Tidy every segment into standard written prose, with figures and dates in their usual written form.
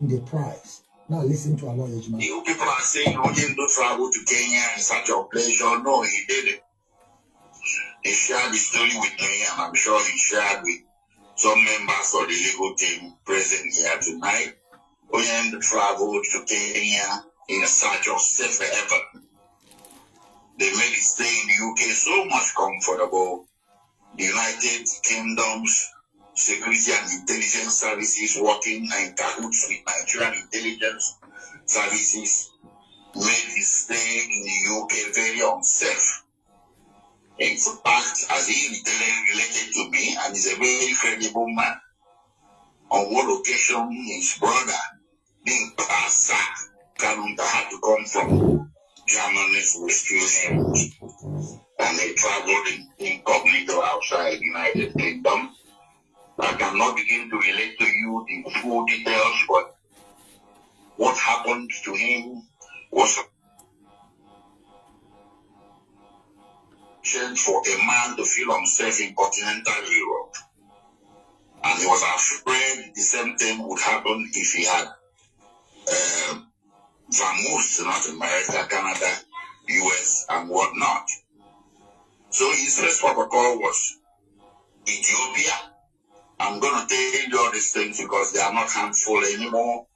the price. Now listen to Aloy Ejimakor. You people are saying Onyendu traveled to Kenya in search of pleasure. No, he didn't. He shared the story with me, and I'm sure he shared with some members of the legal team present here tonight. Onyendu traveled to Kenya in search of safe haven. They made his stay in the UK so much comfortable. The United Kingdom's security and intelligence services working in cahoots with Nigerian intelligence services made his stay in the UK very unsafe. In fact, as he related to me, and he's a very credible man, on one occasion his brother, being Sack Kanunta, had to come from Germany to rescue him, and he traveled incognito outside the United Kingdom. I cannot begin to relate to you the full details, but what happened to him was for a man to feel unsafe in continental Europe. And he was afraid the same thing would happen if he had vamoosed to North America, Canada, US, and whatnot. So his first protocol was Ethiopia. I'm going to tell you all these things because they are not harmful anymore.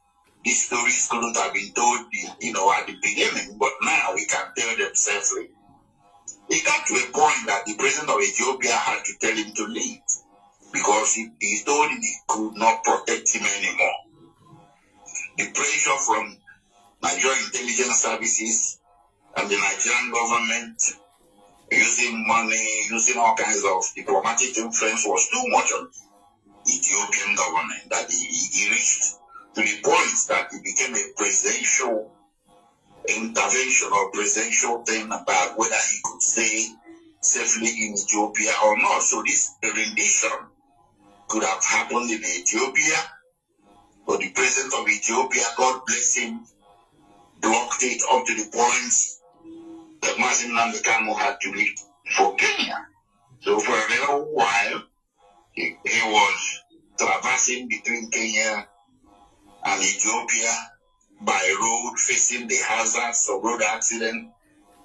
These stories couldn't have been told, at the beginning, but now we can tell them safely. It got to a point that the president of Ethiopia had to tell him to leave because he told him he could not protect him anymore. The pressure from Nigerian intelligence services and the Nigerian government using money, using all kinds of diplomatic influence was too much on the Ethiopian government that he reached to the point that it became a presidential intervention or presidential thing about whether he could stay safely in Ethiopia or not. So this rendition could have happened in Ethiopia, but the president of Ethiopia, God bless him, blocked it up to the point that Mazi Nnamdi Kanu had to leave for Kenya. So for a little while, he was traversing between Kenya and Ethiopia by road, facing the hazards of road accident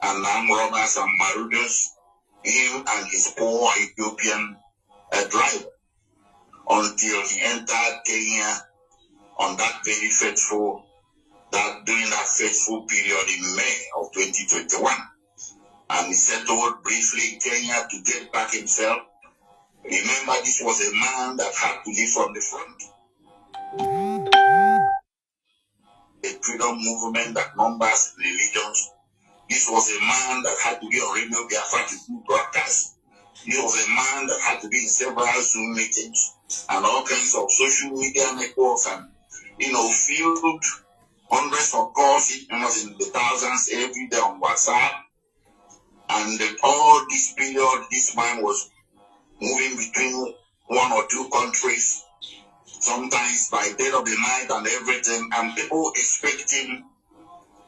and armed robbers and marauders, him and his poor Ethiopian driver, until he entered Kenya on that very fateful, during that fateful period in May of 2021. And he settled briefly in Kenya to get back himself. Remember, this was a man that had to leave from the front. A freedom movement that numbers religions. This was a man that had to be on Radio Biafra to do broadcasts. This was a man that had to be in several Zoom meetings and all kinds of social media networks and, field hundreds of calls, almost in the thousands every day on WhatsApp. And all this period, this man was moving between one or two countries, sometimes by dead of the night and everything, and people expect him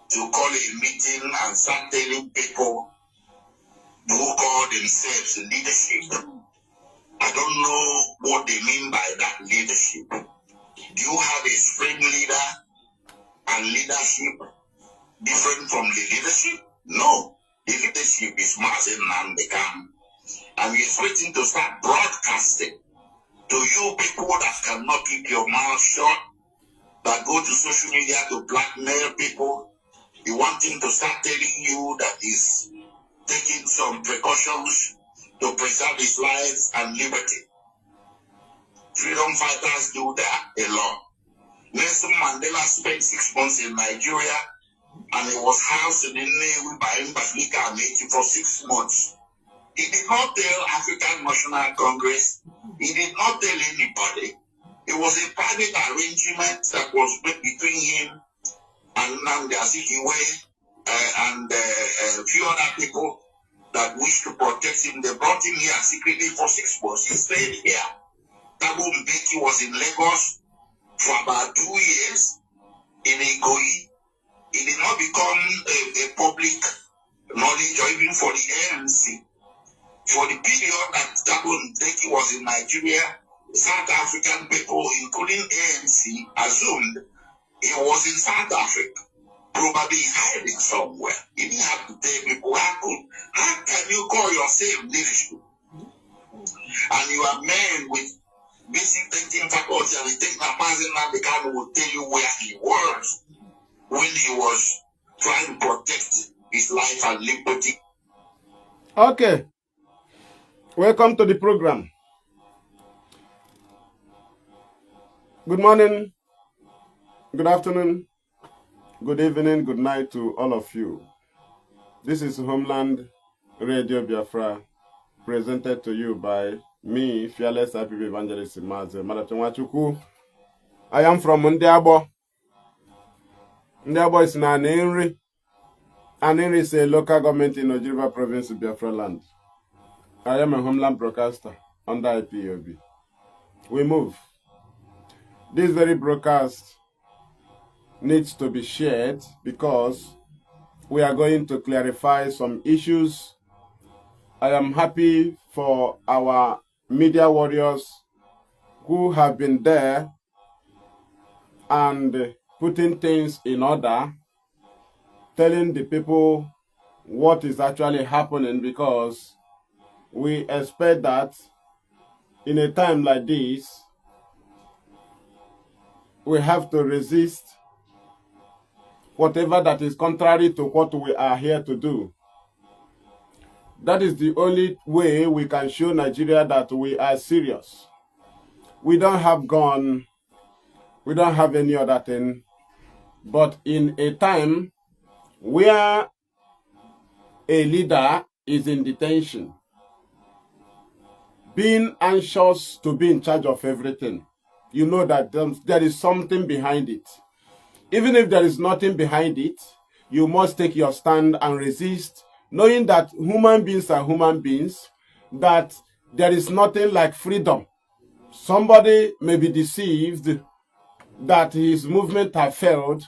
to call a meeting and start telling people who call themselves leadership. I don't know what they mean by that leadership. Do you have a supreme leader and leadership different from the leadership? No. The leadership is Mazi Nnamdi Kanu. And we're expecting to start broadcasting to you people that cannot keep your mouth shut, that go to social media to blackmail people. You want him to start telling you that he's taking some precautions to preserve his life and liberty. Freedom fighters do that a lot. Nelson Mandela spent 6 months in Nigeria, and he was housed in Nnewi by Mbazulike Amaechi for 6 months. He did not tell African National Congress. He did not tell anybody. It was a private arrangement that was made between him and Nnamdi Azikiwe and a few other people that wished to protect him. They brought him here secretly for 6 months. He stayed here. Thabo Mbeki was in Lagos for about 2 years in Ikoyi. It did not become a public knowledge or even for the ANC. For the period that Thabo Mbeki was in Nigeria, South African people, including ANC, assumed He was in South Africa, probably hiding somewhere. He didn't have to tell people how can you call yourself leadership? And you are men with basic thinking faculty, and you think that Mazi Nnamdi Kanu will tell you where he was when he was trying to protect his life and liberty. Okay, welcome to the program. Good morning, good afternoon, good evening, good night to all of you. This is Homeland Radio Biafra, presented to you by me, fearless IPOB evangelist Mazi Nwachukwu. I am from Ndiabo. Ndiabo is in Aninri. Aninri is a local government in Oji River Province, Biafra land. I am a homeland broadcaster under IPOB. We move. This very broadcast needs to be shared because we are going to clarify some issues. I am happy for our media warriors who have been there and putting things in order, telling the people what is actually happening, because we expect that in a time like this, we have to resist whatever that is contrary to what we are here to do. That is the only way we can show Nigeria that we are serious. We don't have gun, we don't have any other thing, but in a time where a leader is in detention, being anxious to be in charge of everything, you know that there is something behind it. Even if there is nothing behind it, you must take your stand and resist, knowing that human beings are human beings, that there is nothing like freedom. Somebody may be deceived that his movement have failed,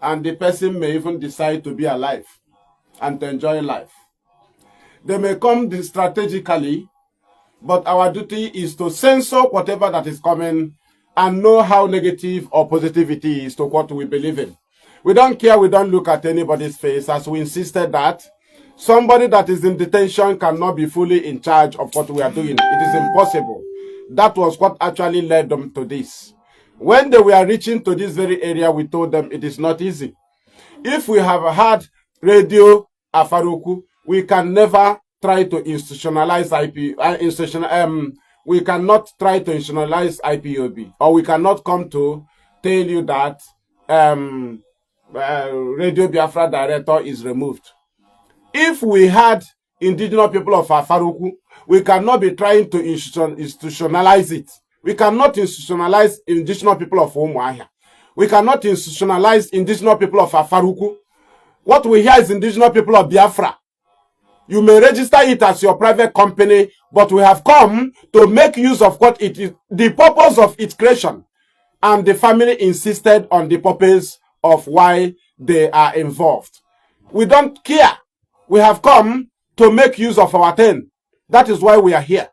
and the person may even decide to be alive and to enjoy life. They may come strategically, but our duty is to censor whatever that is coming and know how negative or positive it is to what we believe in. We don't care, we don't look at anybody's face, as we insisted that somebody that is in detention cannot be fully in charge of what we are doing. It is impossible. That was what actually led them to this. When they were reaching to this very area, we told them it is not easy. If we have had Radio Afaraukwu, we can never try to institutionalize IP, we cannot try to institutionalize IPOB, or we cannot come to tell you that Radio Biafra director is removed. If we had Indigenous People of Afaraukwu, we cannot be trying to institutionalize it. We cannot institutionalize Indigenous People of Umuahia. We cannot institutionalize Indigenous People of Afaraukwu. What we hear is Indigenous People of Biafra. You may register it as your private company, but we have come to make use of what it is, the purpose of its creation. And the family insisted on the purpose of why they are involved. We don't care. We have come to make use of our thing. That is why we are here.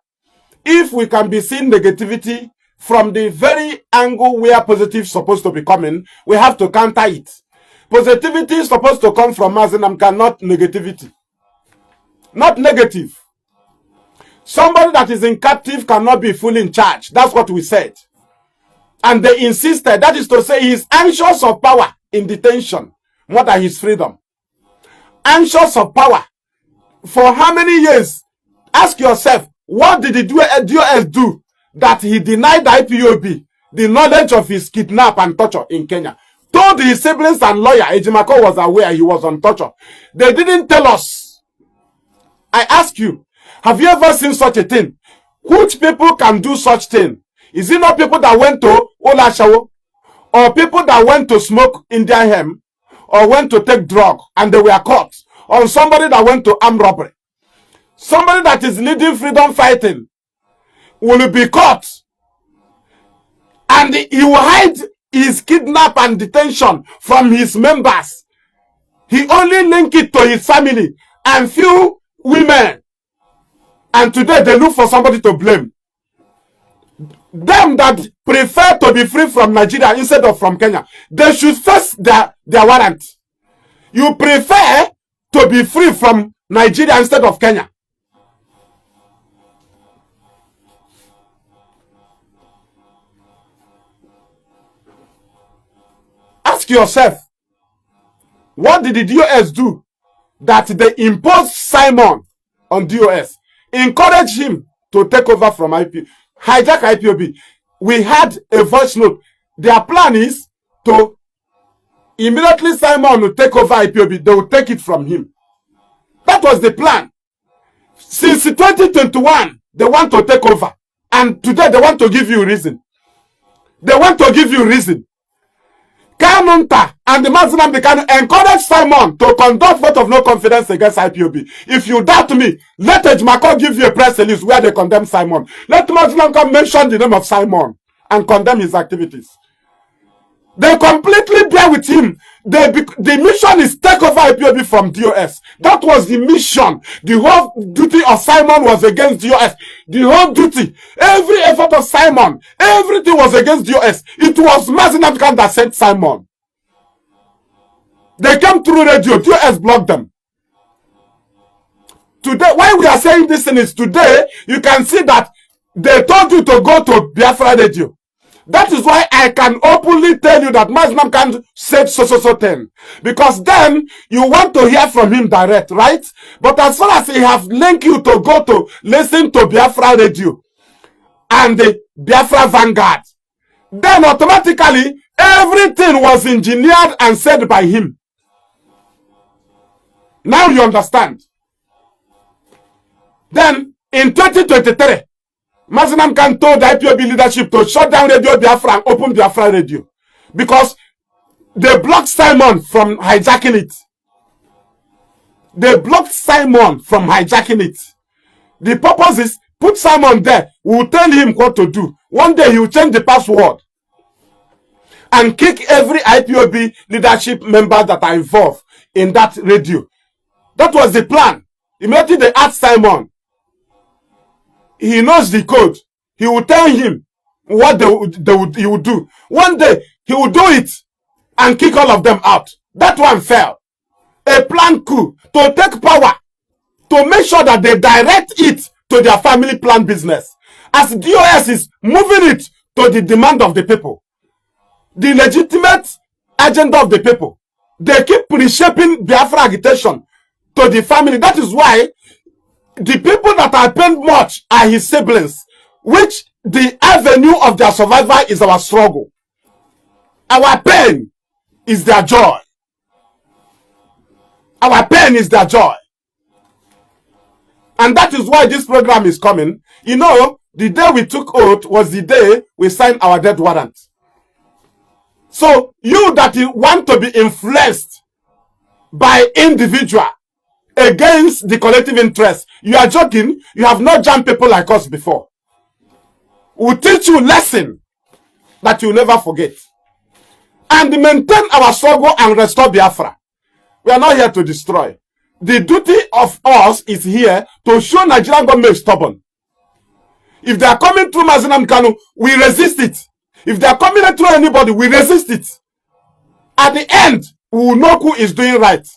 If we can be seeing negativity from the very angle where positive is supposed to be coming, we have to counter it. Positivity is supposed to come from Mazi Nnamdi Kanu, not negativity. Not negative. Somebody that is in captive cannot be fully in charge. That's what we said. And they insisted. That is to say, he is anxious of power in detention more than his freedom. Anxious of power. For how many years? Ask yourself, what did the DOS do that he denied IPOB the knowledge of his kidnap and torture in Kenya? Told his siblings and lawyer, Ejimakor was aware he was on torture. They didn't tell us. I ask you, have you ever seen such a thing? Which people can do such thing? Is it not people that went to Olashawo? Or people that went to smoke Indian hemp? Or went to take drug and they were caught? Or somebody that went to armed robbery? Somebody that is leading freedom fighting will be caught. And he will hide his kidnap and detention from his members. He only link it to his family and few women. And today they look for somebody to blame. Them that prefer to be free from Nigeria instead of from Kenya, they should face their warrant. You prefer to be free from Nigeria instead of Kenya. Ask yourself, what did the DOS do that they imposed Simon on DOS? Encourage him to take over from IP, hijack IPOB. We had a voice note. Their plan is to immediately Simon will take over IPOB, they will take it from him. That was the plan. Since 2021, they want to take over. And today they want to give you reason. They want to give you reason. Kanunta and the Mazi Nnamdi Kanu encourage Simon to conduct vote of no confidence against IPOB. If you doubt me, let Ejimakor give you a press release where they condemn Simon. Let Mazi Nnamdi mention the name of Simon and condemn his activities. They completely bear with him. The mission is take over IPOB from DOS. That was the mission. The whole duty of Simon was against DOS. The whole duty, every effort of Simon, everything was against DOS. It was Mazi Nnamdi Kanu that sent Simon. They came through radio. DOS blocked them. Today, why we are saying this thing is today, you can see that they told you to go to Biafra radio. That is why I can openly tell you that Mazi Nnamdi Kanu said so, so, so thing. Because then you want to hear from him direct, right? But as far as he have linked you to go to listen to Biafra radio and the Biafra Vanguard, then automatically everything was engineered and said by him. Now you understand. Then in 2023, Mazi Nnamdi Kanu told the IPOB leadership to shut down Radio Biafra and open Biafra Radio because they blocked Simon from hijacking it. They blocked Simon from hijacking it. The purpose is put Simon there. We will tell him what to do. One day he will change the password and kick every IPOB leadership member that are involved in that radio. That was the plan. Immediately they asked Simon. He knows the code. He will tell him what he will do. One day he will do it and kick all of them out. That one fell. A planned coup to take power, to make sure that they direct it to their family plan business. As DOS is moving it to the demand of the people, the legitimate agenda of the people, they keep reshaping Biafra agitation to the family. That is why the people that are pained much are his siblings, which the avenue of their survival is our struggle. Our pain is their joy. Our pain is their joy. And that is why this program is coming. You know, the day we took oath was the day we signed our death warrant. So you that you want to be influenced by individual against the collective interest, you are joking. You have not jammed people like us before. We'll teach you lesson that you'll never forget. And maintain our struggle and restore Biafra. We are not here to destroy. The duty of us is here to show Nigerian government stubborn. If they are coming through Mazi Nnamdi Kanu, we resist it. If they are coming through anybody, we resist it. At the end, we will know who is doing right.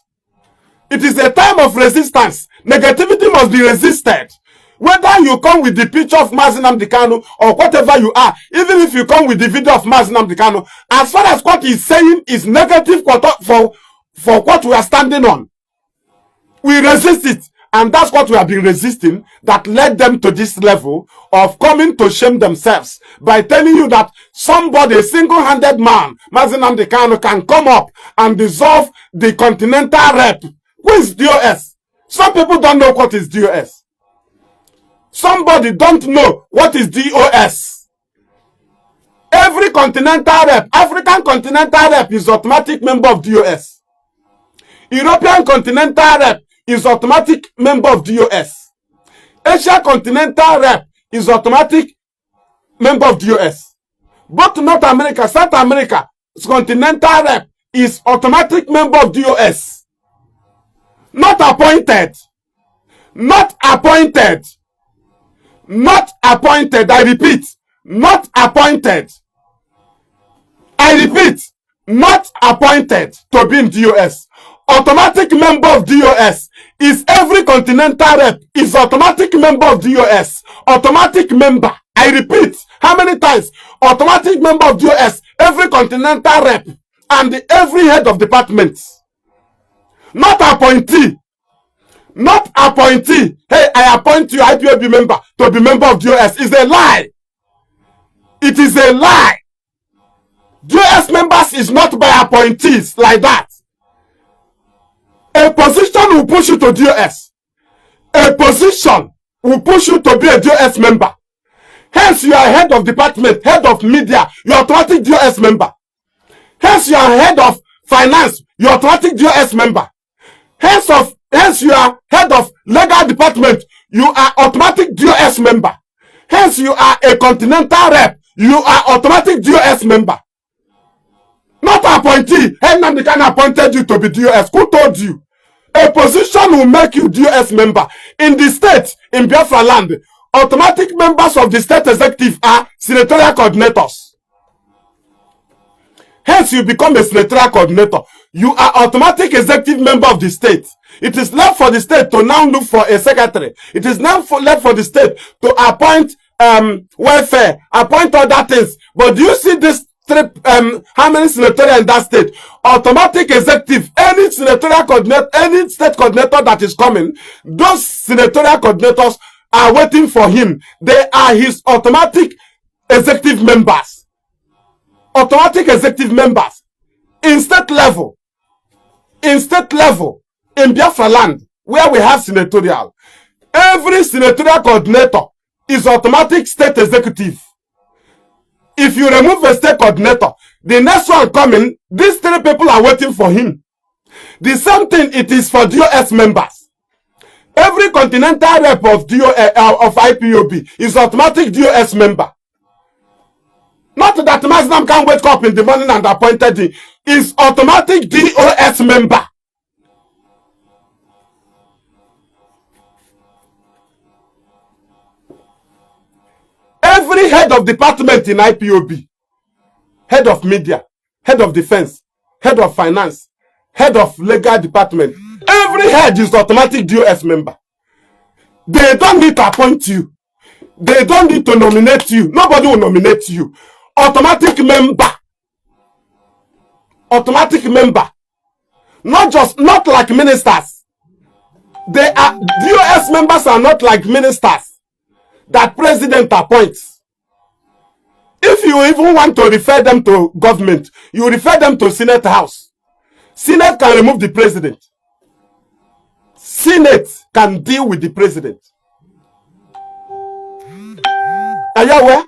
It is a time of resistance. Negativity must be resisted. Whether you come with the picture of Mazi Nnamdi Kanu or whatever you are, even if you come with the video of Mazi Nnamdi Kanu, as far as what he's saying is negative for what we are standing on, we resist it. And that's what we have been resisting that led them to this level of coming to shame themselves by telling you that somebody, a single-handed man, Mazi Nnamdi Kanu, can come up and dissolve the continental rep. Who is DOS? Some people don't know what is DOS. Somebody don't know what is DOS. Every continental rep, African continental rep is automatic member of DOS. European continental rep is automatic member of DOS. Asia continental rep is automatic member of DOS. Both North America, South America, continental rep is automatic member of DOS. Not appointed. Not appointed. Not appointed. I repeat, Not appointed. I repeat, not appointed to be in DOS. Automatic member of DOS is every continental rep is automatic member of DOS. Automatic member. I repeat, how many times? Automatic member of DOS, every continental rep and every head of department. Not appointee. Not appointee. Hey, I appoint you IPOB member to be member of DOS. Is a lie. It is a lie. DOS members is not by appointees like that. A position will push you to DOS. A position will push you to be a DOS member. Hence, you are head of department, head of media, you are automatic DOS member. Hence, you are head of finance, you are automatic DOS member. Hence you are head of legal department, you are automatic DOS member. Hence, you are a continental rep, you are automatic DOS member. Not appointee. Hey, Nnamdi Kanu appointed you to be DOS. Who told you? A position will make you DOS member. In the state, in Biafra land, automatic members of the state executive are senatorial coordinators. Hence, you become a senatorial coordinator. You are automatic executive member of the state. It is left for the state to now look for a secretary. It is now left for the state to appoint welfare, appoint other things. But do you see this trip? How many senatorial in that state? Automatic executive, any senatorial coordinator, any state coordinator that is coming, those senatorial coordinators are waiting for him. They are his automatic executive members. Automatic executive members in state level, in state level, in Biafra land, where we have senatorial, every senatorial coordinator is automatic state executive. If you remove a state coordinator, the next one coming, these three people are waiting for him. The same thing it is for DOS members. Every continental rep of DOS, of IPOB is automatic DOS member. Not that Mazi can wake up in the morning and appointed him. Is automatic DOS member. Every head of department in IPOB, head of media, head of defense, head of finance, head of legal department, every head is automatic DOS member. They don't need to appoint you. They don't need to nominate you. Nobody will nominate you. Automatic member. Automatic member. Not just, not like ministers. They are, DOS members are not like ministers that president appoints. If you even want to refer them to government, you refer them to Senate House. Senate can remove the president. Senate can deal with the president. Are you aware?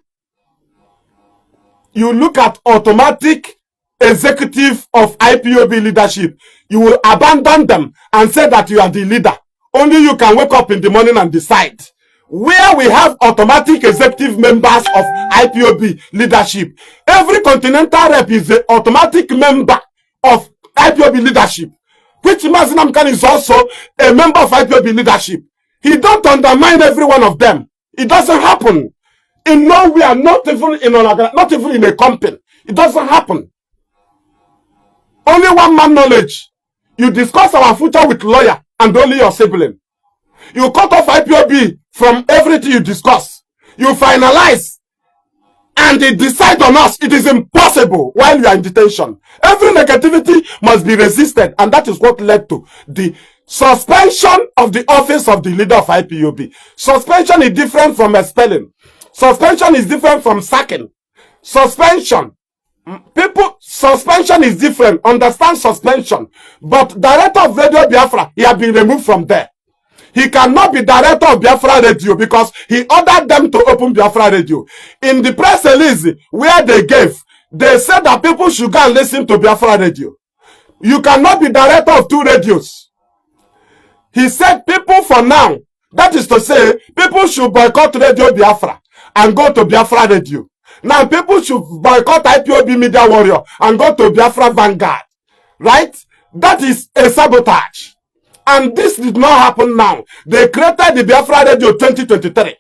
You look at automatic executive of IPOB leadership. You will abandon them and say that you are the leader. Only you can wake up in the morning and decide. Where we have automatic executive members of IPOB leadership, every continental rep is an automatic member of IPOB leadership, which Mazi Nnamdi Kanu is also a member of IPOB leadership. He don't undermine every one of them. It doesn't happen. In nowhere, not even in an, not even in a company. It doesn't happen. Only one man knowledge. You discuss our future with lawyer and only your sibling. You cut off IPOB from everything you discuss. You finalize and they decide on us. It is impossible while you are in detention. Every negativity must be resisted, and that is what led to the suspension of the office of the leader of IPOB. Suspension is different from expelling. Suspension is different from sacking. Suspension. People, suspension is different. Understand suspension. But director of Radio Biafra, he has been removed from there. He cannot be director of Biafra Radio because he ordered them to open Biafra Radio. In the press release where they gave, they said that people should go and listen to Biafra Radio. You cannot be director of two radios. He said people for now, that is to say, people should boycott Radio Biafra and go to Biafra Radio. Now people should boycott IPOB Media Warrior and go to Biafra Vanguard. Right? That is a sabotage. And this did not happen now. They created the Biafra Radio 2023.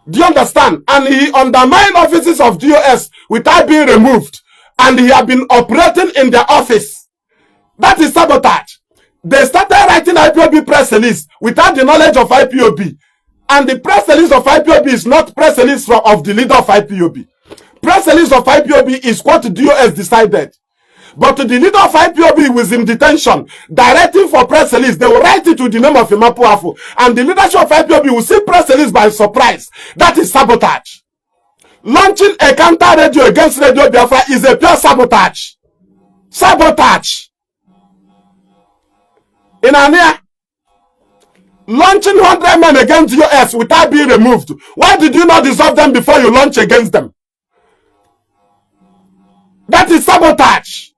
Do you understand? And he undermined offices of DOS without being removed. And he had been operating in their office. That is sabotage. They started writing IPOB press release without the knowledge of IPOB. And the press release of IPOB is not press release of the leader of IPOB. Press release of IPOB is what DOS decided. But the leader of IPOB was in detention, directing for press release. They will write it with the name of Imapuafu. And the leadership of IPOB will see press release by surprise. That is sabotage. Launching a counter radio against Radio Biafra is a pure sabotage. Sabotage. In Ania, launching 100 men against US without being removed. Why did you not dissolve them before you launch against them? That is sabotage.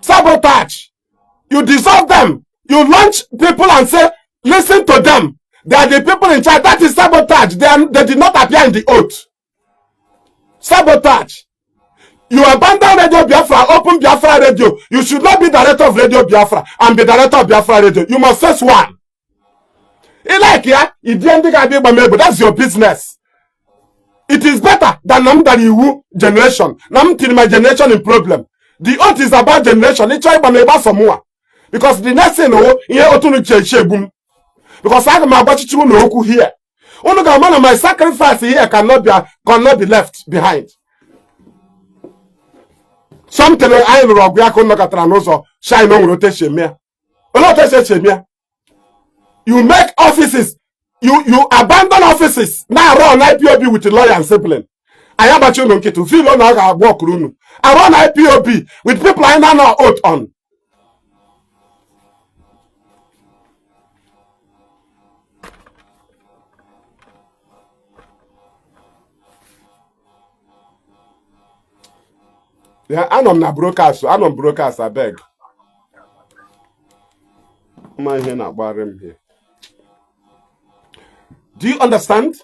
Sabotage. You dissolve them. You launch people and say, listen to them. They are the people in charge. That is sabotage. They did not appear in the oath. Sabotage. You abandon Radio Biafra, open Biafra Radio. You should not be director of Radio Biafra and be director of Biafra Radio. You must face one. Ị like ya, idie ndị ga-abịa ịgba m egbe. That's your business. It is better than na m dara iwu generation. Na m tiri my generation in problem. The oath is about generation. Ịchọ ịgba m ịgba sọ mụnwa. Because the next thing wo ihe otu unu chi egbu m. Because aga m agbachichi unu okwu here. Unu ga-ama na my sacrifice here cannot be left behind. Something anyị lụrụ ọgụ ya ka unu nọkọtara n'ụzọ shine o nwere otu esi eme ya. Olee otu esi eme ya? You make offices, you abandon offices, now run IPOB with lawyer and sibling. Anyị agbachi unu nkịtị, feel na ọ ga-agba ọkụrụ unu. I run IPOB with people anyị na-anọ oath on. Ya anọ m na broadcast, anọ m broadcast, abeg. Ma ihe na-agbara m here. Do you understand?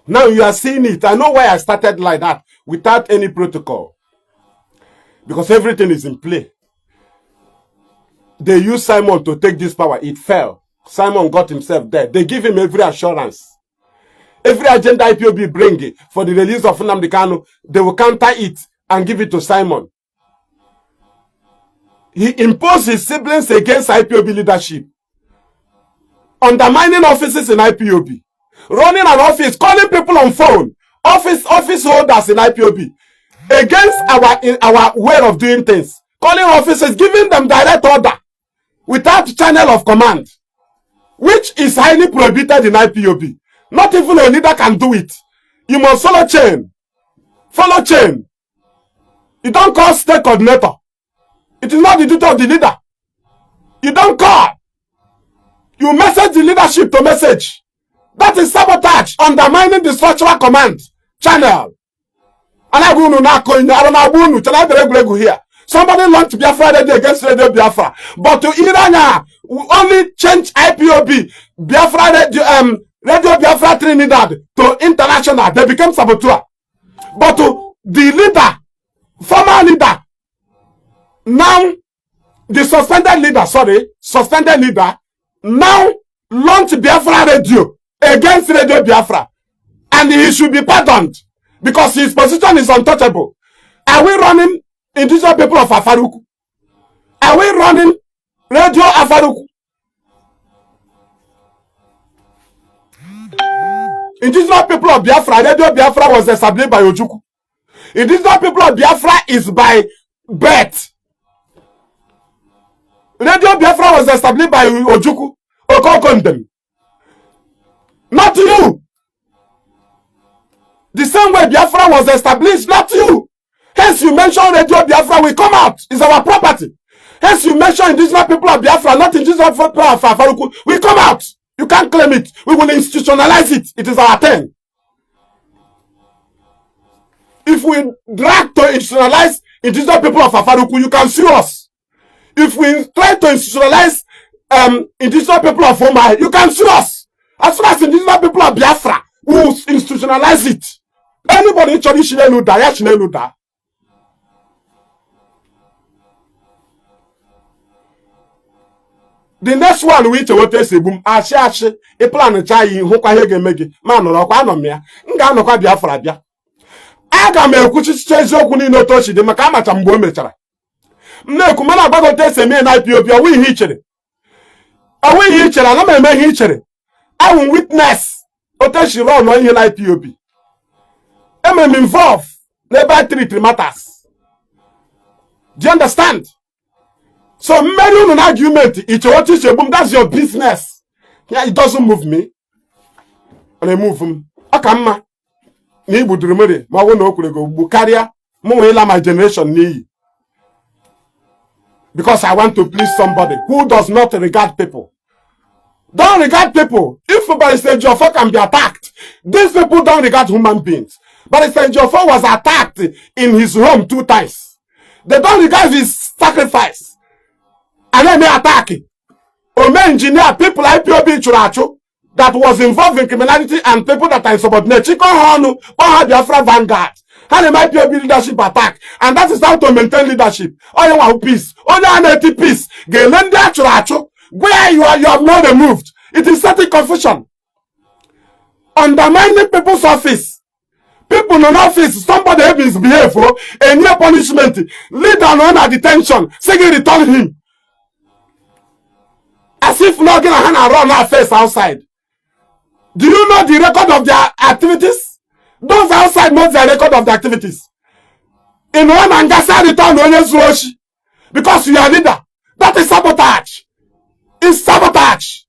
Now you are seeing it. I know why I started like that without any protocol. Because everything is in play. They used Simon to take this power. It fell. Simon got himself there. They give him every assurance. Every agenda IPOB bring for the release of Nnamdi Kanu, they will counter it and give it to Simon. He imposed his siblings against IPOB leadership, undermining offices in IPOB, running an office, calling people on phone, office holders in IPOB, against our way of doing things, calling offices, giving them direct order without channel of command, which is highly prohibited in IPOB. Not even a leader can do it. You must follow chain. Follow chain. You don't call state coordinator. It is not the duty of the leader. You don't call. You message the leadership to message. That is sabotage, undermining the structural command channel. Anaghị unu na-akọ inye arụ na-agba unu chere ebere egwuregwu here. Somebody launched Biafra Radio against Radio Biafra. But to Iranya, we only change IPOB, Biafra Radio, Radio Biafra Trinidad to international. They became saboteur. But to the leader, former leader, now the suspended leader, sorry, suspended leader, now launched Biafra Radio against Radio Biafra. And he should be pardoned because his position is untouchable. Are we running indigenous people of Afaruku? Are we running Radio Afaruku? Indigenous people of Biafra, Radio Biafra was established by Ojukwu. Indigenous people of Biafra is by birth. Radio Biafra was established by Ojukwu, Okokondem. Not you. The same way Biafra was established, not you. Hence you mention Radio Biafra will come out. It's our property. Hence you mention indigenous people of Biafra, not indigenous people of Afaruku. We come out. You can't claim it. We will institutionalize it. It is our turn. If we drag to institutionalize indigenous people of Afaruku, you can sue us. If we try to institutionalize indigenous people of Omai, you can sue us. As far as indigenous people of Biafra, we will institutionalize it. Anybody chọrọ isi n'elu daa, ya si n'elu daa. The next one wee icheweta esi egbu m achị achị ịplancha ya hụkwa ihe ga-eme gị ma nọrọkwa anọ m ya m ga-anọkwa Biafra bịa aga m ekwuchichicha eziokwu niile otu o si dị maka amacha mgbe o mechara m na-ekwu mana agbago otu esi eme na IPOB. Ọwụ ihe i chere, ọwụ ihe i chere. Ana m eme ihe i chere. Awụ witness otu esi rụọ ihe na IPOB. Emere m involve n'ebe I treat matters. Do you understand? So mmeri unu na argument iche otu iche egbu m, that's your business. Yeah, it doesn't move me. Ọ na-emove m. Ọ ka mma na igbuduru mmiri ma ọ bụrụ na o kwere gị ogbugbu karịa mụ nwee ịla my generation n'iyi because I want to please somebody who does not regard people. Don't regard people. If Barrister Ejiofor can be attacked, these people don't regard human beings. Barrister Ejiofor was attacked in his home two times. They don't regard his sacrifice. And then they attack. Ome engineer, people IPOB chụrụ achụ that was involved in criminality and people that are insubordinate. Chikọ ha ọnụ, kpọọ ha Biafra Vanguard. Ha na-eme IPOB leadership attack, and that is how to maintain leadership. Onye nwa peace. Onye a na-eti peace ga-ele ndị a chụrụ achụ gwa ya you have not removed. It is setting confusion. Undermining people's office. People nọ n'office, somebody misbehave, oh, enye punishment. Leader nọ na detention, sị gị return him. As if na gị na ha na-run affairs outside. Do you know the record of their activities? Those outside know their record of the activities. In one and gasa return onye zuru oshi because you are leader. That is sabotage. It's sabotage.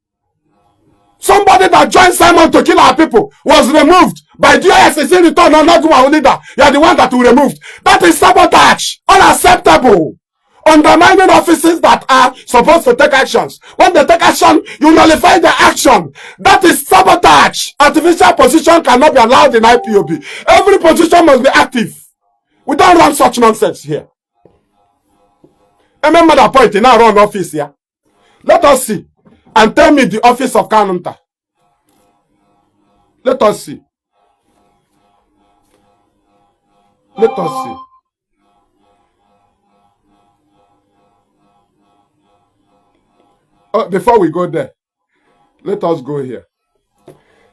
Somebody that joined Simon to kill our people was removed by DOS. Say return or not our leader. You are the one that we removed. That is sabotage. Unacceptable. Undermining offices that are supposed to take actions. When they take action, you nullify the action. That is sabotage. Artificial position cannot be allowed in IPOB. Every position must be active. We don't run such nonsense here. Remember that point in our run office here. Let us see. And tell me the office of Kanunta. Let us see. Let us see. Oh, before we go there, let us go here.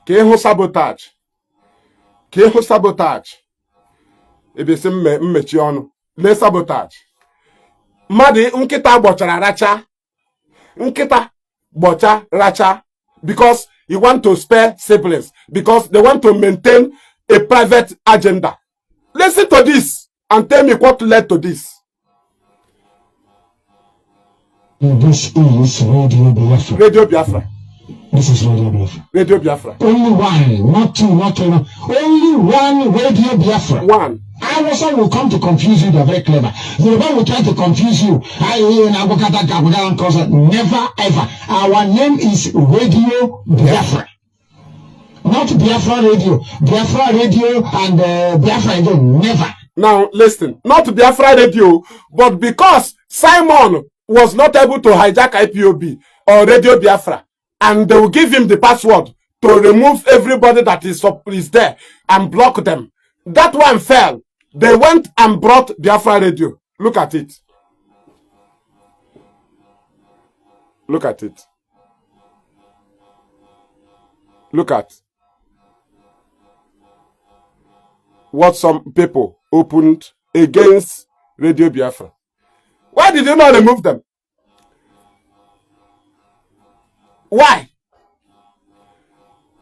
Ka ịhụ sabotage. Ka ịhụ sabotage. Ebesi mmechi ọnụ. Lee sabotage. Mmadụ nkịta gbọchara racha. Nkịta gbọcha racha because you want to spare siblings, because they want to maintain a private agenda. Listen to this and tell me what led to this. This is Radio Biafra. Radio Biafra. This is Radio Biafra. Radio Biafra. Only one, not two, not three. Only one Radio Biafra. One. Hausa will come to confuse you. They're very clever. Yoruba will try to confuse you. Never ever. Our name is Radio Biafra. Not Biafra Radio. Biafra Radio and Biafra again. Never. Now listen, not Biafra Radio, but because Simon was not able to hijack IPOB or Radio Biafra, and they will give him the password to remove everybody that is there and block them. That one fell. They went and brought Biafra Radio. Look at it. Look at it. Look at what some people opened against Radio Biafra. Why did you not remove them? Why?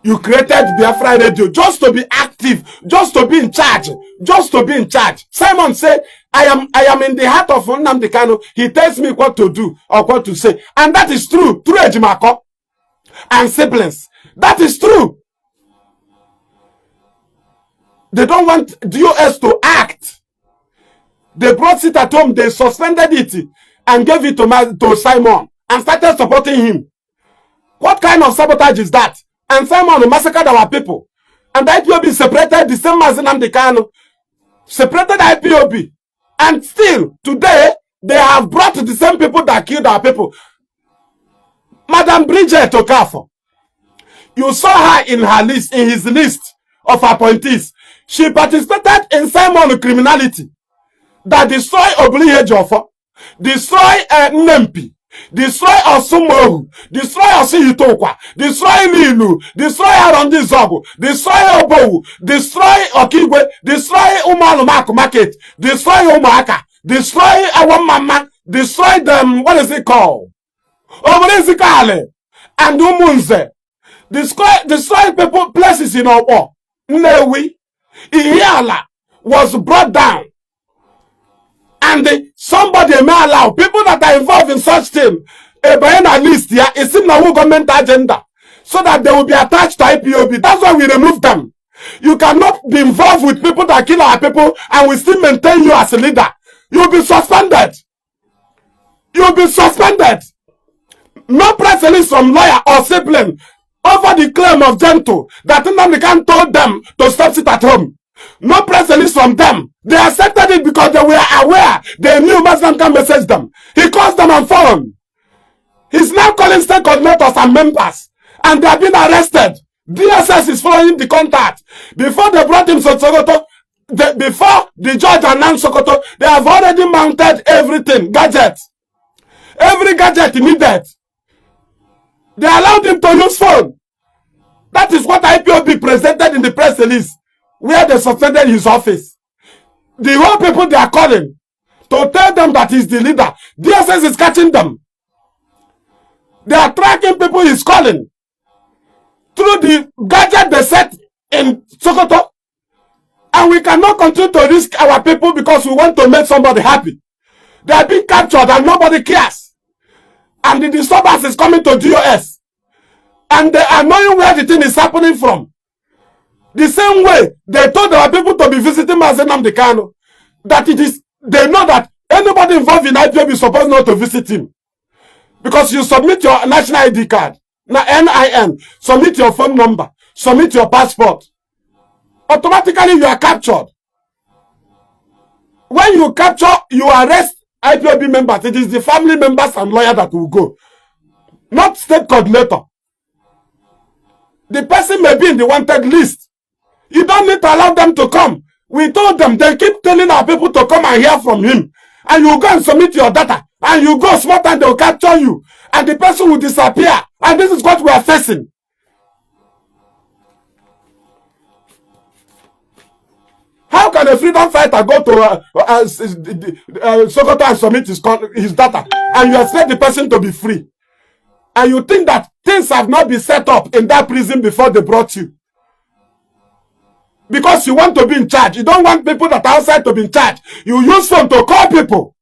You created Biafra Radio just to be active, just to be in charge, just to be in charge. Simon said, I am in the heart of Nnamdi Kanu. He tells me what to do or what to say. And that is true. Through Ejimako and siblings. That is true. They don't want DOS to act. They brought it at home. They suspended it and gave it to Simon and started supporting him. What kind of sabotage is that? And Simon massacred our people. And the IPOB separated the same as Nnamdi Kanu, separated IPOB. And still, today, they have brought the same people that killed our people. Madam Bridget Okafor, you saw her in her list, in his list of appointees. She participated in Simon criminality that destroy Oblihe Jofo, destroy Nnempi, Destroy Orsumoghu, destroy Orsu Ihiteukwa, destroy Lilu, destroy Arondizuogu, destroy Obowu, destroy Okigwe, destroy Umualumaku Market, destroy Umuaka, destroy Awomama, destroy them, what is it called? Obodo and Umunze. Destroy people, places in Obo, Nnewi, Ihiala was brought down. And somebody may allow people that are involved in such thing, a na list here, it's in the government agenda, so that they will be attached to IPOB. That's why we remove them. You cannot be involved with people that kill our people and we still maintain you as a leader. You'll be suspended. You'll be suspended. No press release from lawyer or sibling over the claim of Gentle that Nnamdi Kanu told them to stop sit at home. No press release from them. They accepted it because they were aware. They knew Muslim can message them. He calls them on phone. He's now calling state coordinators and members, and they have been arrested. DSS is following the contact. Before they brought him to Sokoto, before the judge announced Sokoto, they have already mounted everything, gadgets. Every gadget needed. They allowed him to use phone. That is what IPOB presented in the press release, where they suspended his office. The whole people they are calling to tell them that he's the leader. DSS is catching them. They are tracking people he's calling through the gadget they set in Sokoto. And we cannot continue to risk our people because we want to make somebody happy. They are being captured and nobody cares. And the disturbance is coming to DOS. And they are knowing where the thing is happening from. The same way they told our people to be visiting Mazi Nnamdi Kanu, that it is, they know that anybody involved in IPOB is supposed not to visit him. Because you submit your national ID card, now NIN, submit your phone number, submit your passport. Automatically you are captured. When you capture, you arrest IPOB members. It is the family members and lawyer that will go, not state coordinator. The person may be in the wanted list. You don't need to allow them to come. We told them, they keep telling our people to come and hear from him. And you go and submit your data. And you go smart and they'll capture you. And the person will disappear. And this is what we are facing. How can a freedom fighter go to Sokoto and submit his data? And you expect the person to be free? And you think that things have not been set up in that prison before they brought you? Because you want to be in charge. You don't want people that are outside to be in charge. You use phone to call people.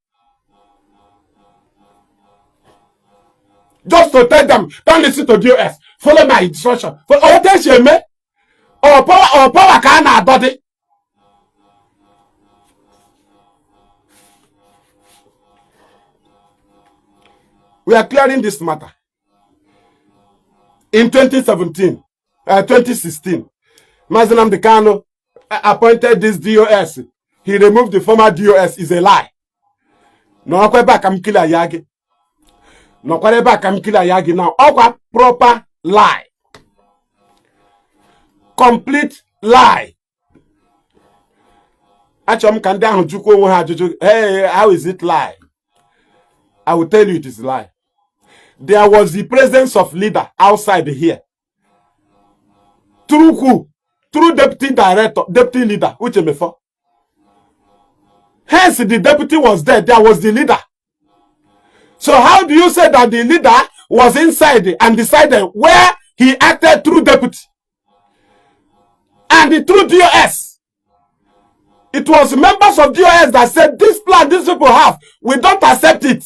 Just to tell them, don't listen to DOS. Follow my instruction. Or power can body. We are clearing this matter. In 2016, Mazi Nnamdi Kanu appointed this DOS. He removed the former DOS. Is a lie. No, back I'm killer yagi. No, back I'm killer yagi now. Okwa proper lie. Complete lie. Achom kande ahụ jukwu onwe ha ajụjụ. Hey, how is it lie? I will tell you it is lie. There was the presence of leader outside here. Through who? Through deputy director, deputy leader, Uche Mefor. Hence, the deputy was there. There was the leader. So how do you say that the leader was inside and decided where he acted through deputy? And through DOS. It was members of DOS that said, this plan these people have, we don't accept it.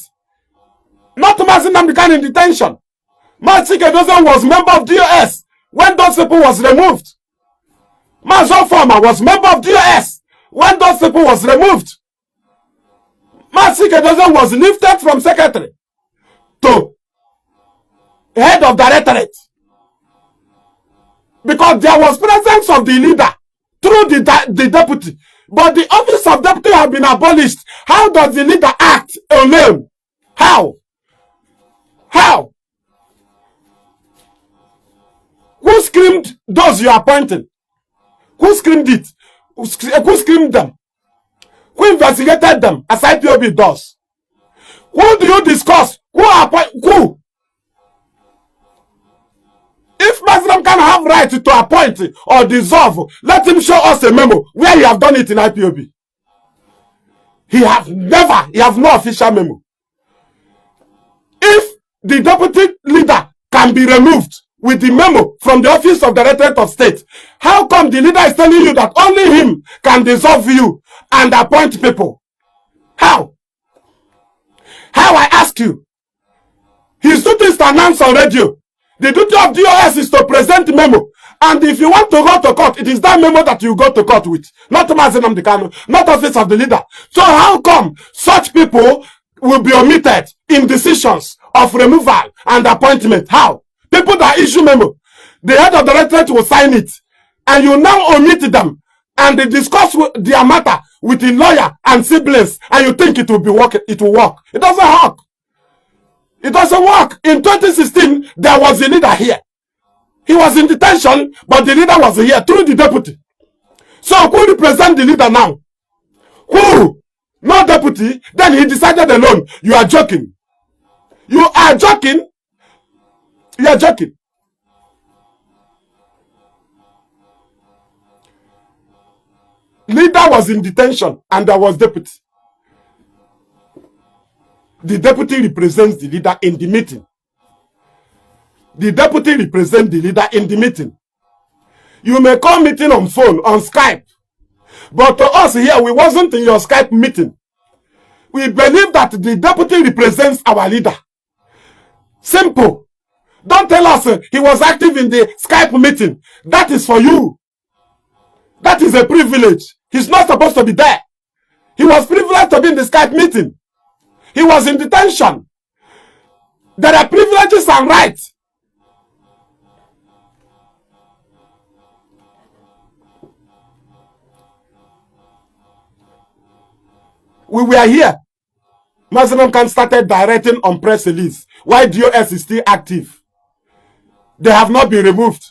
Not Mazi Nnamdi Kanu in detention. Mazi Chike was member of DOS when those people was removed. Mazi Farmer was member of DOS when those people was removed. Mazi Chike was lifted from secretary to head of directorate. Because there was presence of the leader through the deputy. But the office of deputy have been abolished. How does the leader act alone? How? How? Who screamed those you are appointing? Who screamed it? Who screamed them? Who investigated them as IPOB does? Who do you discuss? Who appoint who? If Muslim can have right to appoint or dissolve, let him show us a memo where he have done it in IPOB. He have never, he have no official memo. If the deputy leader can be removed with the memo from the office of Directorate of State, how come the leader is telling you that only him can dissolve you and appoint people? How? How, I ask you? His duty is to announce on radio. The duty of DOS is to present memo. And if you want to go to court, it is that memo that you go to court with. Not Mazi Nnamdi Kanu, not office of the leader. So how come such people will be omitted in decisions of removal and appointment? How? People that issue memo, the head of the directorate will sign it. And you now omit them and they discuss their matter with the lawyer and siblings, and you think it will be work, it will work. It doesn't work. It doesn't work. In 2016, there was a leader here. He was in detention, but the leader was here through the deputy. So who represent the leader now? Who? No deputy. Then he decided alone. You are joking. You are joking. You are joking. Leader was in detention and there was deputy. The deputy represents the leader in the meeting. The deputy represents the leader in the meeting. You may call meeting on phone, on Skype. But to us here, we wasn't in your Skype meeting. We believe that the deputy represents our leader. Simple. Don't tell us he was active in the Skype meeting. That is for you. That is a privilege. He's not supposed to be there. He was privileged to be in the Skype meeting. He was in detention. There are privileges and rights. We were here. Muslim can started directing on press release. Why DOS is still active? They have not been removed.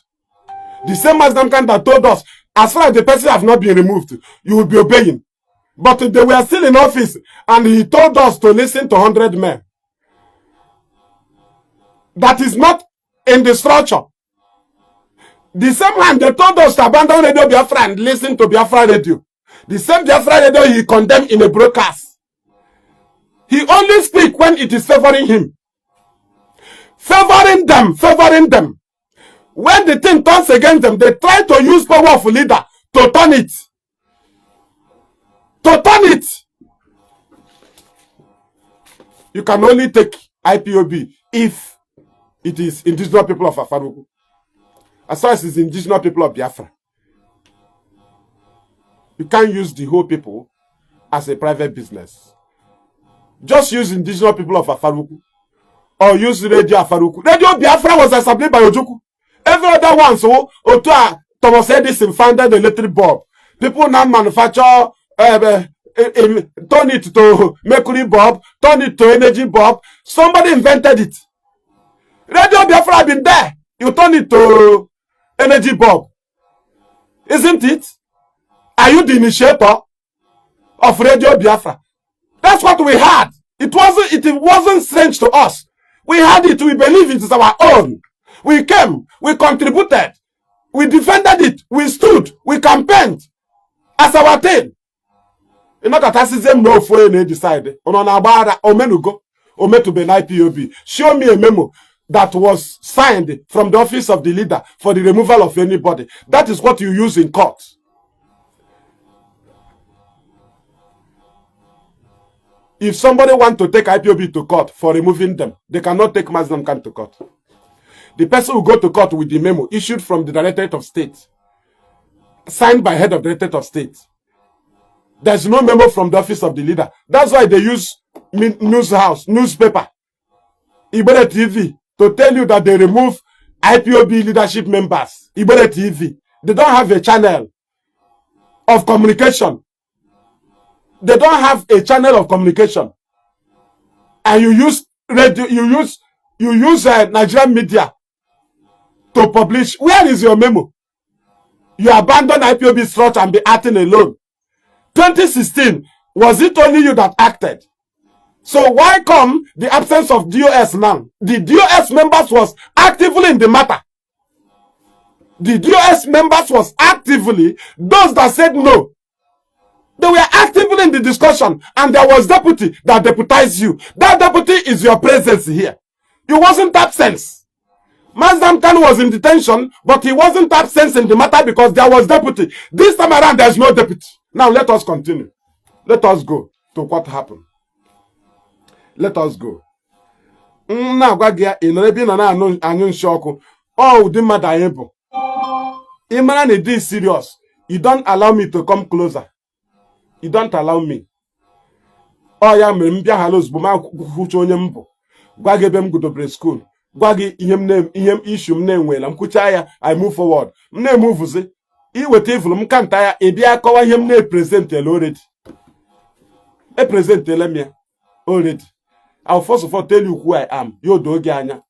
The same Muslim can that told us, as far as the person have not been removed, you will be obeying. But they were still in office, and he told us to listen to 100 men. That is not in the structure. The same hand they told us to abandon Radio Biafra and listen to Biafra Radio. The same Biafra Radio he condemned in a broadcast. He only speaks when it is favoring him. Favoring them, favoring them. When the thing turns against them, they try to use power of leader to turn it. To turn it. You can only take IPOB if it is indigenous people of Afaraukwu. As far as it's indigenous people of Biafra. You can't use the whole people as a private business. Just use indigenous people of Afaraukwu or use Radio Afaraukwu. Radio Biafra was established by Ojukwu. Every other one, so Otua Thomas Edison founded the electric bulb. People now manufacture, turn it to mercury bulb, turn it to energy bulb. Somebody invented it. Radio Biafra have been there. You turn it to energy bulb. Isn't it? Are you the initiator of Radio Biafra? That's what we had. It wasn't strange to us. We had it. We believe it is our own. We came. We contributed. We defended it. We stood. We campaigned as our thing. Ịnọkọtasịzie m na ofu onye na-edecide ụnọ na-agba ara omenugo ometube na IPOB. Show me a memo that was signed from the office of the leader for the removal of anybody. That is what you use in court. If somebody want to take IPOB to court for removing them, they cannot take Mazi Nnamdi Kanu to court. The person will go to court with the memo issued from the Directorate of State, signed by head of Directorate of State. There's no memo from the office of the leader. That's why they use news house, newspaper, Igbere TV, to tell you that they remove IPOB leadership members. Igbere TV. They don't have a channel of communication. They don't have a channel of communication. And you use radio, you use Nigerian media to publish. Where is your memo? You abandon IPOB structure and be acting alone. 2016, was it only you that acted? So why come the absence of DOS now? The DOS members was actively in the matter. The DOS members was actively those that said no. They were actively in the discussion, and there was deputy that deputized you. That deputy is your presence here. You wasn't absent. Mazi Kanu was in detention, but he wasn't absent in the matter because there was deputy. This time around, there's no deputy. Now let us continue. Let us go to what happened. Let us go. M na-agwa gị ya, ị nọrọ ebe ị nọ na-anụ anyụ nshi ọkụ. Ọ ụdị mmadụ anyị bụ. Ị mara na ị serious. You don't allow me to come closer. You don't allow me. Ọ ya mere m bịaghala ozugbo m hụcha onye m bụ. Gwa gị ebe m gudobere school. Gwa gị ihe m na ihe issue m na-enwela m kwuchaa ya, I move forward. M na-emuvuzi. Iweta ivụlụ m kanta ya, ị bịa kọwa ihe m na-epresentela already. Epresentela m ya already. I will first of all tell you who I am. Ya doo gị anya.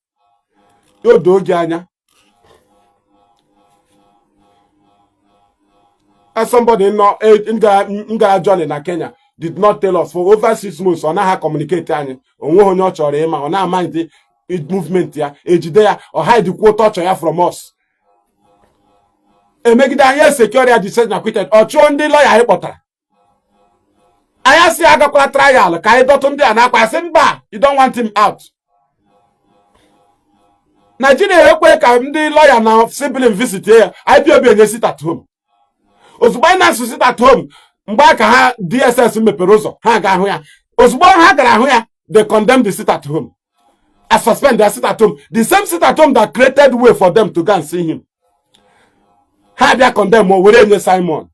Ya doo gị anya. As somebody nọ nga journey na Kenya did not tell us for over 6 months, ọ naghị communicate anyị, onweghị onye ọ chọrọ ịma, ọ na-ama ndị movement ya ejide ya, ọ hide kwuo torture ya from us. Emegide anyị, secure ya, decision acquitted. Ọ chụọ ndị lawyer anyị kpọtara. Anyị asị agakwala trial ka anyị dọtụ ndị a na-akwa, asị mba, you don't want him out. Nigeria ekwe ka ndị lawyer na sibling visit ya. IPOB enye sit at home. Ozugbo anyị na-asụ sit at home, mgbe aka ha DSS mepere ụzọ, ha ga-ahụ ya. Ozugbo ha gara ahụ ya, they condemn the sit at home. I suspend their sit at home, the same sit at home that created way for them to go and see him. Ha bịa condemn o were enye Simon,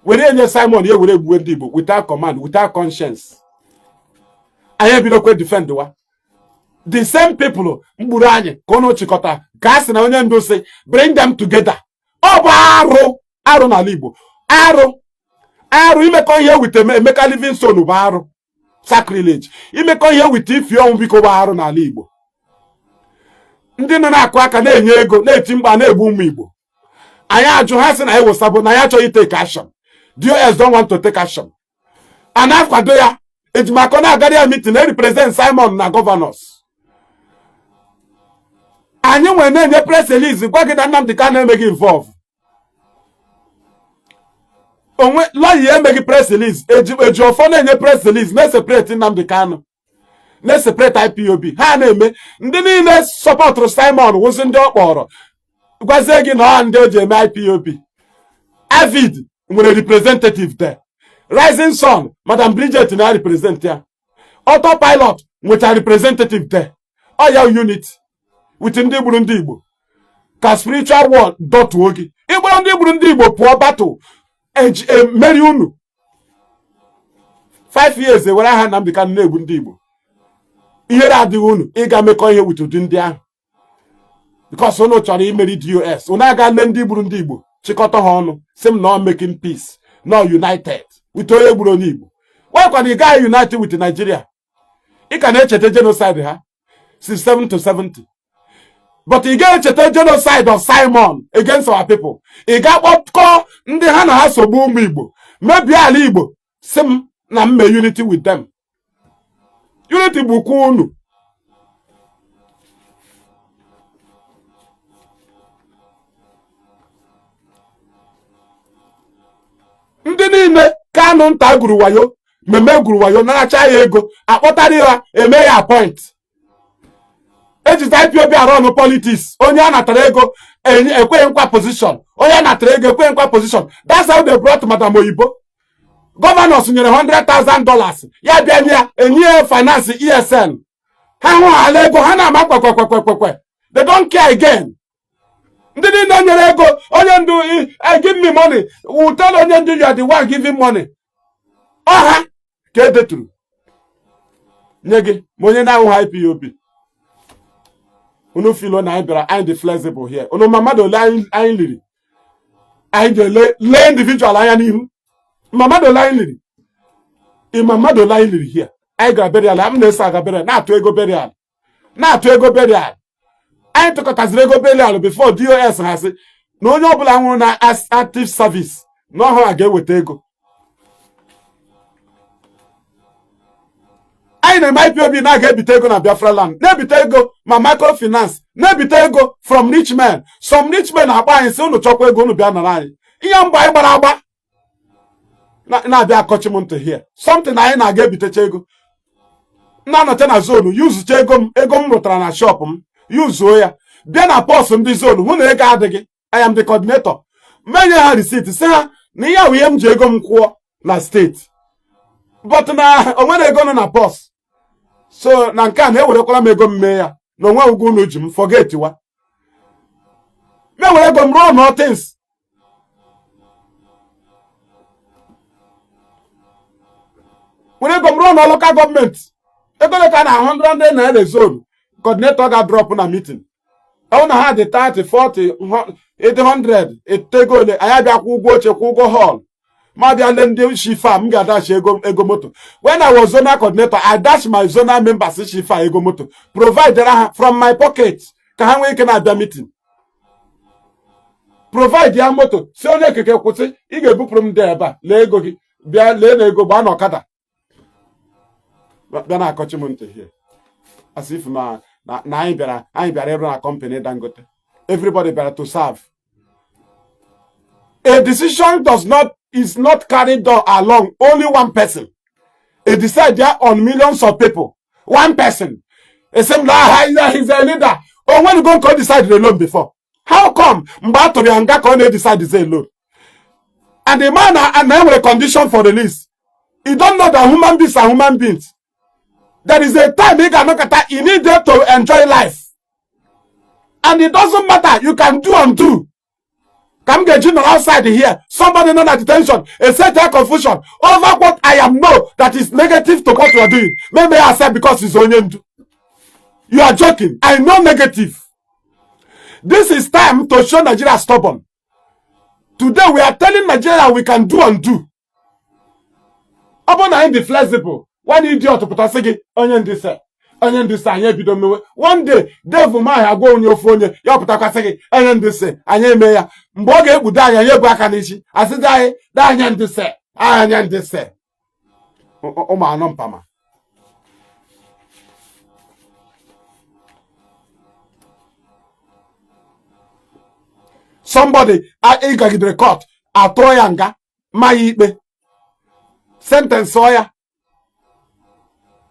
were enye Simon ya were gbuwe ndị Igbo without command, without conscience. Anyị ebidokwe defend wa the same people mgburu anyị ka ụnụ chịkọta ka a sị na onye ndu si bring them together. Ọ bụ arụ, arụ n'ala Igbo, arụ, arụ. Imekọ ihe with Emeka Livingstone bụ arụ, sacrilege. Imekọ ihe with Ifi Ọnwụ biko bụ arụ n'ala Igbo. Ndị nọ na-akụ aka, na-enye ego, na-eti mkpa, na-egbu ụmụ Igbo, anyị ajụ ha, sị na anyị wụsabụ na anyị achọghị take action. DOS don't want to take action. A na-akwado ya, ejimakọ na-agara ya meeting, na-represent Simon na governors. Anyị nwere na-enye press release, gwa gị na Nnamdi Kanu emeghị involve onwe. Lawyer emeghị press release. Eji ọfọ na-enye press release, na-eseparate Nnamdi Kanu, na-eseparate IPOB. Ha na-eme ndị niile supportụrụ Simon wụzi ndị ọ kpọrọ gwazie gị na ọ ndị o ji eme IPOB. Avid nwere representative there. Rising Sun, Madam Bridget na represent ya. Autopilot nwechara representative there. Ọ ya unit with ndị gburu ndị Igbo ka spiritual war dọtuo gị. Ịgbara ndị gburu ndị Igbo pụọ battle emeri unu 5 years, ewere aha Nnamdi Kanu na-egbu ndị Igbo. Ihere adịghị unu ịga mekọ ihe with ụdị ndị ahụ because unu chọrọ imeri DOS. Unu aga nne ndị gburu ndị Igbo chịkọta ha ọnụ, si m na making peace, no united with onye gburu onye Igbo. Nwekwana ị gaghị unite with Nigeria. Ị ka na-echeta genocide ha 67 to 70, but ị ga-echeta genocide of Simon against our people. Ị ga-akpọkọ ndị ha na ha sogbu ụmụ Igbo mebie ala Igbo, si m na mme unity with them. Unity bụkwa unu. Ndị niile Kanụ nta guru wayo, mmemme gwuru wayo, naracha ya ego, akpọtara ya, eme ya appoint. Ejizi IPOB arụ ọnụ politics. Onye a natara ego ekweghị nkwa position, onye a natara ego ekweghị nkwa position. That's how they brought Madam Oyibo. Governors nyere $100,000, ya bịa nye ya, enye ya finance ESN. Ha hụ ala ego ha na-ama kwekwekwekwekwekwe. They don't care again. Ndị niile nyere ego onye ndu, "Give me money," will tell onye ndu, "You are the one giving money." Ọha ka edeturu nye gị ma onye na-ahụ IPOB. Unu filo na anyị bịara, anyị dị flexible here. Unu ma mmadụ ole anyị liri? Anyị ga-ele lee individual anya n'ihu. Ma mmadụ ole anyị liri? Ịma mmadụ ole anyị liri here? Anyị gara burial, m na-eso aga burial, na-atụ ego burial, na-atụ ego burial. Anyị tụkọtaziri ego burial before DOS ha sị na onye ọbụla nwụrụ na active service na ọhụrụ a ga-eweta ego. Anyị na-eme IPOB na-aga ebite ego na Biafra land, na-ebite ego ma microfinance, na-ebite ego from rich men. Some rich men akpọ anyị sị unu chọkwa ego, unu bịa nara anyị ihe mgbe anyị gbara agba na-abịa akọchi m ntị here. Something anyị na-aga ebitecha ego, na-anọcha na zone, yuzucha ego m, ego m rụtara na shop m, yuzuo ya, bịa na purse ndị zone hụ na ego adịghị. I am the coordinator. Menye ha receipt, sị ha na ihe ahụ ihe m ji ego m kwụọ na steeti, but na o nwere ego nọ na purse, so na nke a na-ewerekwala m ego m mee ya na onwe ụgwọ unu ji m, forget wa. Mewere ego m rụọ no things. Were ego m rụọ na local government. Ego ole ka na 100 naira zone coordinator ga drop na meeting? Ọ na ha dị 30, 40, 800, ego ole anyị abịa kwụ ụgwọ oche, kwụ ụgwọ hall, ma bịa lee ndị shifa m ga-adachi ego, ego moto. When I was zonal coordinator, I dash my zonal members shifa ego moto, provide ha from my pocket ka ha nwee ike na-abịa meeting. Provide ya moto, si onye keke kwụsị, ị ga-ebupụrụ m dị ebe a, lee ego gị, bịa lee na ego gbaa n'ọkada, bịa na-akọchi m ntị here as if na anyị bịara ịrụ na company Dangote. Everybody bịara to serve. A decision does not is not carried along only one person. A decide there on millions of people. One person a same na he's a leader. Oh, when you go go decide alone before, how come mgbe a tụrụ ya nga ka ọ na-decide alone? And the man and enwere condition for release. You don't know that human beings are human beings. There is a time ị ga-anọkọta, you need to enjoy life, and it doesn't matter, you can do undo. Ka m ga-eji nọrọ outside here, somebody nọ na detention, a set confusion over what I am know that is negative to what we are doing. Maybe I accept because he's onye ndu. You are joking. I know negative. This is time to show Nigeria stubborn. Today we are telling Nigeria we can do undo. Ọ bụrụ na anyị dị flexible, one idiot pụtasị gị onye ndị se, onye ndị se, anyị ebido mewe. One day Dave Umahi agwa onye ofu onye ya pụtakwasị gị onye ndị se, anyị eme ya. Mgbe ọ ga-ekpudo anyị, anyị ebu aka n'isi asịzi anyị da anya ndị se, anya ndị se, ụmụ anụ mpama. Somebody ịgagidere court, atụọ ya nga, ma ya ikpe, sentence ya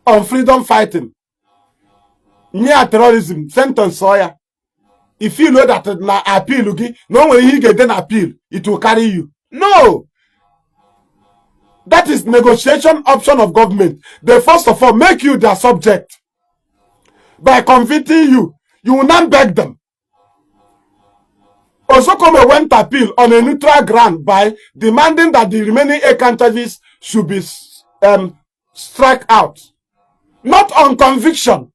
on freedom fighting, nye ya terrorism, sentence ya. If you know that na appeal gị na o nwere ihe ị ga-ede na appeal, it will carry you. No, that is negotiation option of government. They first of all make you their subject by convicting you. You will not beg them. Ozekhome went appeal on a neutral ground by demanding that the remaining eight charges should be struck out, not on conviction,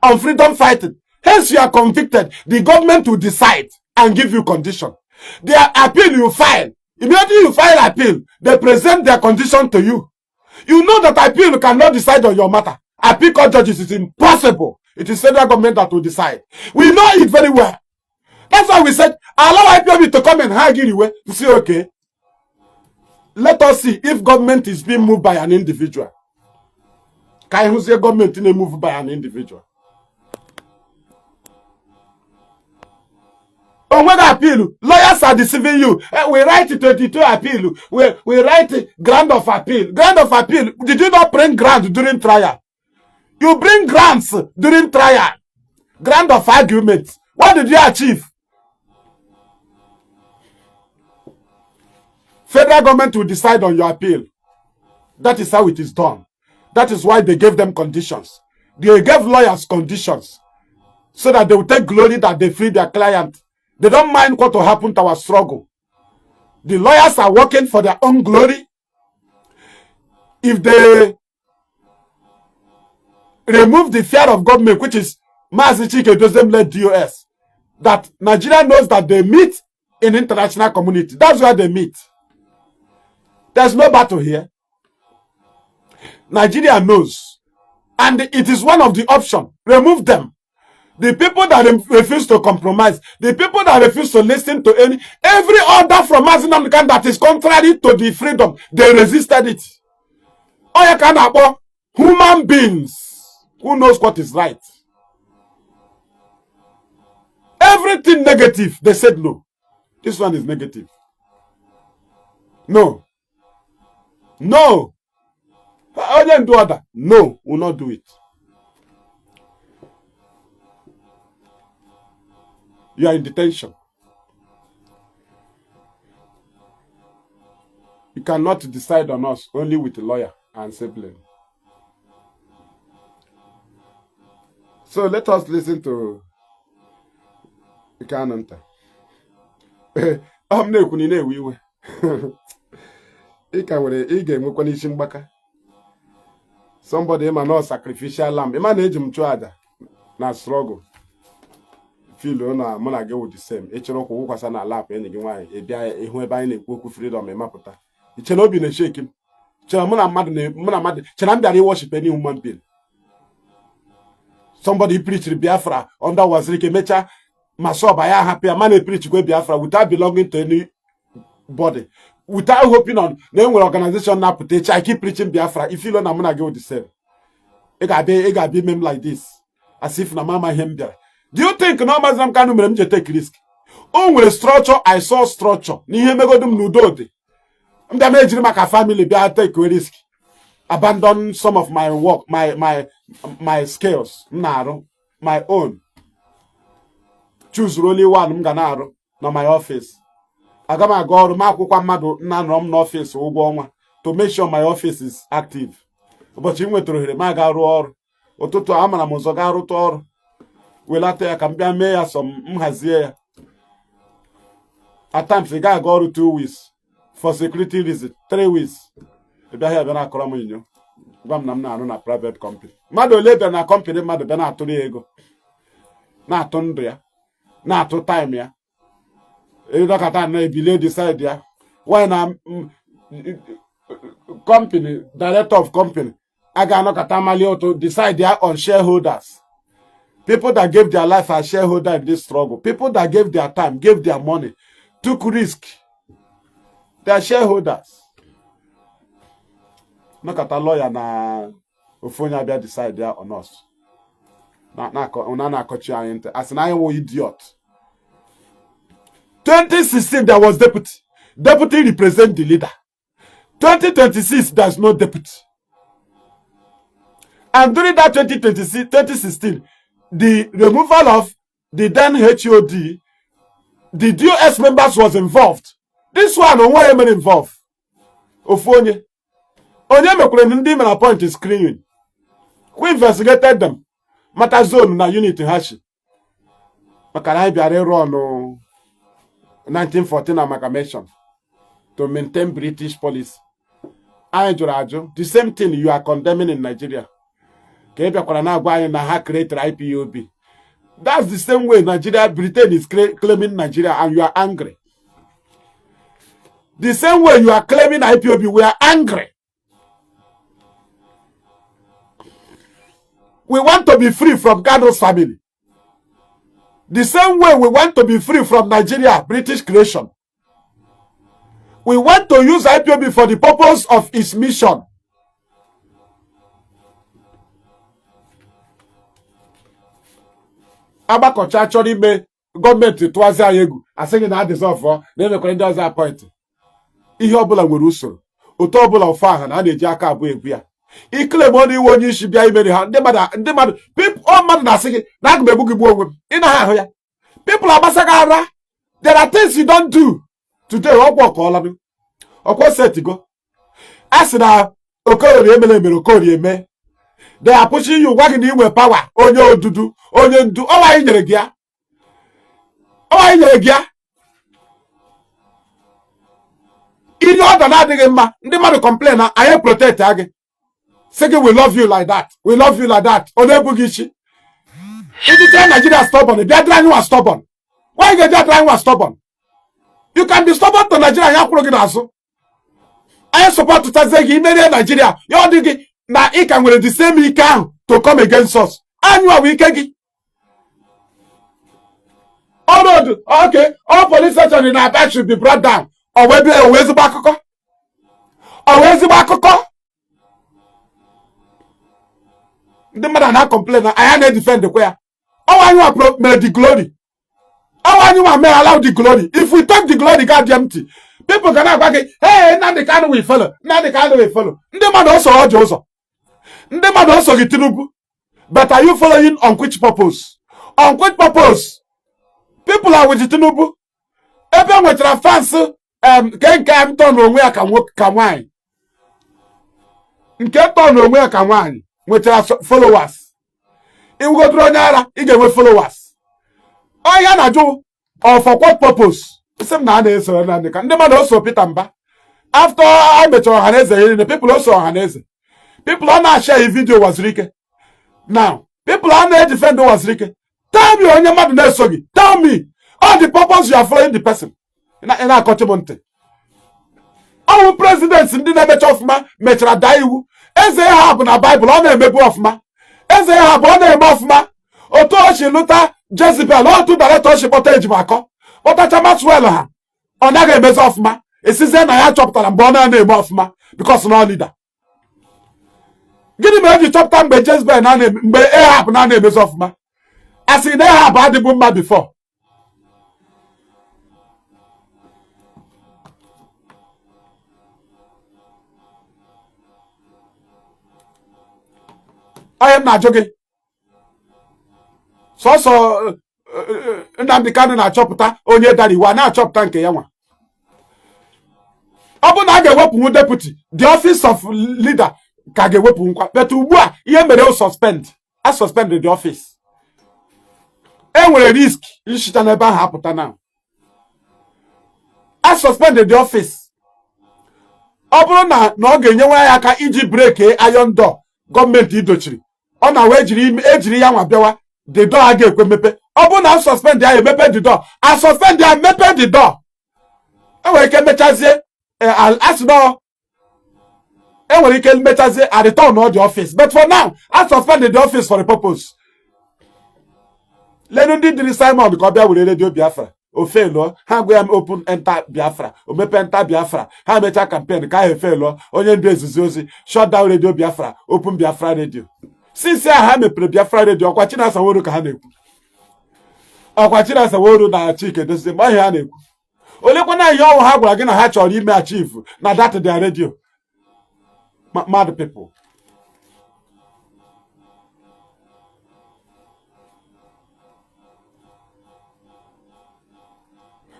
on freedom fighting. Hence, you are convicted. The government will decide and give you condition. Their appeal you file. Immediately you file appeal, they present their condition to you. You know that appeal cannot decide on your matter. Appeal court judges is impossible. It is federal government that will decide. We know it very well. That's why we said allow IPOB to come and hang it away to say, okay, let us see if government is being moved by an individual. Ka anyị hụzie gọọmenti na-emove by an individual. Onweghị appeal. Lawyers are deceiving you. We write 22 appeal. We write ground of appeal. Ground of appeal. Did you not bring ground during trial? You bring grounds during trial. Ground of argument. What did you achieve? Federal government will decide on your appeal. That is how it is done. That is why they gave them conditions. They gave lawyers conditions so that they will take glory that they free their client. They don't mind what will happen to our struggle. The lawyers are working for their own glory. If they remove the fear of government, which is Mazi Chike Dozem led DOS, that Nigeria knows that they meet in international community. That's where they meet. There's no battle here. Nigeria knows. And it is one of the options. Remove them. The people that refuse to compromise, the people that refuse to listen to any every order from Mazi Nnamdi Kanu that is contrary to the freedom, they resisted it. Onye ka a na-akpọ Human beings who knows what is right. Everything negative, they said no. This one is negative. No. No. Onye ndu order. No, will not do it. You are in detention. You cannot decide on us only with a lawyer and sibling. So let us listen to Kanunta. Ọ m na-ekwu na ị na-ewe iwe. Ị ka nwere ị ga-enwekwa n'isi mgbaka. Somebody ma na sacrificial lamb. Ịma na eji m chụọ aja na struggle. Feel na mụ na gị wụ the same. Ị chọrọ ụkwụ wụkwasa na lap enyi gị nwaanyị, ị bịa ịhụ ebe anyị na-ekwu okwu freedom, ịmapụta. Ị chere obi na-eshake m. Chere mụ na mmadụ chere m bịara worship any human being. Somebody preached Biafra under Uwazuruike, mechaa ma sọba ya ahapụ ya, ma na-epreachikwe Biafra without belonging to any body, without hoping on na enwere organization na-apụta echi. I keep preaching Biafra. If you na mụ na gị wụ the same, ị ga-abịa ime m like this as if na mama ihe m bịara. Do you think na Maazị Nnamdi Kanu mere m ji take risk? O nwere structure. I saw structure n'ihe megodu m n'udo dị. M bịa m ejiri maka family bịa take risk, abandon some of my work, my skills m na-arụ, my own, choose only one m ga na-arụ na my office. Aga m aga ọrụ m, akwụkwọ mmadụ nna nọrọ m n'ọfịs ụgwọ ọnwa to make sure my office is active. Ụbọchị m nwetara ohere m aga rụọ ọrụ ụtụtụ, amara m ụzọ gaa rụta ọrụ, welata ya ka m bịa mee ya sọ m hazie ya. At times ị ga-aga ọrụ 2 weeks for security reason, 3 weeks. Ị bịaghị abịa na-akọrọ m inyo, gwa m na m na-arụ na private company. Mmadụ ole bịara na company mmadụ bịa na-atụrụ ya ego, na-atụ ndụ ya, na-atụ time ya, ịdọkọta na ebilie decide ya? Why na company, director of company a ga-anọkọta mali ụtụ decide ya on shareholders, people that gave their life as shareholder in this struggle, people that gave their time, gave their money, took risk? They are shareholders. Nọkọta lawyer na ofu onye abịa decide ya on us, na na-akọchi anyị ntị asị na anyị wụ idiot. 2016 there was deputy. Deputy represent the leader. 2026, there's no deputy. And during that 2026, 2016, the removal of the then HOD, the DOS members was involved. This one, onwe mere involved, ofu onye onye mekwere ndị mere appoint screening. Who investigated them, mata zone na unit ha shi, maka na anyị bịara ịrụ ọnụ 1914 amalgamation to maintain British policy. Anyị jụrụ ajụ. The same thing you are condemning in Nigeria ka ị bịakwara na-agwa anyị na ha created IPOB. That's the same way Nigeria, Britain is claiming Nigeria and you are angry. The same way you are claiming IPOB, we are angry. We want to be free from Kanu's family the same way we want to be free from Nigeria, British creation. We want to use IPOB for the purpose of its mission. Agbakọcha chọrọ ime gọọmenti tụwazi anyị egwu, asị gị na adịzọfọ na emekwara ndị ọzọ appoint. Ihe ọbụla nwere usoro, otu ọbụla ofe aha na a na-eji aka abụọ ebu ya. Ikele ma ọ na iwe onye isi bịa imeri ha, ndị mmadụ, ndị mmadụ, ọ mmadụ na-asị gị na aga m egbu gị, gbuo onwe m. Ị naghị ahụ ya. People agbasaghị ara. There are things you don't do today. Ọkwa ọkọọla ọkwa setigo a sị na Okorie emere emere Okorie eme. They are pushing you, gwa gị na inwe power, onye odudu, onye ndu. Ọwa anyị nyere gị ya, ọwa anyị nyere gị ya. Ihe ọda na-adịghị mma, ndị mmadụ complain na anyị protect gị, sị gị we love you like that, we love you like that. Ọ na-ebu gị isi ịdịcha Nigeria stubborn, bịa dịrị anyị nwa stubborn. Why ga-eji adịrị anyị nwa stubborn? You can be stubborn to Nigeria, ya kwụrụ gị n'azụ. Anyị supportụtazie gị, imerie Nigeria, ya ọ dị gị na ị ka nwere the same ike ahụ to come against us. Anyị nwa bụ ike gị. All road, okay, all police station in Aba should be brought down. Ọ wee bịa owe ezigbo akụkọ, ọ wee ezigbo akụkọ. Ndị mmadụ na-complain na anyị na-edefend kwa ya. Ọnwa anyị nwa mere the glory. Ọnwa anyị nwa mere allow the glory. If we take the glory, ga dị empty. People ga na-agwa gị, hey, Nnamdi Kanu will follow, Nnamdi Kanu will follow. Ndị mmadụ ọsọ ọjọ ụzọ. Ndị mmadụ ọsọ gị Tinubu. But are you following on which purpose? On which purpose? People are with Tinubu. Ebe nwetara fans nke nke m tọ n'onwe ya ka nwoke ka nwaanyị. Nke tọ n'onwe ya ka nwaanyị nwetara followers. Iwugodoro onye ara, ị ga-enwe followers. Ọ ya na-ajụ or for what purpose? Sị m na a na-eso Nnamdi Kanu. Ndị mmadụ oso Peter Mba. After I mechara Ọhaneze ya niile, people oso Ọhaneze. People ọ na-ashare video Wazirike. Now, people are na-edefend Wazirike. Tell me onye mmadụ na-eso gị. Tell me all the purpose you are following the person. Ị na-akọchi m ntị. Ọwụ president ndị na-emecha ọfụma mechara daa iwu. Eze ha bụ na Baịbụl ọ na-emebu ọfụma. Eze ha bụ ọ na-eme ọfụma. Otu o si lụta Jezebel, otu director o si kpọta Ejimakọ. Kpọtacha Maxwell ha. Ọ naghị emezi ọfụma. Esizie na ya chọpụtara mgbe ọ na-eme ọfụma because na ọ leader. Gịnị mere eji chọpụta mgbe Jezebel na mgbe Ahab na na-emezi ọfụma? A sị na Ahab adịbụ mma before. Onye m na-ajụ gị, sọsọ Nnamdi Kanu na-achọpụta onye dara iwu, a na-achọpụta nke ya nwa. Ọ bụ na a ga-ewepụnwu deputy, the office of leader ka ga-ewepụ nkwa, but ugbu a ihe mere o suspend, a suspend the office. E nwere risk nchịcha n'ebe ahụ apụta now. A suspend the office. Ọ bụrụ na na ọ ga-enyenwe ya aka iji break iron door gọọmenti idochiri, ọ na wee jiri ejiri ya nwa bịawa, the door a ga-ekwe mepe. Ọ bụrụ na a suspend ya, emepe the door. A suspend ya, mepe the door. E nwere ike mechazie asị na enwere ike mechazie a return the office, but for now a suspend the office for a purpose. Lenu ndị dịrị Simon ka ọ bịa were Radio Biafra, o feluo. Ha gwa ya open enter Biafra, o mepe enter Biafra. Ha mechaa campaign ka ha efeluo. Onye ndu ezizi ozi shut down Radio Biafra, open Biafra Radio. Since a ha mepere Biafra Radio, ọkwa Chinasa Nworu ka ha na-ekwu, ọkwa Chinasa Nworu na Chike Dozie mgbe ahụ ha na-ekwu. Olekwana ihe ọnwụ ha gwara gị na ha chọrọ ime achieve na that their radio? Mad people.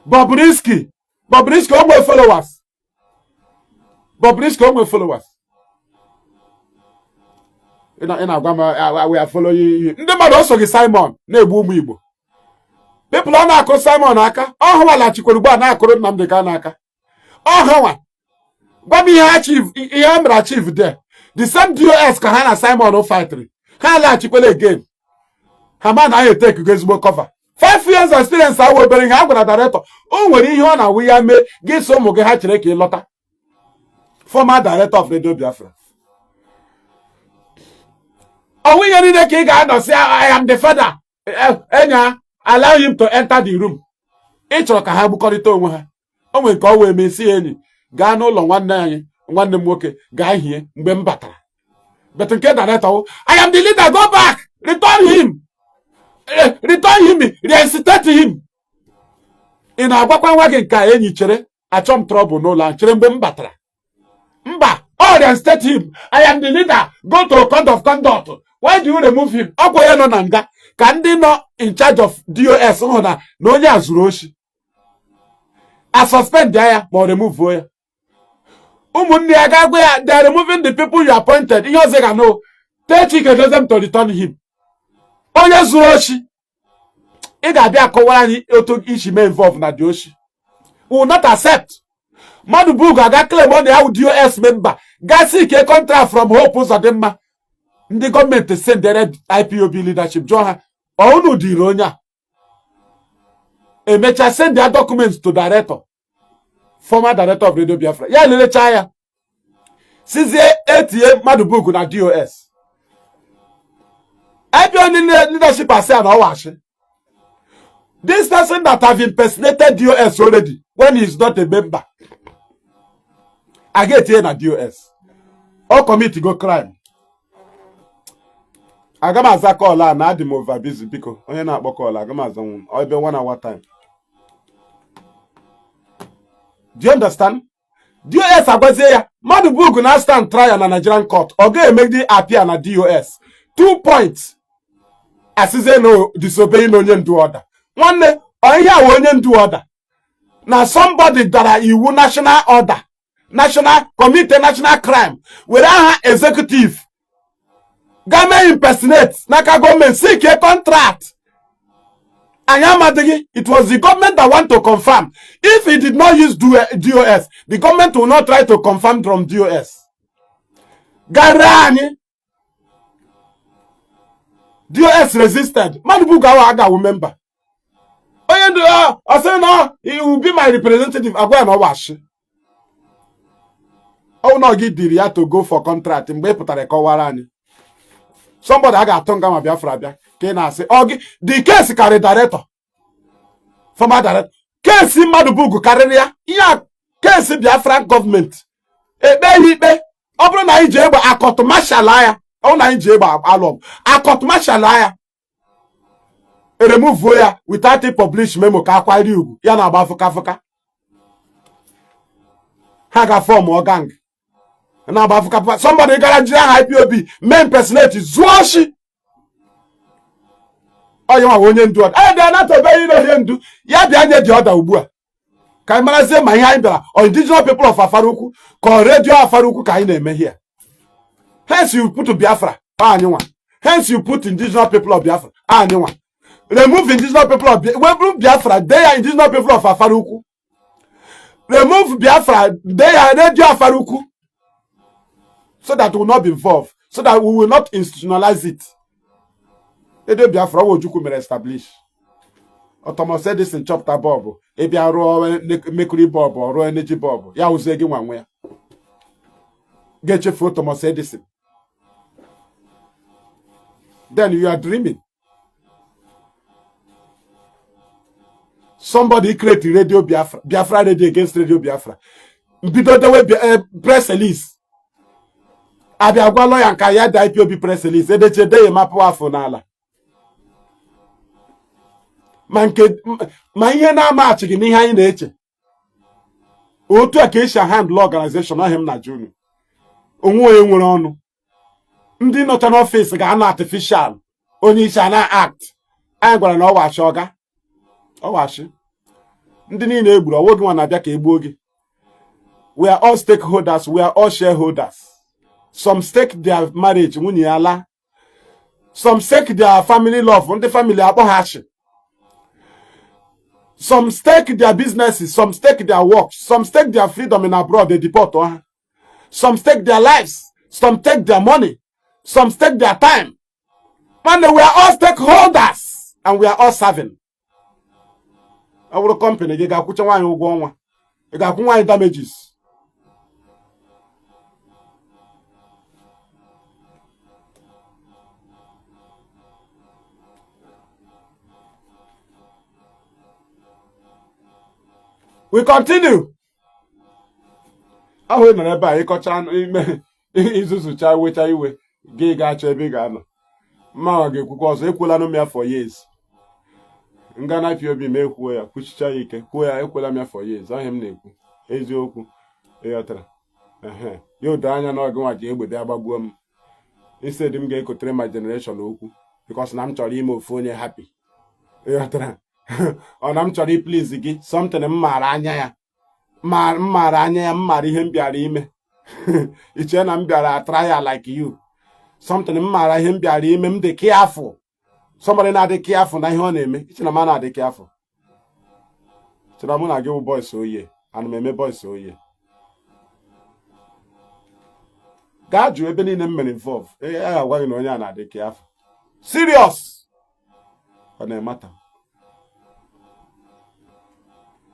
Bobrisky, Bobrisky o nwee followers. Bobrisky o nwee followers. Ị na-agwa m we are following you. Ndị mmadụ ọsọ gị Simon na-egbu ụmụ Igbo. People ọ na-akụ Simon aka, ọ hụwalachikwara ugbu a na-akụrụ Nnamdi Kanu aka. Ọ hụwa gwa m ihe achieve, ihe ha mere achieve there. The same DOS ka ha na Simon fightịrị. Ha alaghachikwala again. Ha ma na anyị etekego ezigbo cover. 5 years experience awụ obere ihe. A gwara director o nwere ihe ọ na-awụ ya mee gị so ụmụ gị ha chere ka ị lọta. Former director of Radio Biafra, ọnwụ ihe niile ka ị ga-anọ sị I am the father. Enya allow him to enter the room. Ị chọrọ ka ha gbukọrịta onwe ha. O nwere nke ọ wee mee si ya, enyi gaa n'ụlọ nwanne anyị, nwanne m nwoke, gaa hie mgbe m batara. But nke director, I am the leader, go back, return him, return him, reinstate him. Ị na-agwakwa nwa gị nke a, enyi chere, achọ m trouble n'ụlọ ahụ, chere mgbe m batara. Mba, ọ reinstate him, I am the leader, go to code of conduct, why do you remove him? Ọ bụ onye nọ na nga ka ndị nọ in charge of DOS hụ na na onye a zuru oshi, a suspend ya ma ọ remove ya. Ụmụnne ya ga-agwa ya, they are removing the people you appointed. Ihe ọzọ ga no tell Chike Doziem to return him. Onye zuru oshi, ị ga-abịa akọwara anyị otu isi mee involve na the oshi. We will not accept. Mmadụ bụ ga-aga claim ọ na ya wụ DOS member, gaa seek contract from Hope Uzodimma. Ndị gọọmenti sendere IPOB leadership jụọ ha, ọ unu dịrị onye a? Emechaa send their documents to director, former director of Radio Biafra. Ya lelechaa ya, sizie etinye mmadụ buku na DOS. IPOB leadership asị ya na ọwachi this person that have impersonated DOS already when he is not a member, a ga-etinye na DOS, ọ commit go crime. Aga m aza call a na adị m over busy, biko. Onye na-akpọ call, aga m aza nwu ebe one hour time. Do you understand? DOS agwazie ya Madubugu na stand trial na Nigerian court, ọ ga-emegide appear na DOS. 2 points asịzie na disobeying onye ndu order. Nwanne, ọ ihe a onye ndu order na somebody dara iwu national order, national committee, national crime, were aha executive ga mee impersonate n'aka gọọmenti, seek contract. Anyị amadịghị. It was the government that want to confirm. If he did not use DOS, the government will not try to confirm from DOS. Gara anyị DOS resisted. Madubugu awa agawu member onye ndu. Ọ sị na he will be my representative. Agwa ya na ọ washi ọ na gị diri ya to go for contract. Mgbe ị pụtara kọwara anyị, somebody a ga-atụ nga ma Biafra bịa ka ị na-asị ọ gị. The case karị director, former director, case Madubugu karịrị ya. Ihe a case Biafra gọọmenti ekpe ya ikpe. Ọ bụrụ na anyị ji egbe a court martial ya, ọ bụrụ na anyị ji egbe alụ ọgụ a court martial ya, eremuvuo ya without publish memo ka akwari ugwu ya na-agba fụka fụka. Ha ga-form gang na-agba fụka fụka. Somebody gara jiri aha IPOB mee impersonate, zuo oshi. Onye nwa onye ndu ọda anyị bịa natobeghị ile onye ndu ya bịa nye dị ọda ugbu a ka anyị marazie ma ihe anyị bịara ọ Indigenous People of Afaraukwu ka ọ Radio Afaraukwu ka anyị na-eme here. Hence you put Biafra, anyị nwa. Hence you put Indigenous People of Biafra, anyị nwa. Remove Indigenous People of wepụ Biafra, dee ya Indigenous People of Afaraukwu. Remove Biafra, dee ya Radio Afaraukwu, so that we will not be involved, so that we will not institutionalize it. Radio Biafra ọwa Ojukwu mere establish. Thomas Edison chọpụta bulb, ịbịa rụọ mercury bulb, rụọ energy bulb, ya wụzie gị nwa nwe ya ga-echefuo Thomas Edison. Then you are dreaming. Somebody create Radio Biafra, Biafra Radio against Radio Biafra, bido dewe press release, abịa gwa lawyer nka ya dị IPOB press release edeche de ya mapụ afọ n'ala ma nke ma ihe na-amachighị n'ihe anyị na-eche. Otu a ka esi handle organization ọhịa m na junu onwe onye nwere ọnụ. Ndị nọcha n'ọfịs ga-anọ artificial, onye isi a na-act. Anyị gwara na ọwachi ọga ọwachi ndị niile egburu ọwụ gị nwa na-abịa ka egbuo gị. We are all stakeholders, we are all shareholders. Some stake their marriage, nwunye ya laa. Some stake their family love, ndị family akpọ ha achị. Some stake their businesses, some stake their work, some stake their freedom in abroad, they deport ha. Some stake their lives, some take their money, some stake their time. Man, we are all stakeholders and we are all serving. Ọ bụrụ company gị ga-akwụcha nwaanyị ụgwọ ọnwa, ị ga-akwụ nwaanyị damages. We continue. Ahụ ị nọrọ ebe a ịkọcha ime izuzucha wecha iwe gị ga-achọ ebe ị ga-anọ. Mmanwa ga-ekwukwa ọzọ, ekwuola m ya for years. Nga na IPOB ma ekwuo ya, kwuchicha ya ike, kwuo ya, ekwuola m ya for years. Ọhịa m na-ekwu eziokwu, ịghọtara? Ehe, ya odo anya na ọgụ nwa ji egbe bịa gbagbuo m. Instead m ga-ekotere my generation okwu because na m chọrọ ime ofu onye happy, ịghọtara? Ọ na m chọrọ iplease gị, something m maara anya ya, m maara anya ya, m maara ihe m bịara ime. Iche na m bịara trial like you, something m maara ihe m bịara ime. M dị careful. Somebody na-adị careful na ihe ọ na-eme. Iche na m na-adị careful, chere mụ na gị bụ boys oye. Ana m eme boys oye. Gaa jụọ ebe niile m mere involve, ee, a ga-agwa gị na onye a na-adị careful, serious. Ọ na-emata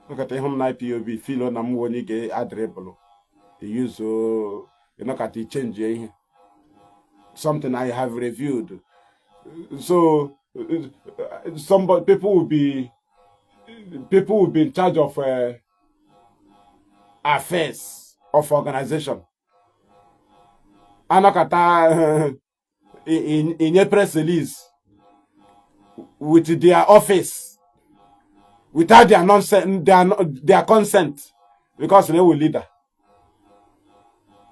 nkata ịhụ m na IPOB feel na m onye ga-adribụlụ iyuzo ịnọkata ichange ihe, something I have reviewed. So somebody people will be in charge of affairs of organization. Anọkata Inye press release with their office without their nonsense, their consent, because they were leader.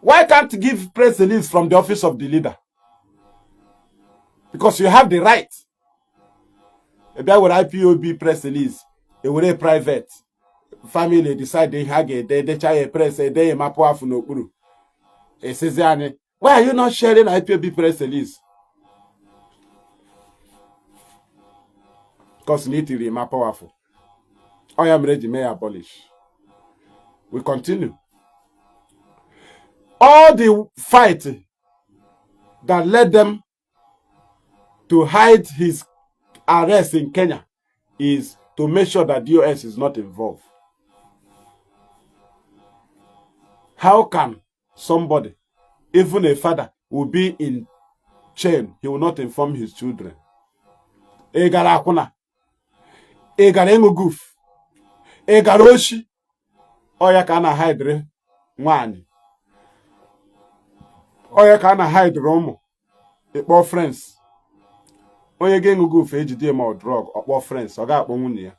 Why can't you give press release from the office of the leader? Because you have the right. Ebe were IPOB press release, ewere private family decide ihe ha ga-ede, edecha ya press, ede ya mapụ afọ n'okpuru, esizi anyị, why are you not sharing IPOB press release? Because na itiri ma powerful. Ọ ya mere eji mee ya abolish. We continue. All the fight that led them to hide his arrest in Kenya is to make sure that DOS is not involved. How can somebody, even a father, will be in chain, he will not inform his children? Ị gara akwụna, ị gara ịṅụ guf, ị gara oshi, ọ ya ka a na-ahidere nwaanyị, ọ ya ka a na-ahidere ụmụ, ịkpọ friends. Onye ga-ịṅụ guf ejide ma ọ drug, ọkpọ friends, ọ ga-akpọ nwunye ya.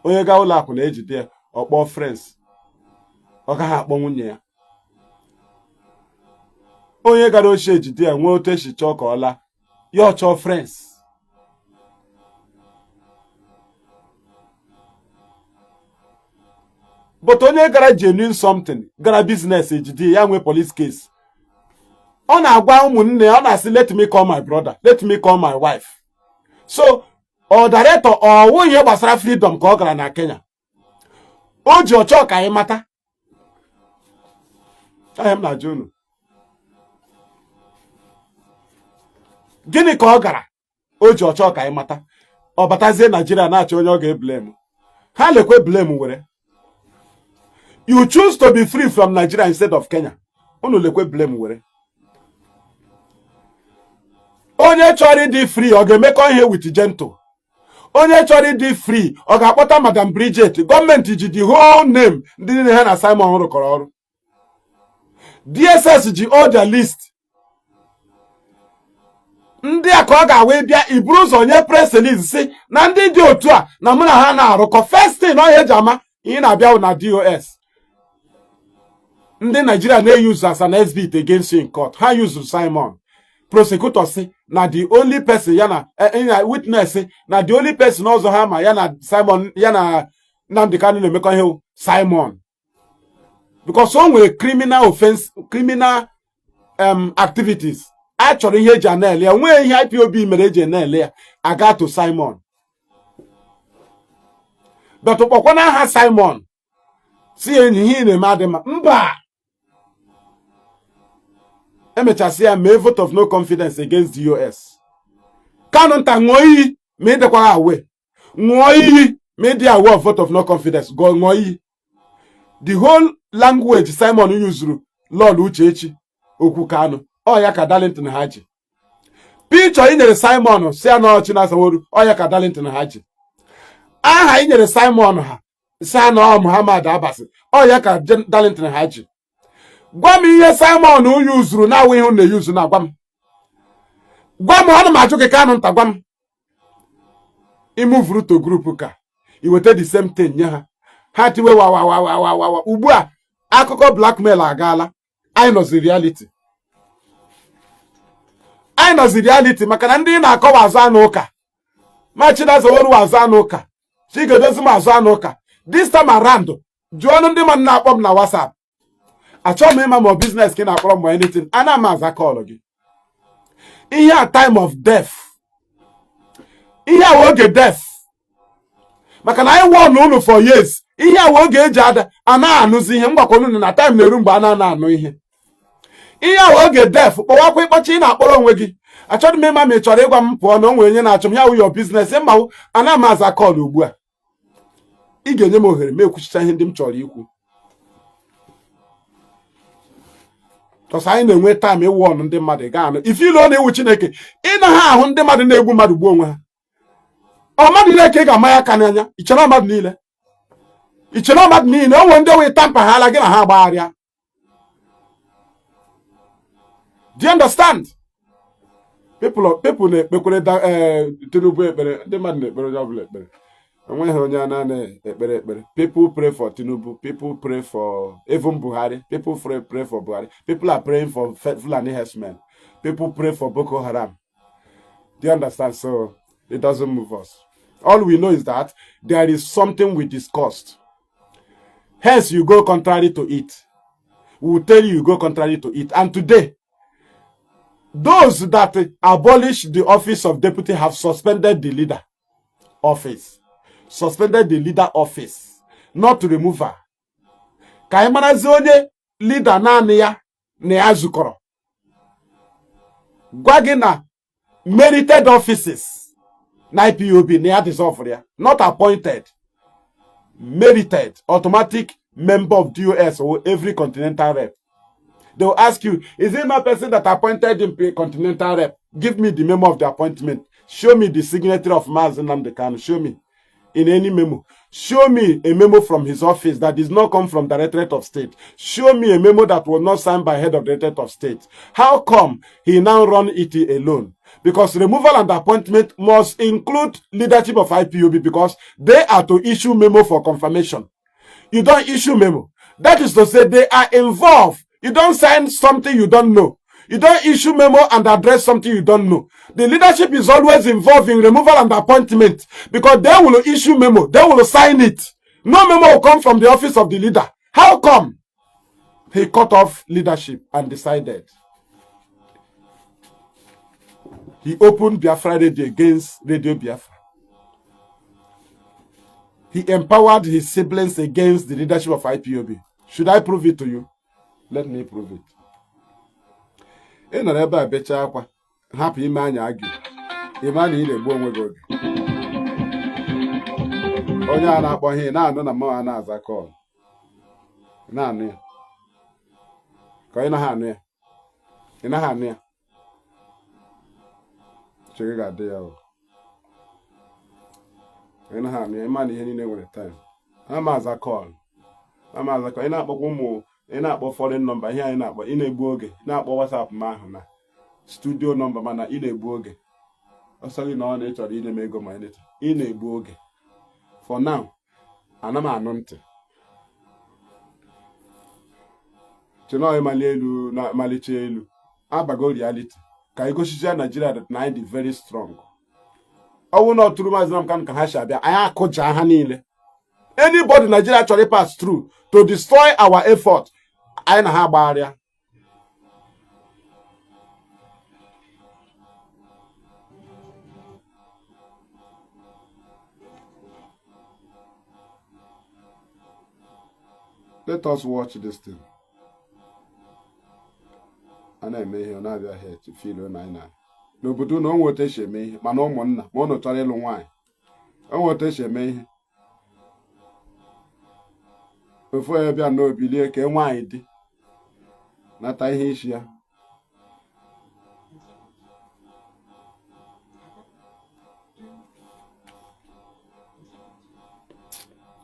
Onye ga ụlọ akụ na-ejide ya, ọkpọ friends, ọ gaghị akpọ nwunye ya. Onye gara ochie ejide ya nwee otu esi chọọ ka ọ laa, ya ọ chọọ friends. But onye gara genuine something, gara business ejide ya nwee police case, ọ na-agwa ụmụnne ya, ọ na-asị let me call my brother, let me call my wife. So ọ director ọ wụ ihe gbasara freedom ka ọ gara na Kenya, o ji ọchọ ka anyị mata. Ahịa m na-ajụ unu, gịnị ka ọ gara o ji ọchọ ka anyị mata? Ọ batazie Naijiria na-achọ onye ọ ga-eblame. Ha lekwe blame were. You choose to be free from Nigeria instead of Kenya. Unu lekwe blame were. Onye chọrọ ịdị free ọ ga-emekọ ihe with gentle. Onye chọrọ ịdị free ọ ga-akpọta Madam Bridget. Gọọmenti ji the whole name ndị niile ha na Simon rụkọrọ ọrụ. DSS ji all their list. Ndị a ka ọ ga-awa bịa iburu ụzọ nye press release si na ndị dị otu a na mụ na ha na-arụkọ. First thing ọ eji ama ihe na-abịa na DOS. Ndị Nigeria na-use as an exhibit against you in court. Ha use Simon. Prosecutor si na the only person ya na witness na the only person ọzọ ha ma ya na Simon ya na Nnamdi Kanu na-emekọ ihe Simon. Because o nwere criminal offense, criminal activities. A chọrọ ihe eji ana-ele ya, nwee ihe IPOB mere eji ana-ele ya, aga to Simon. But kpọkwana aha Simon si ya enyi ihe ị na-eme adị mma. Mba, emechasị ya mee vote of no confidence against DOS. Kanu nta ṅụọ iyi ma ị dịkwara awe, ṅụọ iyi ma ị dị awe of vote of no confidence, gụọ ṅụọ iyi. The whole language Simon yuzuru Lord Uchechi okwu Kanu, ọ ya ka Darlington ha ji. Picture i nyere Simon si ya na Chinasa Nworu, ọ ya ka Darlington ha ji. Aha i nyere Simon ha si ya na Muhammad Abbas, ọ ya ka Darlington ha ji. Gwa m ihe Simon yuzuru na-awụ ihe na-eyuzu na gwa m. Gwa m, ana m ajụ gị Kanu nta, gwa m. Imuvuru to group ka i weta the same thing nye ha. Ha tiwe wa wa wa wa wa wa. Ugbu a akụkọ blackmail agaala. Anyị nọzi reality. Anyị nọzi reality maka na ndị na-akọwa azụ anụ ụka. Ma Chinasa Nworu azụ anụ ụka. Chigodozi m azụ anụ ụka. This time around, jụọ ọnụ ndị mmadụ na-akpọ m na WhatsApp. Achọghị m ịma ma ọ business ka ị na-akpọrọ m anything. Ana m aza kọlụ gị. Ihe a time of death. Ihe a oge death. Maka na anyị won unu for years. Ihe a oge eji ada a na-anụzi ihe. Mgbakọ unu na time na-eru mgbe a na-ana anụ ihe. Ihe a oge death. Kpọwakwa ịkpọchi ị na-akpọrọ onwe gị. Achọghị m ịma ma ị chọrọ ịgwa m pụọ na o nwere onye na-achọ m. Ya wụ your business. Mma ana m aza kọlụ ugbu a. Ị ga-enye m ohere ma ekwuchicha ihe ndị m chọrọ ikwu. Because anyị na-enwe time ịwụ ọnụ ndị mmadụ gaa anụ. Ife ilu ọ na-ewu Chineke, ị naghị ahụ ndị mmadụ na-egbu mmadụ gbuo onwe ha. Ọ mmadụ niile ka ị ga-ama ya aka n'anya. Ichere mmadụ niile. Ichere mmadụ niile. O nwere ndị wee tampa ha ala gị na ha agbagharịa. Do you understand? People na-ekpekwere Tinubu ekpere, ndị mmadụ na-ekpere onye ọbụla ekpere. Enweghị onye a na-ekpere ekpere. People pray for Tinubu, people pray for even Buhari, people pray for Buhari, people are praying for Fulani herdsmen, people pray for Boko Haram. Do you understand? So it doesn't move us. All we know is that there is something we discussed. Hence, you go contrary to it. We will tell you you go contrary to it. And today, those that abolished the office of deputy have suspended the leader office. Suspended the leader office, not removal. Ka anyị marazi onye leader naanị ya na ya zukọrọ. Gwa gị na merited offices na IPOB na ya dissolve ya, not appointed. Merited, automatic member of DOS or every continental rep. They will ask you, is it not person that appointed him continental rep? Give me the memo of the appointment. Show me the signature of Mazi Nnamdi Kanu. Show me in any memo. Show me a memo from his office that does not come from Directorate of State. Show me a memo that was not signed by head of Directorate of State. How come he now run it alone? Because removal and appointment must include leadership of IPOB, because they are to issue memo for confirmation. You don't issue memo. That is to say they are involved. You don't sign something you don't know. You don't issue memo and address something you don't know. The leadership is always involved in removal and appointment, because they will issue memo. They will sign it. No memo will come from the office of the leader. How come? He cut off leadership and decided. He opened Biafra Radio against Radio Biafra. He empowered his siblings against the leadership of IPOB. Should I prove it to you? Let me prove it. Ị nọrọ ebe a bechaa akwa, hapụ ime anya agụ, ime na ị na-egbu onwe gị oge. Onye a na-akpọ ihe na-anụ na mmanwụ a na-aza call, na-anụ ya ka ị naghị anụ ya, ị naghị anụ ya, uche gị ga-adị ya o. Ị naghị anụ ya, ịma na ihe niile nwere time. Ana m aza call, ana m aza call. Ị na-akpọkwa ụmụ, ị na-akpọ foreign number, ihe anyị na-akpọ, ị na-egbu oge. Na-akpọ WhatsApp m ahụ na studio number, mana ị na-egbu oge. Ọsọ gị na ọ na ị chọrọ inye m ego, ma ị na-egbu oge. For now, ana m anụ ntị. Chinọọ ịmali elu na malicha elu abago reality ka anyị gosicha Nigeria that na anyị dị very strong. Ọnwụ na ọtụrụ Maazị Nnamdi Kanu ka ha si abịa, anyị akụja ha niile. Anybody Nigeria chọrọ pass through to destroy our effort, anyị na ha agbagharịa. Let us watch this thing. A na-eme ihe ọ na-abịa het feel na anyị na n'obodo na onwe otu esi eme ihe, mana ụmụnna ma ụnụ chọrọ ịlụ nwaanyị, onwe otu esi eme ihe. Ofu onye bịa n'obilie ka nwaanyị dị nata ihe isi ya.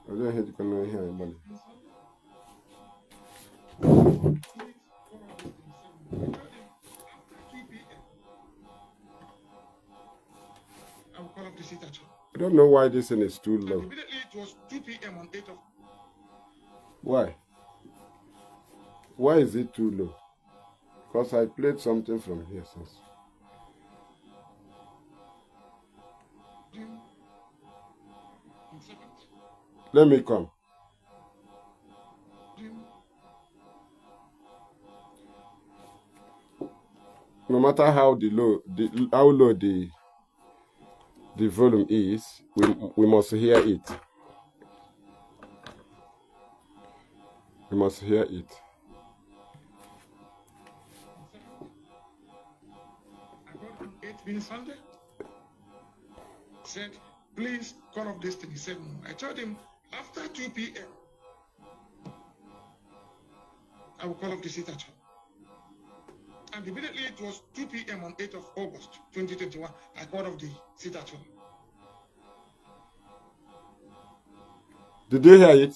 Olee ihe jikọ na ihe a gbalị? I will call up the sit at home. I don't know why this thing is too low. And immediately it was 2 p.m. on 8th of Why? Why is it too low? Because I played something from here since. June on 7th. Let me come. June. No matter how the low the how low the volume is, we must hear it. We must hear it. I got on 8 being Sunday. Said, please call off this thing. He said, no. I told him after 2 p.m. I will call off the sit at home. And immediately it was 2 p.m. on 8th of August, 2021. I called off the sit at home. Did you hear it?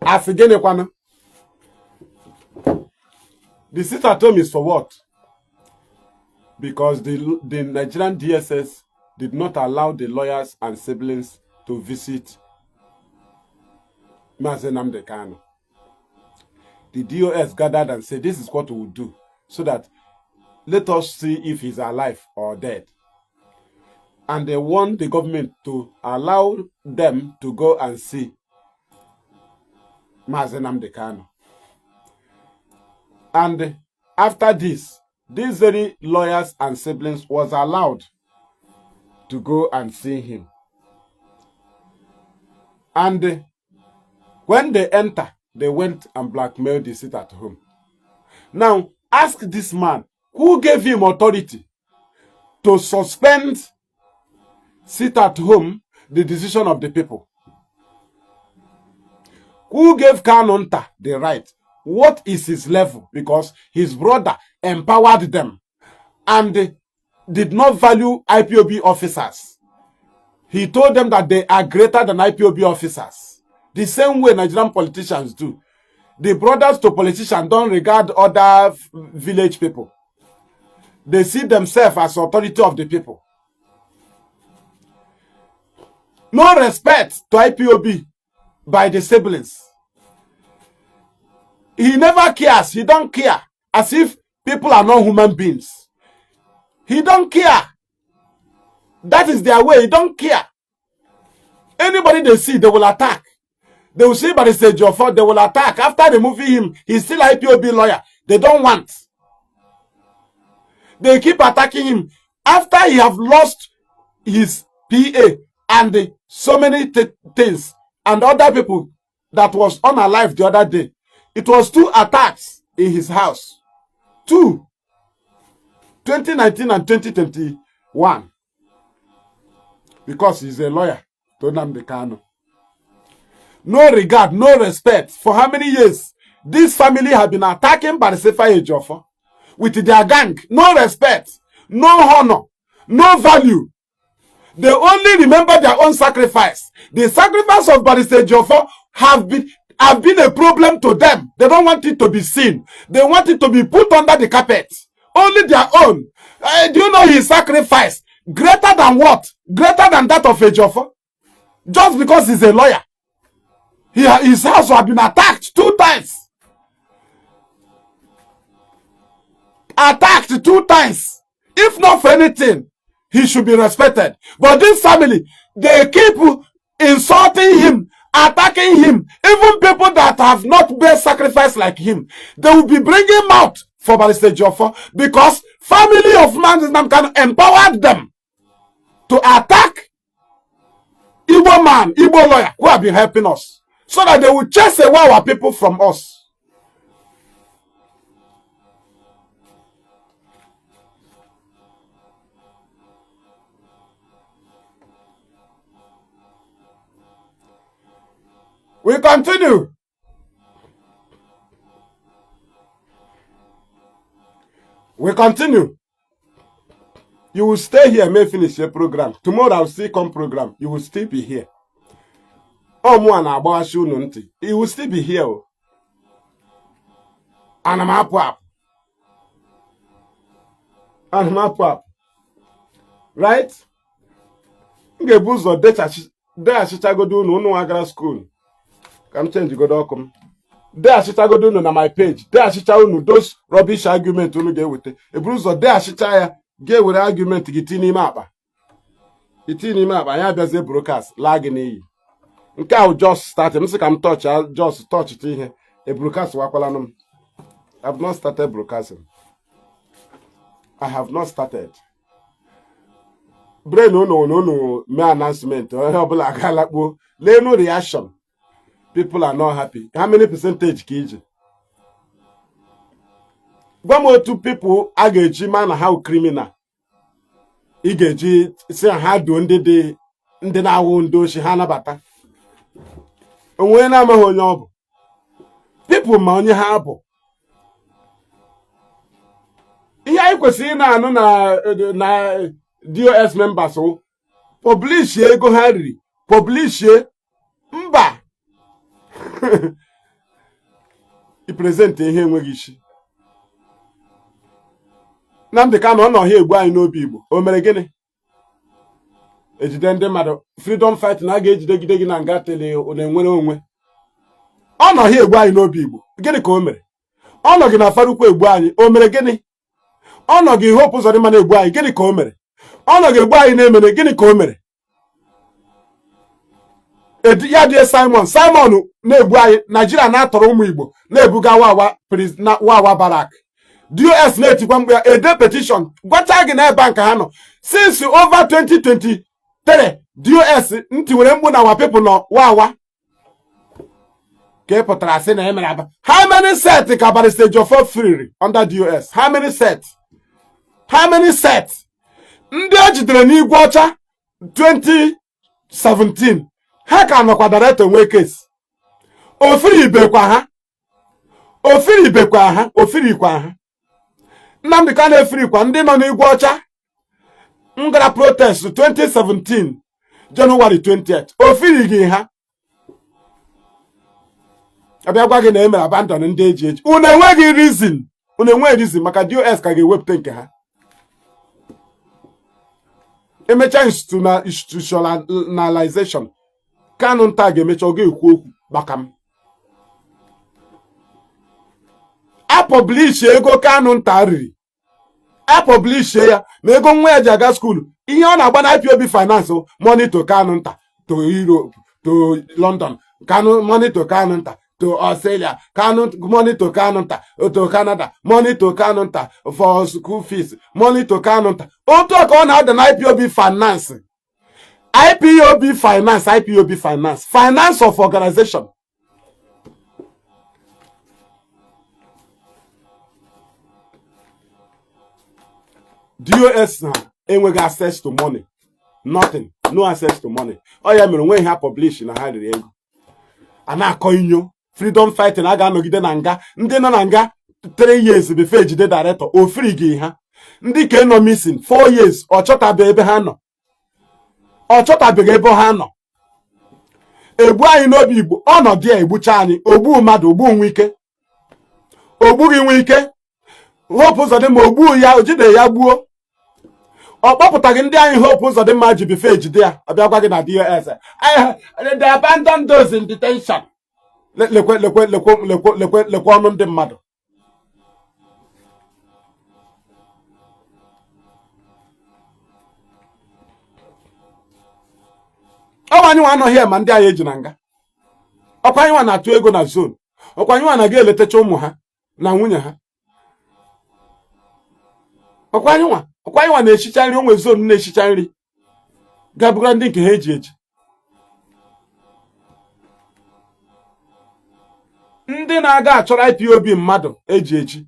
Asị gịnịkwanụ? The sit at home is for what? Because the Nigerian DSS did not allow the lawyers and siblings to visit Mazi Nnamdi Kanu. The DOS gathered and said, this is what we will do, so that let us see if he's alive or dead. And they want the government to allow them to go and see Mazi Nnamdi Kanu. And after this, these very lawyers and siblings was allowed to go and see him. And when they enter, they went and blackmailed the sit at home. Now, ask this man, who gave him authority to suspend sit at home, the decision of the people? Who gave Kanunta the right? What is his level? Because his brother empowered them and did not value IPOB officers. He told them that they are greater than IPOB officers. The same way Nigerian politicians do. The brothers to politicians don't regard other village people. They see themselves as authority of the people. No respect to IPOB by the siblings. He never cares. He don't care. As if people are not human beings. He don't care. That is their way. He don't care. Anybody they see, they will attack. They will see Barrister Ejiofor, they will attack. After removing him, he's still IPOB lawyer. They don't want. They keep attacking him. After he have lost his PA and so many things and other people that was unalive the other day, it was 2 attacks in his house. 2. 2019 and 2021. Because he's a lawyer to Nnamdi Kanu. No regard, no respect. For how many years this family have been attacking Barrister Ejiofor with their gang. No respect, no honor, no value. They only remember their own sacrifice. The sacrifice of Barrister Ejiofor have been a problem to them. They don't want it to be seen. They want it to be put under the carpet. Only their own. Do you know his sacrifice? Greater than what? Greater than that of Ejiofor. Just because he's a lawyer. His house has been attacked 2 times. Attacked 2 times. If not for anything, he should be respected. But this family, they keep insulting him, attacking him. Even people that have not made sacrifice like him, they will be bringing him out for Barrister Ejiofor because family of Mazi Nnamdi Kanu empowered them to attack Igbo man, Igbo lawyer who have been helping us, so that they will chase away our people from us. We continue. We continue. You will stay here, may finish your program. Tomorrow I'll still come program. You will still be here. Oh, you will still be here. And I'm up up. And I'm up up. Right? Ngebuzo de unu unu agara school. Ka m change godo ọkụ m. Deghachichagodo unu na my page. Deghachicha unu those rubbish argument unu ga-eweta. Eburu ụzọ deghachicha ya ga-ewere argument gị tinye n'ime akpa. Itinye n'ime akpa anyị abịazie broadcast laa gị n'iyi. Nke ahụ just start. M sị ka m touch just touch ihe. E broadcast wakwalanụ m. I have not started broadcasting. I have not started. Brain unu unu mee announcement. Onye ọbụla agalakpuo. Lee no reaction. People are not happy. How many percentage ka iji? Gwa m otu people a ga-eji ma na ha criminal. Ị ga-eji si ha duo ndị dị ndị na-awụ ndị ochi ha nabata. Onwe na-amaghị onye ọ bụ. People ma onye ha bụ. Ihe anyị kwesịrị ị na-anụ na DOS members wụ publish ego ha riri, publish mba. I present ihe enweghị isi. Nnamdi Kanu ọ nọghị egbu anyị n'obi Igbo, o mere gịnị? Ejide ndị mmadụ, freedom fight na a ga-ejidegide gị na nga tele na-enwere onwe. Ọ nọghị egbu anyị n'obi Igbo, gịnị ka o mere? Ọ nọghị na Afaraukwu egbu anyị, o mere gịnị? Ọ nọghị Hope Uzodimma na-egbu anyị, gịnị ka o mere? Ọ nọghị egbu anyị na-emere, gịnị ka o mere? Ya dị Simon, Simon na-egbu anyị, Naijiria na-atọrọ ụmụ Igbo na-ebuga wawa na wawa barrack. DOS na-etikwa mkpu ya, ede petition gwacha gị na ebe nke ha nọ since over 2023. DOS ntị were mkpu na our people nọ wawa ka ị pụtara sị na emere aba. How many set ka Barrister Ejiofor freed under DOS? How many set? How many set? Ndị e jidere n'igwe ọcha 2017 ha ka nọkwa, director nwee case, ofiribekwa ha, ofiribekwa ha, ofirikwa ha. Nnamdi Kanu efirikwa ndị nọ n'igwe ọcha m gara protest 2017 January 20th, ofirighi ha. Abịa gwa gị na emere abandon ndị eji eji, unu enweghị reason, unu enweghị reason, maka DOS ka ga-ewepụta nke ha emechaa institutionalization. Kanu nta ga-emecha, ọ ga-ekwu okwu maka m a publish ego Kanu nta riri, a publish ya ma ego nwa ya ji aga school, ihe ọ na-agba na IPOB finance, money to Kanu nta to Europe, to London, Kanu money to Kanu nta to Australia, Kanu money to Kanu nta to Canada, money to Kanu nta for school fees, money to Kanu nta. Otu a ka ọ na-ada na IPOB finance, IPOB finance, IPOB finance, finance of organization. DOS ha enweghị access to money, nothing, no access to money. Ọ ya mere onweghị ha publish na ha riri ego. A na-akọ inyo freedom fighting, a ga-anọgide na nga. Ndị nọ na nga 3 years before ejide director, o free ha. Ndị ka nọ missing 4 years, ọ chọtabeghị ebe ha nọ, ọ chọtabeghị ebe ha nọ. Egbu anyị n'obi Igbo, ọnọdụ ya egbucha anyị, ogbu mmadụ, ogbu nwe ike, ogbughị nwe ike. Hope Uzodimma ogbu ya, o jide ya gbuo, ọ kpọpụtaghị ndị anyị Hope Uzodimma ji before ejide ya. Ọbịa gwa gị na DOS, they abandon those in detention. Lekwe, lekwe, lekwe, lekwe, lekwe, lekwe ọnụ ndị mmadụ. Ọwa anyị nwa anọghị ya, ma ndị anyị eji na nga, ọkwa anyị nwa na-atụ ego na zone, ọkwa anyị nwa na-aga eletacha ụmụ ha na nwunye ha, ọkwa anyị nwa, ọkwa anyị nwa na-echicha nri, onwe zone na-echicha nri gabugara ndị nke ha eji eji. Ndị na-aga achọrọ IPOB mmadụ eji eji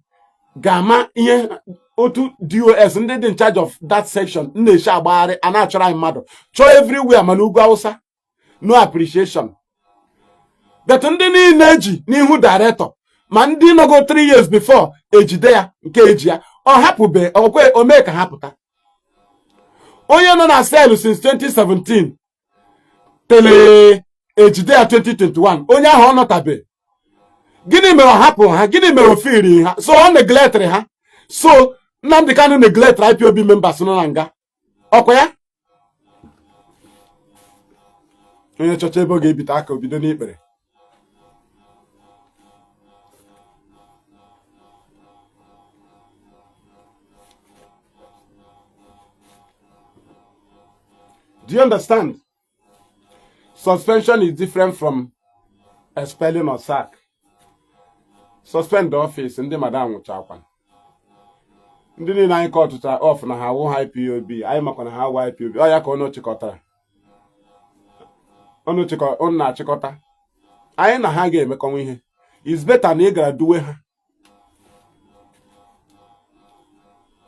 ga-ama ihe otu DOS ndị dị in charge of that section na-echi agbagharị a na-achọrọ anyị mmadụ, chọọ everywhere, mana ugwu Awụsa, no appreciation. But ndị niile eji n'ihu director, ma ndị nọgo 3 years before ejide ya, nke eji ya ọ hapụbe okwe omee ka ha pụta. Onye nọ na cell since 2017 tele ejide ya 2021, onye ahụ ọ nọtabe. Gịnị mere ọ hapụ ha? Gịnị mere o firi ha? So ọ neglectịrị ha. So Nnamdi Kanu neglect IPOB members nọ na nga, ọkwa ya? Onye chọcha ebe ọ ga-ebite aka, obido n'ikpere. Do you understand? Suspension is different from expelling or sack. Suspend the office, ndị madam nwụchakwa. Ndị niile anyị kọtụchara off na ha wụ ha IPOB, anyị makwa na ha wụ IPOB. Ọ ya ka ọnụ chịkọtara. Ọnụ chịkọ, ọnụ na-achịkọta. Anyị na ha ga-emekọnwa ihe. It's better na ị gara duwe ha.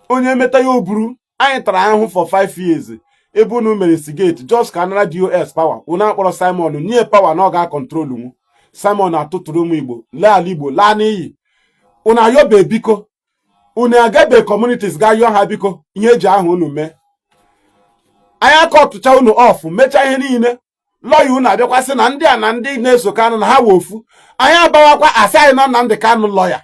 Onye meta ya o buru. Anyị tara ahụhụ for 5 years ebe unu mere instigate just ka anara DOS power. Unu akpọrọ Simon nye power na ọ ga-acontrol nwu. Simon atụtụrụ ụmụ Igbo lee ala Igbo laa n'iyi. Unu ayọbe biko, unu agabe communities ga yọọ ha biko, ihe eji aha unu mee. Anyị aka ọtụcha unu off, mechaa ihe niile. Lọya unu abịakwasị na ndị a na ndị na-eso Kanụ na ha wee ofu. Anyị abawakwa asị anyị na Nnamdị Kanụ lọya,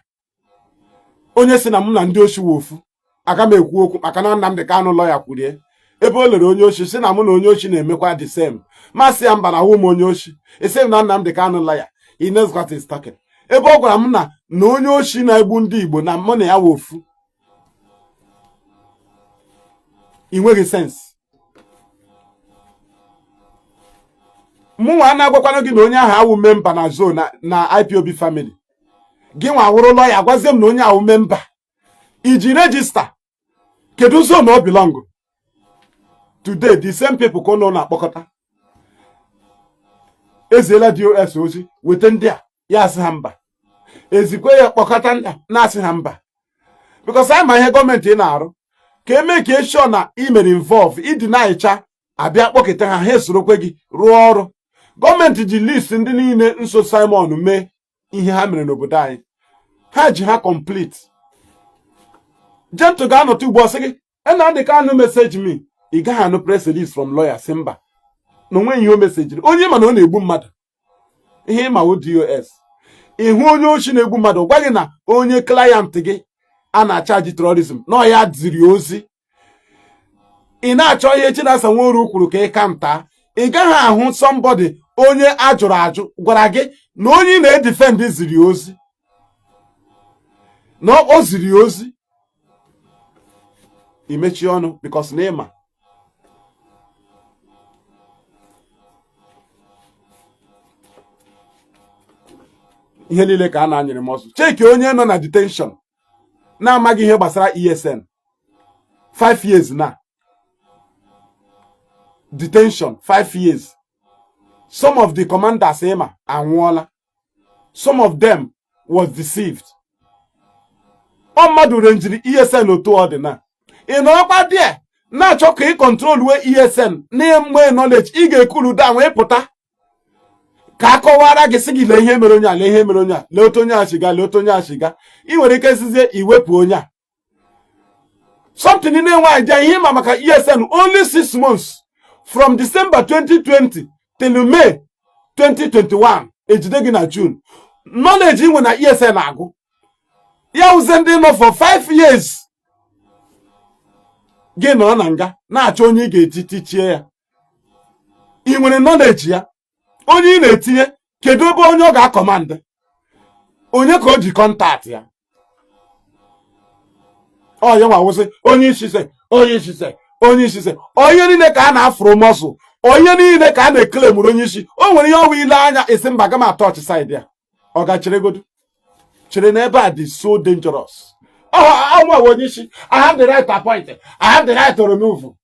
onye si na mụ na ndị oshi wee ofu. Aga m ekwu okwu maka na Nnamdi Kanu lawyer kwurie ebe o lere onye oshi, si na mụ na onye oshi na-emekwa the same. Masị ya mba, na awụ m onye oshi. Esi m na Nnamdi Kanu lawyer, he knows what he's talking. Ebe ọ gwara m na onye oshi na-egbu ndị Igbo na mụ na ya wụ ofu. Ị nweghị sense. Mụnwa na-agwakwana gị na onye ahụ awụ member na zone na IPOB family. Gị nwa wụrụ lawyer, gwazie m na onye awụ member. Iji register, kedu zone ọ belong? Today the same people ka ụnụ na-akpọkọta eziela DOS ozi, weta ndị a, ya asị ha mba. Ezikwe ya kpọkọta ndị a, na-asị ha mba, because anyị ma ihe gọọmenti ị na-arụ ka eme ka e sure na ị mere involve ịdị na-echa abịa kpọkịta ha, ha esorokwe gị rụọ ọrụ. Gọọmenti ji list ndị niile nso Simon mee ihe ha mere n'obodo anyị, ha ji ha complete. Gentle ga-anọta ugbu ọ sị gị Nnamdi Kanu message me. Ị gaghị anụ press release from lawyer sị mba, na onweghị ihe o messageri onye ma na ọ na-egbu mmadụ. Ihe ịma wụ DOS ịhụ onye ochi na-egbu mmadụ, gwa gị na onye client gị a na-acharge terrorism na ọ ya ziri ozi. Ị na-achọ ihe Chinasa Nworu kwuru ka ị ka nta, ị gaghị ahụ somebody onye a jụrụ ajụ gwara gị na onye ị na-edefend ziri ozi, na o ziri ozi. Imechi ọnụ because na ịma ihe niile ka a na-anyịrị m ọsọ. Cheki onye nọ na detention na-amaghị ihe gbasara ESN, 5 years na detention, 5 years. Some of the commanders ịma anwụọla, some of them was deceived. Ọ mmadụ renjiri ESN otu ọ dị na ị nọrọkwa there na-achọ ka ị control wee ESN na-enwe knowledge. Ị ga-ecool down wee pụta ka a kọwara gị, sị gị lee ihe mere onye a, lee ihe mere onye a, lee otu onye a shiga, lee otu onye a shiga. Ị nwere ike sizie iwepụ onye a something na-enwe idea ihe ma maka ESN. Only 6 months from December 2020 till May 2021, ejide gị na June, knowledge inwe na ESN agụ ya wụzie ndị nọ for 5 years. Gị nọrọ na nga na-achọ onye ị ga-eti tichie ya. Ị nwere knowledge ya? Onye ị na-etinye, kedu ebe onye ọ ga-acommand? Onye ka o ji contact ya? Ọ ya nwa wụsị onye isi se, onye isi se, onye isi se. Onye niile ka a na-afụrụ muscle, onye niile ka a na-eclaimuru onye isi. O nwere ihe ọnwa ile anya esi mba gama atọchị side ya. Ọ ga godu chere na ebe a dị so dangerous. Ọ onye isi, I have the right to appoint, I have the right to remove,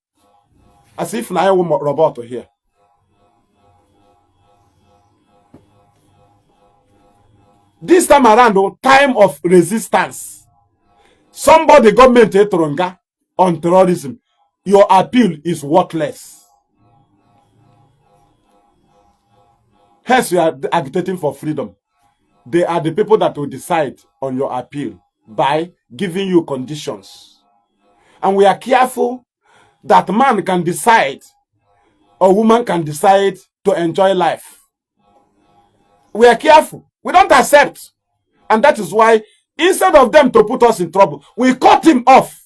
as if na anyị wụ robot here. This time around, time of resistance. Somebody gọọmenti tụrụ nga on terrorism, your appeal is worthless. Hence you are agitating for freedom. They are the people that will decide on your appeal by giving you conditions. And we are careful that man can decide or woman can decide to enjoy life. We are careful. We don't accept. And that is why, instead of them to put us in trouble, we cut him off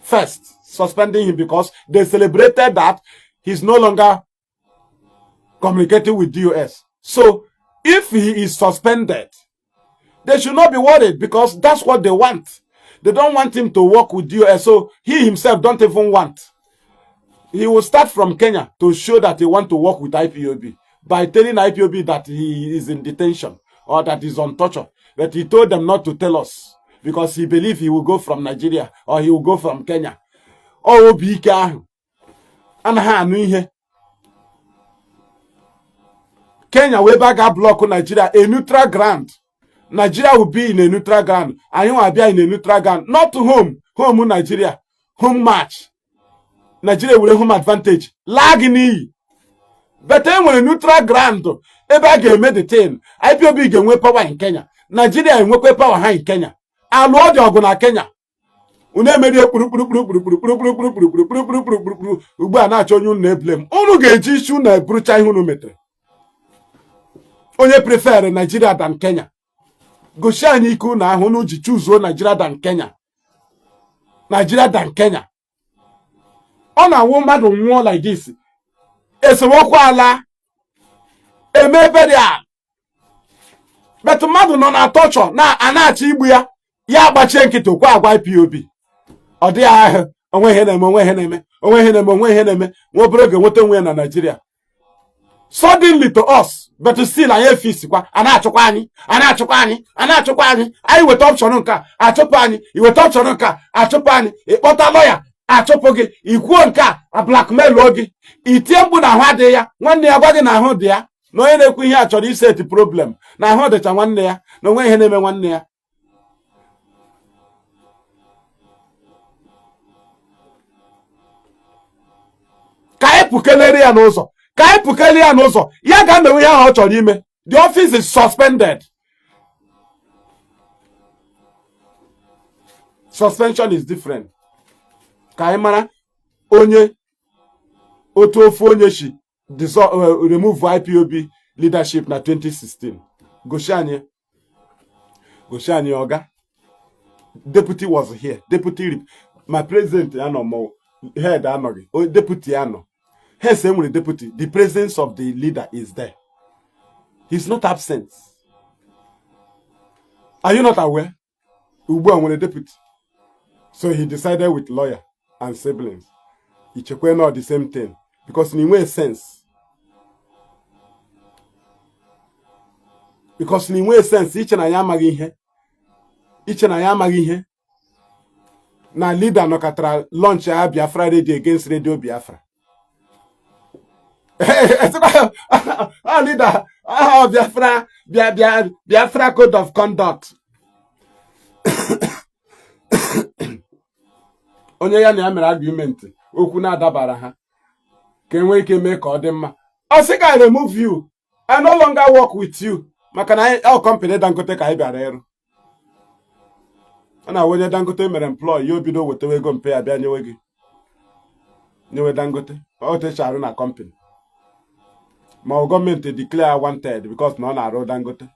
first, suspending him because they celebrated that he's no longer communicating with DOS. So if he is suspended, they should not be worried because that's what they want. They don't want him to work with DOS. So he himself don't even want. He will start from Kenya to show that he want to work with IPOB by telling IPOB that he is in detention or that he's on torture. But he told them not to tell us because he believed he will go from Nigeria or he will go from Kenya. Ọ obi ike ahụ anaghị anụ ihe. Kenya wee ebe a ga-block Nigeria, a neutral ground. Nigeria will be in a neutral ground. Anyị nwa abịa in a neutral ground, not home, home Nigeria, home match. Nigeria were home advantage laa gị n'iyi. But e nwere neutral ground ebe a ga-eme the thing. IPOB ga-enwe power in Kenya, Nigeria enwekwa power ha in Kenya. Alụọ dị ọgụ na Kenya, unu emerie kpurukpurukpurukpurukpurukpurukpurukpurukpurukpurukpuru. Ugbu a na-achọ onye unu na-eblame. Unu ga-eji isi unu eburucha ihe unu metere. Onye prefer Nigeria than Kenya, gosi anyị ike unu ahụ unu ji choosuo Nigeria than Kenya. Nigeria than Kenya. Ọ na-awụ mmadụ nwụọ like this, esemokwu ala eme burial, but mmadụ nọ na torture na a na-achọ igbu ya, ya agbachie nkịtị, okwu agwa IPOB ọ dịghị ahụ, onwe ihe na-eme, onwe ihe na-eme, onwe ihe na-eme, onwe ihe na-eme. Nwa obere oge, nweta onwe ya na Nigeria suddenly to us, but still anyị efisikwa, a na-achụkwa anyị, a na-achụkwa anyị, a na-achụkwa anyị. Anyị weta option nke a, achụpụ anyị. Iweta option nke a, achụpụ anyị. Ịkpọta lọya, achụpụ gị. Ikwuo nke a, a blackmail gị. Itie mkpu na ahụ adịghị ya, nwanne ya gwa gị na ahụ dị ya, na onye na-ekwu ihe a chọrọ iset problem, na ahụ dịcha nwanne ya, na onwe ihe na-eme nwanne ya. Ka anyị pụkelere ya n'ụzọ, ka anyị pụkelere ya n'ụzọ, ya ga-emewe ihe ahụ ọ chọrọ ime. The office is suspended. Suspension is different. Ka anyị mara onye otu ofu onye si remove IPOB leadership na 2016. Gosi anyị, gosi anyị. Oga deputy was here. Deputy, my president anọ, ma head anọghị, deputy anọ. Hence enwere deputy. The presence of the leader is there. He's not absent. Are you not aware? Ugbu a nwere deputy. So he decided with lawyer and siblings. Ichekwe not the same thing because na inwe sense, because na inwe sense. Iche na ya amaghị ihe, iche na ya amaghị ihe, na leader nọkọtara launch ya Biafra Radio against Radio Biafra. Oh, leader, oh, Biafra, Bia, Bia, Biafra code of conduct. Onye ya na ya mere argument, okwu na-adabara ha, ka enwee ike mee ka ọ dị mma, ọ sị ka I remove you, I no longer work with you, maka na ọ company Dangote ka anyị bịara ịrụ. Ọ na-awụ onye Dangote mere employ ya, obido wetawa ego mpe ya bịa nyewe gị, nyewe Dangote. Ọ techarụ na company, ma ọ gọọmenti declare wanted because na ọ na-arụ Dangote,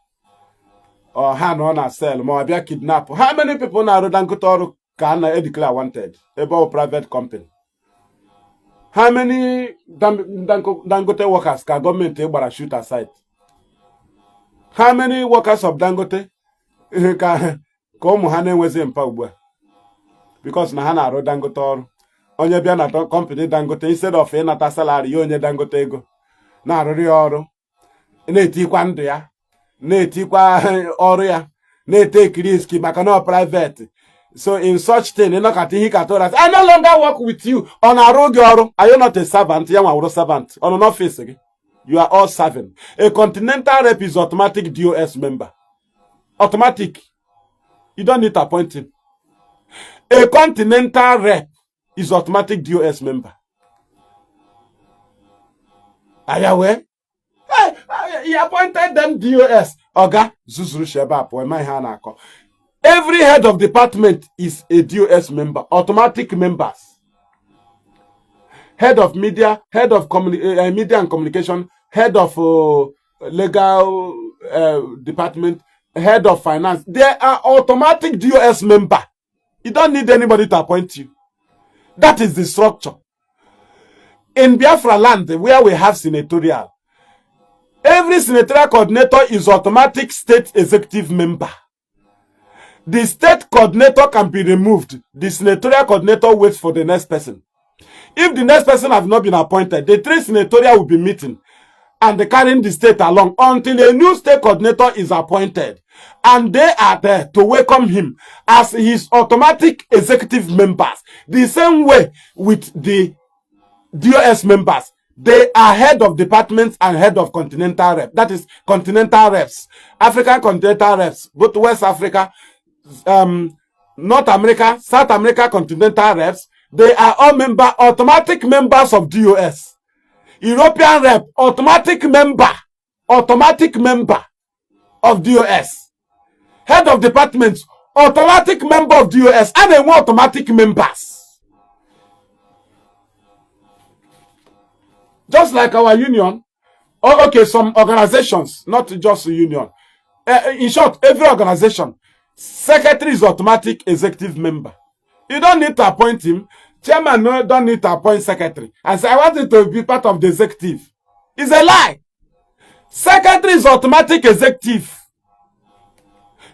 ọ ha na ọ na sell, ma ọ bịa kidnap. How many people na-arụ Dangote ọrụ ka a na-edeclare wanted ebe ọ private company? How many Dangote workers ka gọọmenti gbara shoot aside? How many workers of Dangote ka ụmụ ha na-enwezi mpa ugbu a because na ha na-arụ Dangote ọrụ? Onye bịa na company Dangote, instead of ịnata salary ya, onye Dangote ego na-arụrụ ya ọrụ, na-etikwa ndụ ya, na-etikwa ọrụ ya, na-etake risk maka na ọ private. So in such thing, ịnọkọta ihe ka tụra, "I no longer work with you." Ọ na-arụ gị ọrụ? Are you not a servant? Ya nwa wụrụ servant, ọ nọ n'ọfịs gị. You are all serving. A continental rep is automatic DOS member, automatic. You don't need to appoint him. A continental rep is automatic DOS member. Are you aware? Hey, he appointed them DOS. Oga zuzuru shebe apụ eme ihe a na-akọ. Every head of department is a DOS member, automatic members. Head of media, head of media and communication, head of legal department, head of finance. They are automatic DOS member. You don't need anybody to appoint you. That is the structure. In Biafra land, where we have senatorial, every senatorial coordinator is automatic state executive member. The state coordinator can be removed. The senatorial coordinator waits for the next person. If the next person have not been appointed, the three senatorial will be meeting and carrying the state along until a new state coordinator is appointed. And they are there to welcome him as his automatic executive members. The same way with the DOS members. They are head of departments and head of continental rep. That is continental reps, African continental reps, both West Africa, North America, South America continental reps. They are all member, automatic members of DOS. European rep, automatic member of DOS. Head of departments, automatic member of DOS, and they want automatic members. Just like our union, oh, okay, some organizations, not just a union. In short, every organization, secretary is automatic executive member. You don't need to appoint him. Chairman no don't need to appoint secretary and say, "I want you to be part of the executive." It's a lie. Secretary is automatic executive.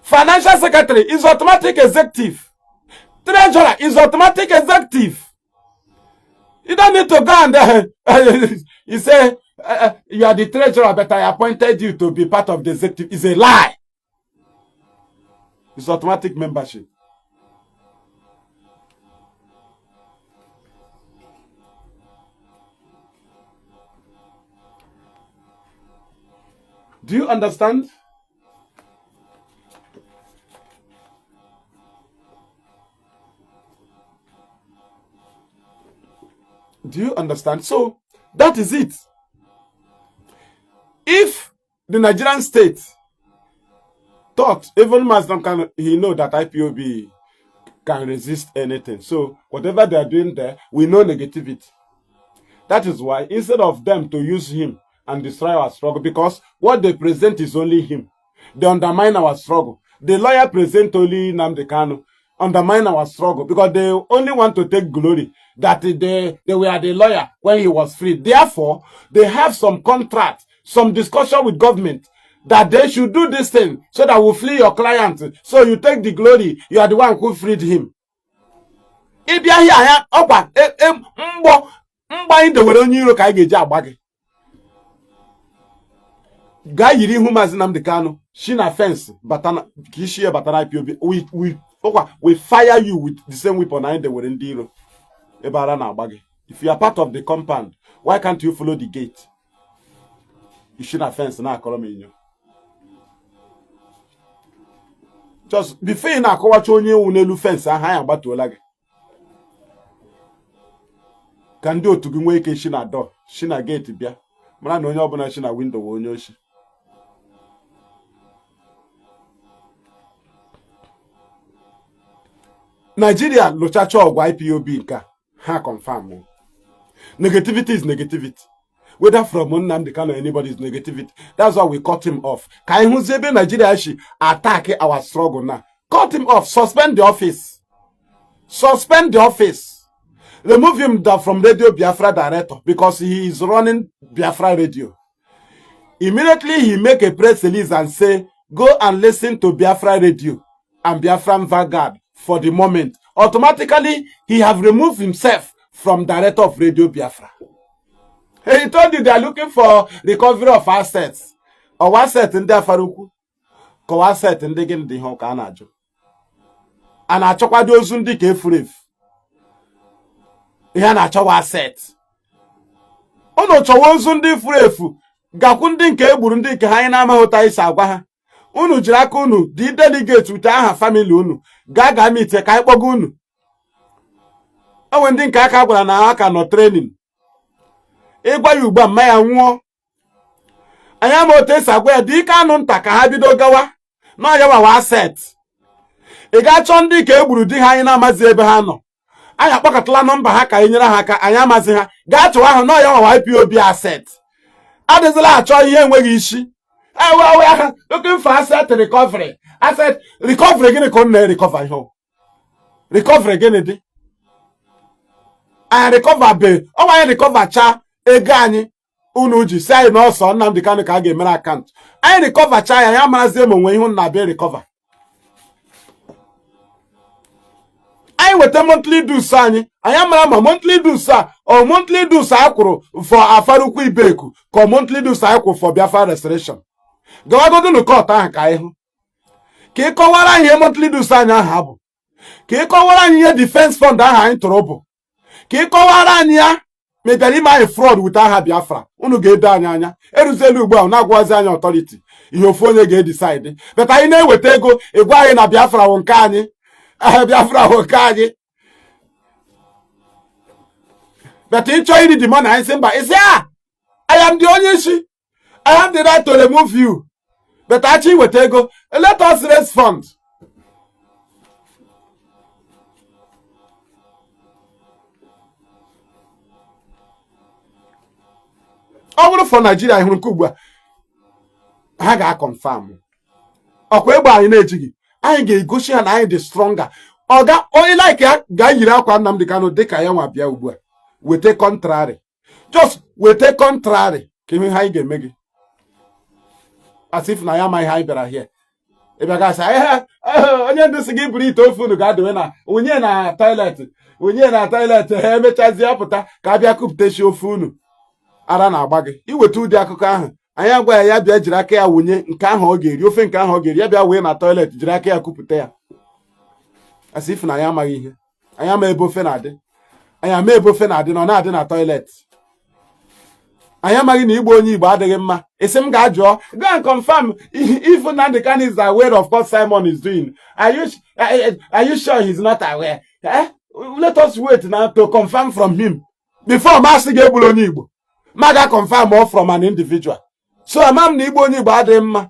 Financial secretary is automatic executive. Treasurer is automatic executive. You don't need to go and you say you are the treasurer, but I appointed you to be part of the executive. It's a lie. It's automatic membership. Do you understand? Do you understand? So that is it. If the Nigerian state thought, even Mazi can, he know that IPOB can resist anything. So whatever they are doing there, we know negativity. That is why instead of them to use him and destroy our struggle, because what they present is only him. They undermine our struggle. The lawyer present only Nnamdi Kanu, undermine our struggle because they only want to take glory that they were the lawyer when he was free. Therefore, they have some contract, some discussion with government that they should do this thing so that we'll free your client. So you take the glory. You are the one who freed him. Ịbịa here ya ọkwa mgbọ mgbọ anyị dewere onye iro ka anyị ga-eji agba gị gaa yiri ihu Maazị Nnamdi Kanu shi na fence bata na ka isi ya bata na IPOB. We ọkwa we fire you with the same weapon anyị dewere ndị iro ebe ara na-agba gị. If you are part of the compound, why can't you follow the gate? Isi na fence na-akọrọ m inyo. Just before ị na-akọwacha onye ewu n'elu fence ahụ, anyị agbatuola gị ka ndị otu gị nwee ike shi na door, shi na gate bịa mara na onye ọbụla shi na window wee onye oshi. Nigeria lụchacha ọgwụ IPOB nke a, ha confirm negativity is negativity, whether from Nnamdi Kanu or anybody, is negativity. That's why we cut him off. Ka anyị hụzie ebe Nigeria shi attack our struggle now. Cut him off. Suspend the office, suspend the office. Remove him from Radio Biafra director because he is running Biafra Radio. Immediately he make a press release and say, "Go and listen to Biafra Radio and Biafran Vanguard for the moment." Automatically, he have removed himself from director of Radio Biafra. He told you they are looking for recovery of assets. Ọwa asset ndị Afarukwu kọwa asset ndị gịnị dị ihe ụka a na-ajụ a na-achọkwado ozu ndị ka efuru efu ihe a na-achọwa asset. Unu chọwa ozu ndị furu efu gakwu ndị nke egburu ndị nke ha anyị na-amaghị ụta isi agwa ha. Unu jiri aka unu dị delegate ute aha family unu gaa gaa meet ka anyị kpọga unu. Onwe ndị nke aka gwara na ha ka nọ training ịgwa ya ugbu a mma ya nwụọ. Anyị ama otu esi agwa ya dị ike anụ nta ka ha bido gawa n'ọya wawa asset. Ị ga-achọ ndị ka egburu di ha anyị na-amazi ebe ha nọ. Anyị akpọkọtala nọmba ha ka anyị nyere ha aka anyị amazi ha gaa chọwa ahụ n'ọya wawa IPOB asset. Adịzila achọ ihe enweghị isi. Ewe ha looking for asset recovery. Asset recovery gịnị ka ọ na-recover? Ihe recovery gịnị dị anyị recover be ọnwa anyị recover cha ego anyị unu ji si anyị n'ọsọ Nnamdi Kanu ka a ga-emere account anyị recover cha ya ya marazie ma onwe ihu na-abịa recover. Anyị weta monthly dues anyị anyị mara ma monthly dues a ọ monthly dues a kwụrụ for Afarukwu Ibeku ka ọ monthly dues anyị kwụrụ for Biafra restoration. Gawagodunu court ahụ ka anyị hụ ka ị kọwara anyị ihe monthly dues anyị ahụ bụ, ka ị kọwara anyị ihe defense fund ahụ anyị tụrụ bụ, ka ị kọwara anyị ya. Ma ị bịara ime anyị fraud with aha Biafra, unu ga-edo anyị anya. Eruziela ugbu a na-agwazi anyị authority ihe ofu onye ga-edecide but anyị na-eweta ego ịgwa anyị na Biafra wụ nke anyị, Biafra wụ nke anyị, but ịchọ iri the money anyị sị mba isi a I am the onye isi, I have the right to remove you, but achọ iweta ego, let us raise fund. Ọ bụrụ for Nigeria hụrụ nke ugbu a ha ga-aconfirm ọkwa egbe anyị na-ejighị anyị ga-egosi ha na anyị dị stronger. Ọga onye like ya gaa yiri akwa Nnamdi Kanu dịka ya nwa bịa ugbu a, weta contrary, just weta contrary ka ihe anyị ga-eme gị, as if na ya amaghị ihe anyị bịara here. Ị bịa gasị onye ndu si gị buru ite ofe unu ga-adowe na wunye na toilet, wunye na toilet, ha emechazie pụta ka a bịa kupụtachi ofe unu. Ara na-agba gị iweta ụdị akụkọ ahụ. Anyị agwa ya, ya bịa jiri aka ya wunye nke ahụ ọ ga-eri, ofe nke ahụ ọ ga-eri, ya bịa wee na toilet jiri aka ya kupụta ya, as if na ya amaghị ihe. Anyị ama ebe ofe na-adị, anyị ama ebe ofe na-adị na ọ na-adị na toilet. Anyị amaghị na igbu onye Igbo adịghị mma. Isi m ga-ajụọ, go and confirm if Nnamdi Kanu is aware of what Simon is doing. Are you sure he's not aware? Eh? Let us wait now to confirm from him before masị ga-egburu onye Igbo. Ma ga confirm all from an individual. So ama m na igbu onye Igbo adịghị mma,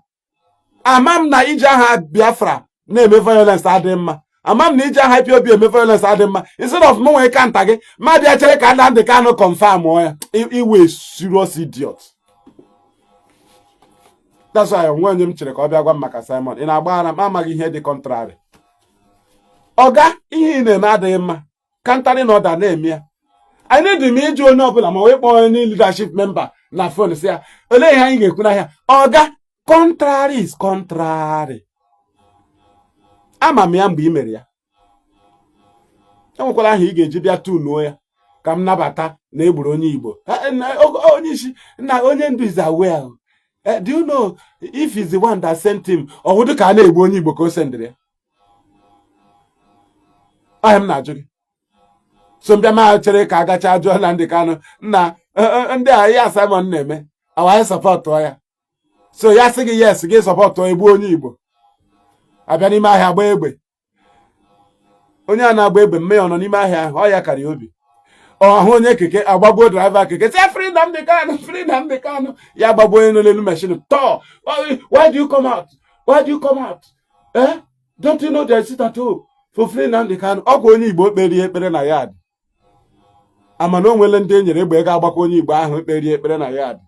ama m na iji aha Biafra na-eme violence adịghị mma, ama m na iji aha IPOB eme violence adịghị mma. Instead of m nwee counter gị, ma bịa chere ka Nnamdi Kanu confirm ya. Iwe serious idiot. That's why onwe onye m chere ka ọ bịa gwa m maka Simon. Ị na-agba ara m, amaghị ihe dị contrary. Ọga, ihe ị na-eme adịghị mma. Countering order na-eme ya. Anyị dị m ịjụ onye ọbụla ma wee kpọọ onye leadership member na phone, si ya, olee ihe anyị ga-ekwu n'ahịa? Ọga, contrary is contrary. Ama m ya mgbe ị mere ya. Enwekwala aha ị ga-eji bịa tunuo ya ka m nabata na egburu onye Igbo. Onye isi na onye ndu is aware. Do you know if he's the one that sent him? Ọ wụdụ ka a na-egbu onye Igbo ka o sendịrị ya? Ahịa m na-ajụ gị. So mbịa ma chere ka agacha jụọ Nnamdi Kanu nna ndị a ya Simon na-eme, awa anyị supportụọ ya. So ya sị gị yes, gị supportụọ egbu onye Igbo, abịa n'ime ahịa gbaa egbe. Onye a na-agba egbe, mme ya ọ nọ n'ime ahịa ahụ, ọ ya karịa obi ọhụ onye keke agbagbuo driver keke, sị free Nnamdi Kanu, free Nnamdi Kanu. Ya agbagbuo onye nọ n'elu machine tọọ. Why do you come out? Why do you come out? Eh, don't you know there is sit at home for free Nnamdi Kanu? Ọ kwa onye Igbo kperie ekpere na yard, ama na o nwele ndị e nyere egbe ga-agbakwa onye Igbo ahụ kperie ekpere na yard.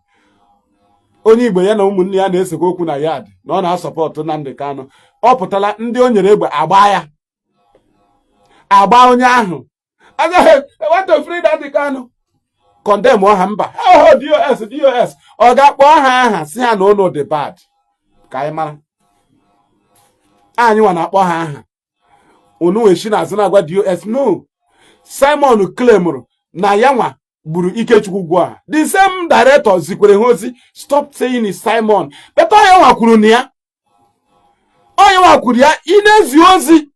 Onye Igbo ya na ụmụnne ya na-esekwa okwu na yard na ọ na-asupportụ Nnamdi Kanu, ọ pụtala, ndị o nyere egbe agba ya, agba onye ahụ. Agaghị want to free Nnamdi Kanu, condemn ọha mba. Oh, DOS, DOS, ọ ga-akpọ ha aha, si ha na ụnụ dị bad, ka anyị mara. Anyị nwa na-akpọ ha aha, unu wee si n'azụ na-agwa DOS no. Simon claimụrụ na ya nwa gburu Ikechukwu ugbu a. The same director zikwere ha ozi, stop saying is Simon, but onye nwa kwuru na ya, onye nwa kwuru ya. Ị na-ezi ozi,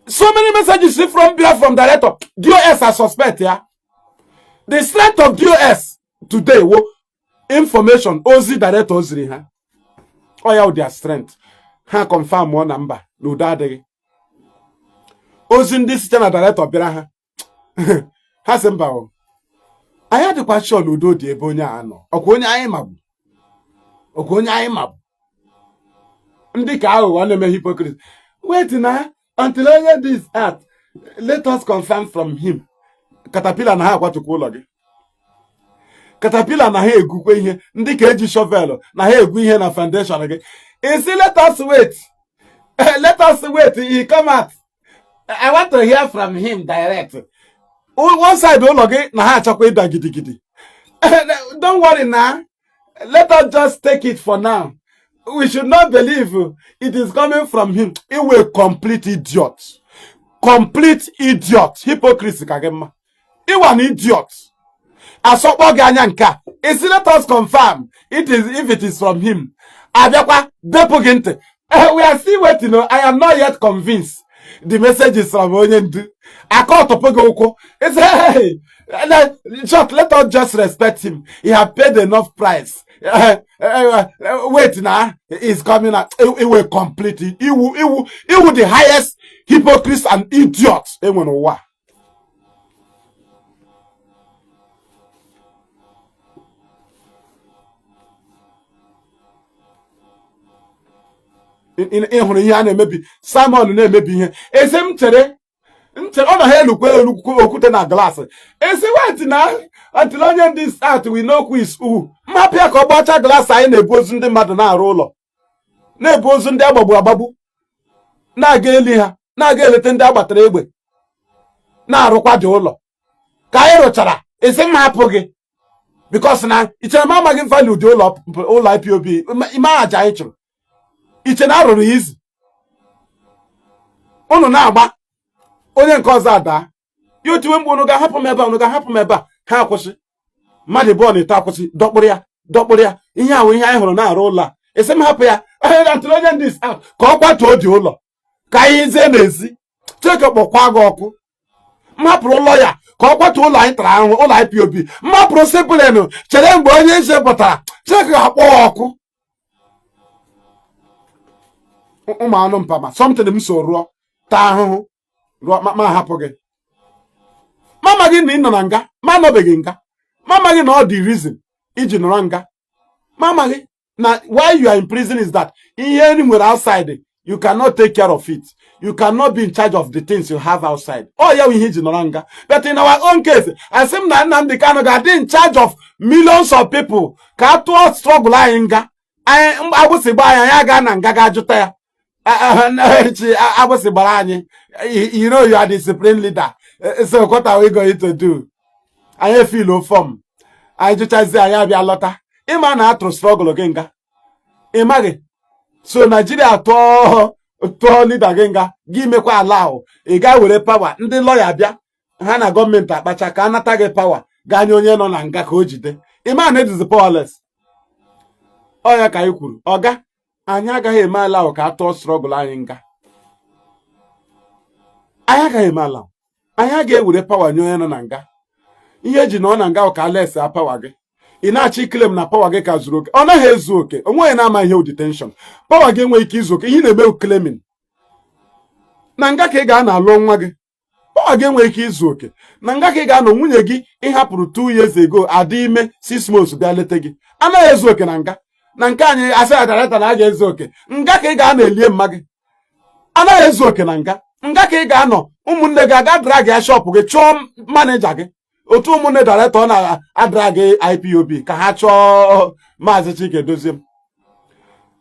so many messages from Bia from director. DOS are suspect ya. The strength of DOS today wo information ozi director ziri ha. Ọ ya their strength. Ha confirm ọ na mba na udo adịghị. Ozi ndị site na director bịara ha, ha sị mba o, anyị adịkwa sure na udo dị ebe onye a nọ. Ọkwa onye anyị magbu, ọkwa onye anyị magbu. Ndị ka aghụghọ na-eme hypocrite. Wait na until onye this art, let us confirm from him. Caterpillar na ha akwatukwa ụlọ gị, caterpillar na ha egwukwa ihe, ndị ka eji shovel na ha egwu ihe na foundation gị. Isi let us wait, let us wait, he come out, I want to hear from him direct. One side ụlọ gị na ha achọkwa ịda gidigidi. Don't worry na, let us just take it for now, we should not believe it is coming from him. Iwe complete idiot, complete idiot, hypocrisy ka gị mma. Ịwa na idiot asọkpọ gị anya nke a, isi let us confirm it is, if it is from him. Abịakwa depụ gị ntị. We are still waiting. I am not yet convinced the message is from onye ndu. Aka ọtọpụ gị ụkwụ. It's hey, short, let us just respect him, he have paid enough price. Wait na he's coming out. Iwe complete iwu iwu iwu, the highest hypocrite and idiot enwe n'ụwa. Ị hụrụ ihe a na-emebi, Simon na-emebi ihe. Esi m chere nchere, ọ na ha elukwe elu okwute na glass. Esi wait na until onye ndị start, we know who is who. Mmapịa ka ọ gbachaa glass. Anyị na-ebu ozu ndị mmadụ na-arụ ụlọ, na-ebu ozu ndị agbagbu agbagbu na-aga eli ha. Na-aga eleta ndị agbatara egbe, na-arụkwa dị ụlọ ka anyị rụchara. Esi m hapụ gị because na ichere m amaghị value dị ụlọ ụlọ IPOB ime aja anyị chụrụ. Iche na arụrụ ya izi unu na-agba onye nke ọzọ adaa ya otiwe mgbe unu ga-ahapụ m ebe a, unu ga-ahapụ m ebe a. Ha akwụsị mmadụ bụọ na ito akwụsị dọkpụrụ ya, dọkpụrụ ya. Ihe ahụ ihe anyị hụrụ na-arụ ụlọ a, esi m hapụ ya onye onye ndị ka ọ kwatuo dị ụlọ ka anyị zie n'ezi. Chineke kpọkwa gị ọkụ. M hapụrụ ụlọ ya ka ọ kwatuo ụlọ anyị tara ahụhụ, ụlọ IPOB. M hapụrụ sipụlenu chere mgbe onye eze pụtara. Chineke ga-akpọ ya ọkụ. Ụmụ anụ mpama, something m so rụọ taa ahụhụ rụọ ma hapụ gị. Mama gị na ị nọ na nga, ma anọbeghị nga. Mama gị na ọ dị reason iji nọrọ nga. Mama gị na why you are in prison is that ihe ị nwere outside, you cannot take care of it. You cannot be in charge of the things you have outside. Oh ya ihe iji nọrọ nga. But in our own case, asị m na Nnamdi Kanu ga-adị in charge of millions of people ka a tụọ struggle anyị nga. Anyị agbụsị gba anyị, anyị aga na nga ga jụta ya. Agbụsị gbara anyị, you know you are the supreme leader, so what are we going to do? Anyị fill form, anyị jụchazie, anyị abịa lọta. Ịma na atụrụ struggle gị nga, ị maghị. So Nigeria tụọ tụọ leader gị nga, gị mekwa ala ahụ ị gaa were power. Ndị lawyer bịa, ha na gọọmenti akpacha ka anata gị power gaa nye onye nọ na nga ka o jide. Ịma na edizi powerless. Ọ ya ka anyị kwuru, ọga anyị agaghị eme ala ahụ ka a tụọ struggle anyị nga. Anyị agaghị eme ala, anyị agaghị ewere power nye onye nọ na nga. Ihe eji nọ na nga ahụ ka alesa power gị. Ị na-achọ iclaim na power gị ka zuru oke. Ọ naghị ezu oke. Onweghị na-ama ihe detention power gị enweghị ike izu oke. Ihe na-eme claiming na nga ka ị ga-ana alụ nwa gị, power gị enweghị ike izu oke. Na nga ka ị ga-anọ nwunye gị ịhapụrụ 2 years ago adị ime 6 months bịa leta gị. Anaghị ezu oke na nga. Na nke anyị asị adarata na a ga-ezu oke. Nga ka ị ga-anọ elie mma gị. Anaghị ezu oke na nga. Nga ka ị ga-anọ ụmụnne gị aga drag ya shop gị, chụọ manager gị. Otu ụmụnne director na-adrag IPOB ka ha chọọ Maazị Chike Dozie m,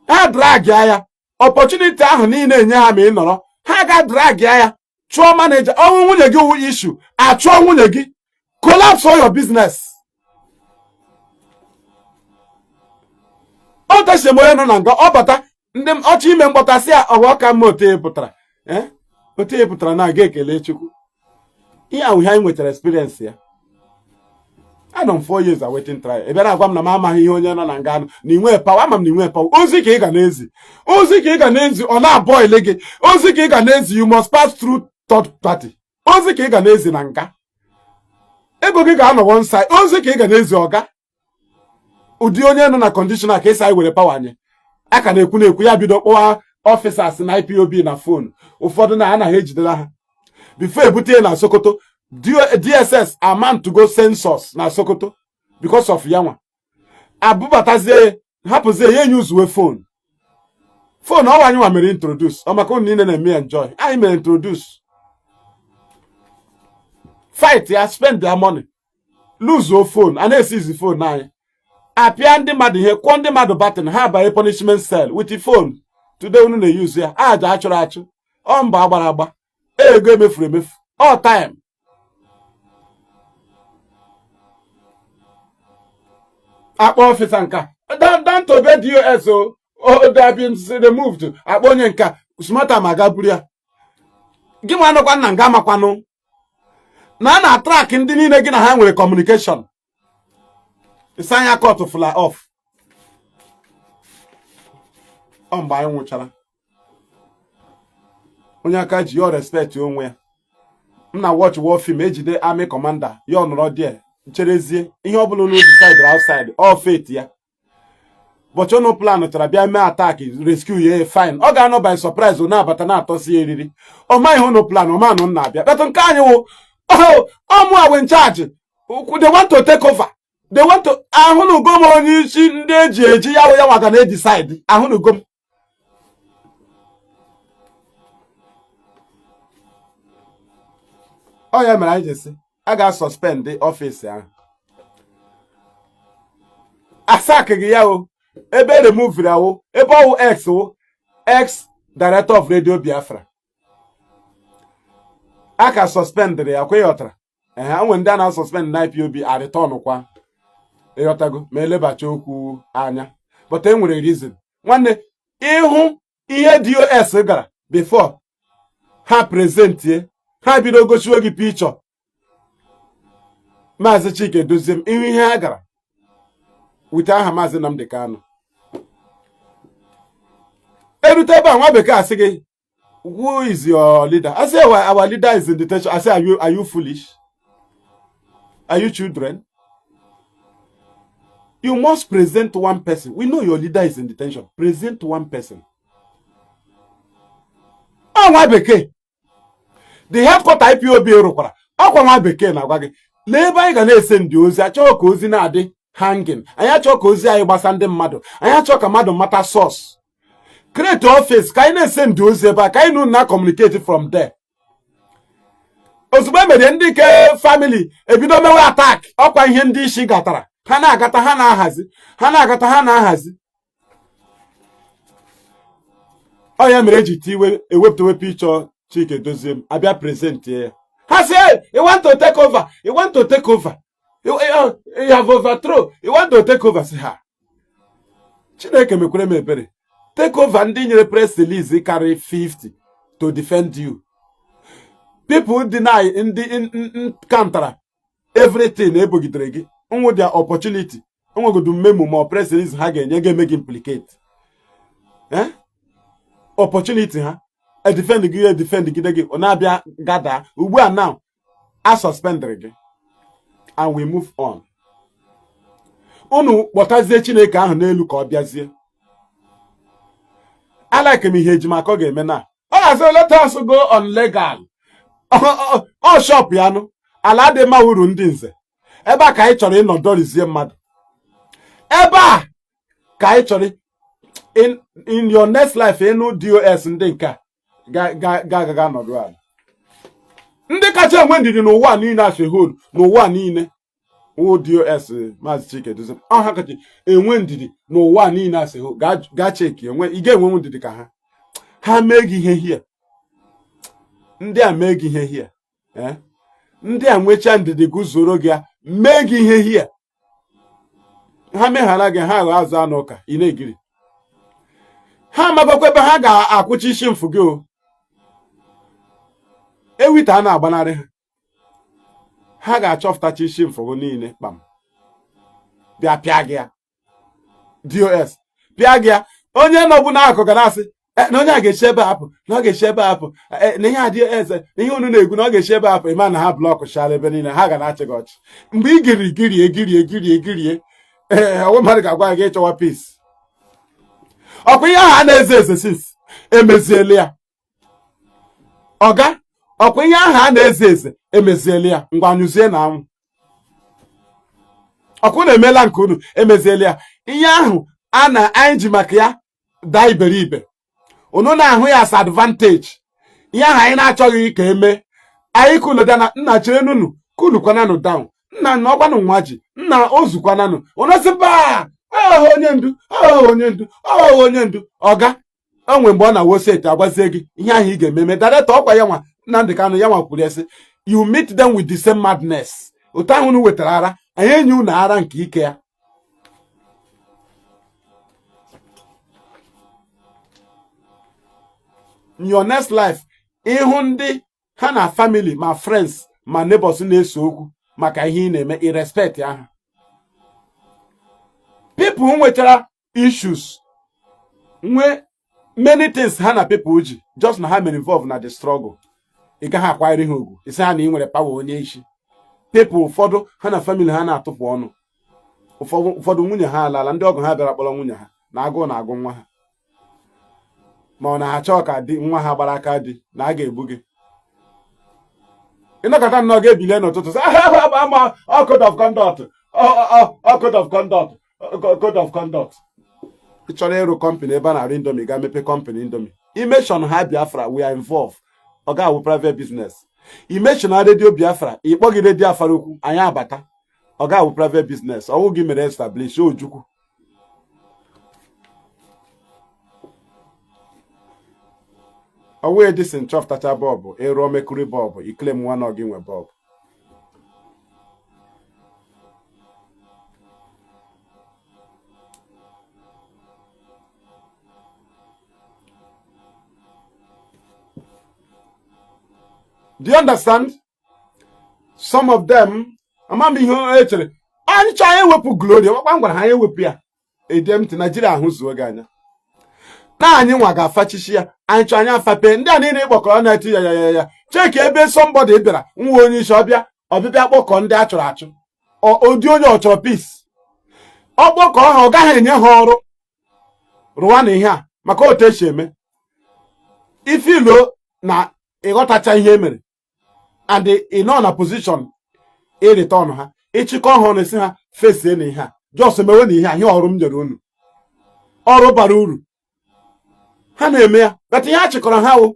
ha drag ya opportunity ahụ niile enye ha ma ị nọrọ, ha ga drag ya chụọ manager. Ọnwụ nwunye gị wụ issue, achụọ nwunye gị, collapse all your business. Ọ tesi m onye nọ na nga ọ bata ndị ọchị ime mkpọtasị ya ọwa ọka mma. Otu pụtara otu pụtara na aga ekele Chukwu. Ihe ahụ ihe anyị nwetara experience ya. Anọ m 4 years awaiting trial. Ị bịara agwa m na m amaghị ihe onye nọ na nga anụ na inwe power. Ama m na inwe power. Ozi ka ị ga na-ezi, ozi ka ị ga na-ezi, ọ na-abọile gị. Ozi ka ị ga na-ezi, you must pass through third party. Ozi ka ị ga na-ezi na nga, ego gị ga-anọ one side. Ozi ka ị ga na-ezi ọga. Ụdị onye nọ na condition a ka esi anyị were power anyị. A ka na-ekwu na-ekwu ya bido kpọwa officers na IPOB na phone. Ụfọdụ na anaghị ejidela ha before ebute ya na Sokoto. DSS amantugo census na Sokoto because of ya nwa abụbatazie hapụzie ya enye uzuwe phone phone ọwa anyị nwa mere introduce. Ọ maka unu niile na-eme enjoy. Anyị mere introduce, fight ya, spend their money, lose phone, a na-esizi phone anyị, apịa ndị mmadụ ihe, kwụọ ndị mmadụ baton, ha abanye punishment cell with the phone. Today unu na-eyuzu ya. Aja achụrụ achụ, ọ mba agbara agba, ego emefuru emefu, all time. Akpọ officer nka down to be DOS o, they have been removed. Akpọ onye nka smart ma ga buru ya. Gị nwa nọkwa nna nga makwanụ na a na-atrack ndị niile gị na ha nwere communication. Isanya cut fly off. Ọ mgbe anyị nwụchara, onye aka ji ya respect onwe ya. M na watch war film, ejide army commander ya, ọ nọrọ there cherezie ihe ọbụla unu decide outside, all fate ya. But unu plan chara bịa mee attack, rescue ya, fine. Ọ ga-anọ by surprise ọ na-abata na-atọsi ya eriri. Ọ maghị unu plan, ọ manụ na-abịa. But nke anyị wụ ọmụ awe in charge. They want to take over, they want to ahụnugo m onye isi ndị eji eji ya wụ ya waga na decide. Ahụnugo m ọ ya mere anyị ji sị a ga-suspend office ahụ. Asak gị ya o ebe removiri awụ ebe ọwụ ex wụ ex director of Radio Biafra. A ka suspendịrị ya kwa, ịghọtara? Ee, onwe ndị a na-suspend na IPOB a return kwa, ịghọtago? Ma elebacha okwu anya, but e nwere reason. Nwanne, ịhụ ihe DOS gara before ha presentie, ha bido gosiwe gị picture Maazị Chika Edoziem, ihu ihe ha gara wite aha Maazị Nnamdi Kanu erute ebe a, nwa bekee asị gị, "Who is your leader?" I say, Our leader is in detention." I say, Are you foolish? Are you children? You must present one person. We know your leader is in detention. Present one person." Ọ nwa bekee, the headquarter IPOB rụkwara ọkwa nwa bekee na-agwa gị lee ebe anyị ga na-ese ndị ozi. Achọghị ka ozi na-adị hanging. Anyị achọghị ka ozi anyị gbasa ndị mmadụ. Anyị achọghị ka mmadụ mata source. Create office ka anyị na-ese ndị ozi ebe a, ka anyị na na communicate from there. Ozugbo e mere, ndị nke family ebido mewe attack. Ọkwa ihe ndị isi gatara, ha na-agata, ha na-ahazi, ha na-agata, ha na-ahazi. Ọ ya mere eji tiwe ewepụtawe picture Chika Edoziem, abịa present ya. Ha sị, "Hey, you want to take over? You want to take over? You have overthrow. You want to take over." Sị ha, Chineke mekwere m ebere. Take over, ndị nyere press release karị 50 to defend you people, deny ndị kantara everything ebogidere gị. Nwe their opportunity, onwegodu memo ma press release ha ga-enye ga-eme gị implicate. Eh, opportunity ha edefend gị, edefend gide gị, ọ na-abịa gada ugbu a. Now a suspendịrị gị and we move on. Unu kpọtazie Chineke ahụ n'elu ka ọ bịazie. Alike m ihe ejimaka ọ ga-eme na ọ ga-asị, "Let us go on legal." Ọ shop ya nụ ala dị mma, uru ndị nze ebe a ka anyị chọrọ ịnọ dorizie mmadụ, ebe a ka anyị chọrọ. In your next life, ịnụ DOS ndị nke a ga-agaga nọdụ ala. Ndị kacha enwe ndidi n'ụwa niile as a whole, n'ụwa niile, wụ DOS Maazị Chika Edoziem. Ọ ha kacha enwe ndidi n'ụwa niile as a whole. Gaa cheki enwe, ị ga-enwenwu ndidi ka ha. Ha mee gị ihe hie, ndị a mee gị ihe hie. Ndị a nwechaa ndidi guzoro gị ya mee gị ihe hie. Ha meghara gị, ha ghọọ azụ anụ ụka ị na-egiri. Ha amagokwa ebe ha ga-akwụchi isi mfu gị. O ewita a na-agbanarị ha, ha ga-achọpụtacha isi mfu gị niile kpam, bịa pịa gị ya. DOS pịa gị ya. Onye nọbụ n'akụ ga na-asị na onye a ga-esi ebe a apụ, na ọ ga-esi ebe a apụ, na ihe adị eze na ihe unu na-egwu, na ọ ga-esi ebe a apụ. Ịma na ha block chara ebe niile, ha ga na-achị gị ọchị mgbe ị giri girie girie girie girie. Ee, ọnwe mmadụ ga-agwa gị ịchọwa peace. Ọkwa ihe ahụ a na-eze eze since emeziela ya. Ọga, ọkwa ihe ahụ a na-eze eze emeziela ya. Ngwa, anyụzie na anwụ ọkwa unu emeela nke unu, emeziela ya. Ihe ahụ a na anyị ji maka ya daa iberibe, unu na-ahụ ya as advantage. Ihe ahụ anyị na-achọghị ka eme anyị kunu na nna chere nunu kunukwananụ down, nna na ọkwanụ nwa ji nna ozukwananụ. Unu sị ba ọhụ onye ndu, ọhụ onye ndu, ọhụ onye ndu. Ọga, o nwere mgbe ọ na-awo seti agwazie gị ihe ahụ ị ga-ememe. Director ọkwa ya nwa Nnamdị Kanụ ya nwa kwuru ya sị, "You meet them with the same madness." Otu ahụ unu wetara ara, anyị enye unu ara nke ike ya. In your next life, ịhụ ndị ha na family ma friends ma neighbors na-ese okwu maka ihe ị na-eme, i respect ha. People nwechara issues, nwee many things ha na people ji, just na ha mere involve na the struggle, ị gaghị akwanyere ha ugwu, isi ha na ị nwere power onye isi. People ụfọdụ ha na family ha na-atụpụ ọnụ, ụfọdụ nwunye ha alala, ndị ọgụ ha bịara kpọrọ nwunye ha na agụụ na-agụ nwa ha, ma ọ na ha chọọ ka di nwa ha gbara aka di na a ga-egbu gị. Ịnọkọta nnọọ ga-ebilie n'ụtụtụ sị ama ọ code of conduct, ọ code of conduct, code of conduct. Ị chọrọ ịrụ company ebe a na-arụ Indomie, gaa mepe company Indomie. Imeshọn ha Biafra, we are involved. Ọ ga-awụ private business. Imeshọn ha Radio Biafra, ịkpọ gị Radio Afara Ukwu, anyị abata. Ọ ga-awụ private business. Ọwụ gị mere establish Ojukwu. Ọwụ Edison chọpụtacha bulb, ịrụọ mercury bulb, i claim nwa na gị nwe bulb. Do you understand? Some of them, ama m ihe e chere, anyị chọọ anyị ewepụ Gloria, ọkpa m gwara ha anyị ewepụ ya. Edemti Naijiria ahụ zuo gị anya na anyị nwa ga-afachichi ya, anyị chọọ anyị afape ndị a niile ịkpọkọrọ na-eti ya ya ya ya cheki ebe somebody bịara nwa onye isi ọbịa ọbịbịa kpọkọ ndị a chọrọ achụ, ụdị onye ọ chọrọ peace, ọ kpọkọ ha, ọ gaghị enye ha ọrụ rụwa na ihe a maka otu esi eme ifilo na ịghọtacha ihe e mere and ị nọ na position ịrịta ọnụ ha, ịchịkọ ha ọnụ esi ha fesie na ihe a, just mewe na ihe a, ihe ọrụ m nyere unu, ọrụ bara uru ha na-eme ya. But ihe a chịkọrọ ha wụ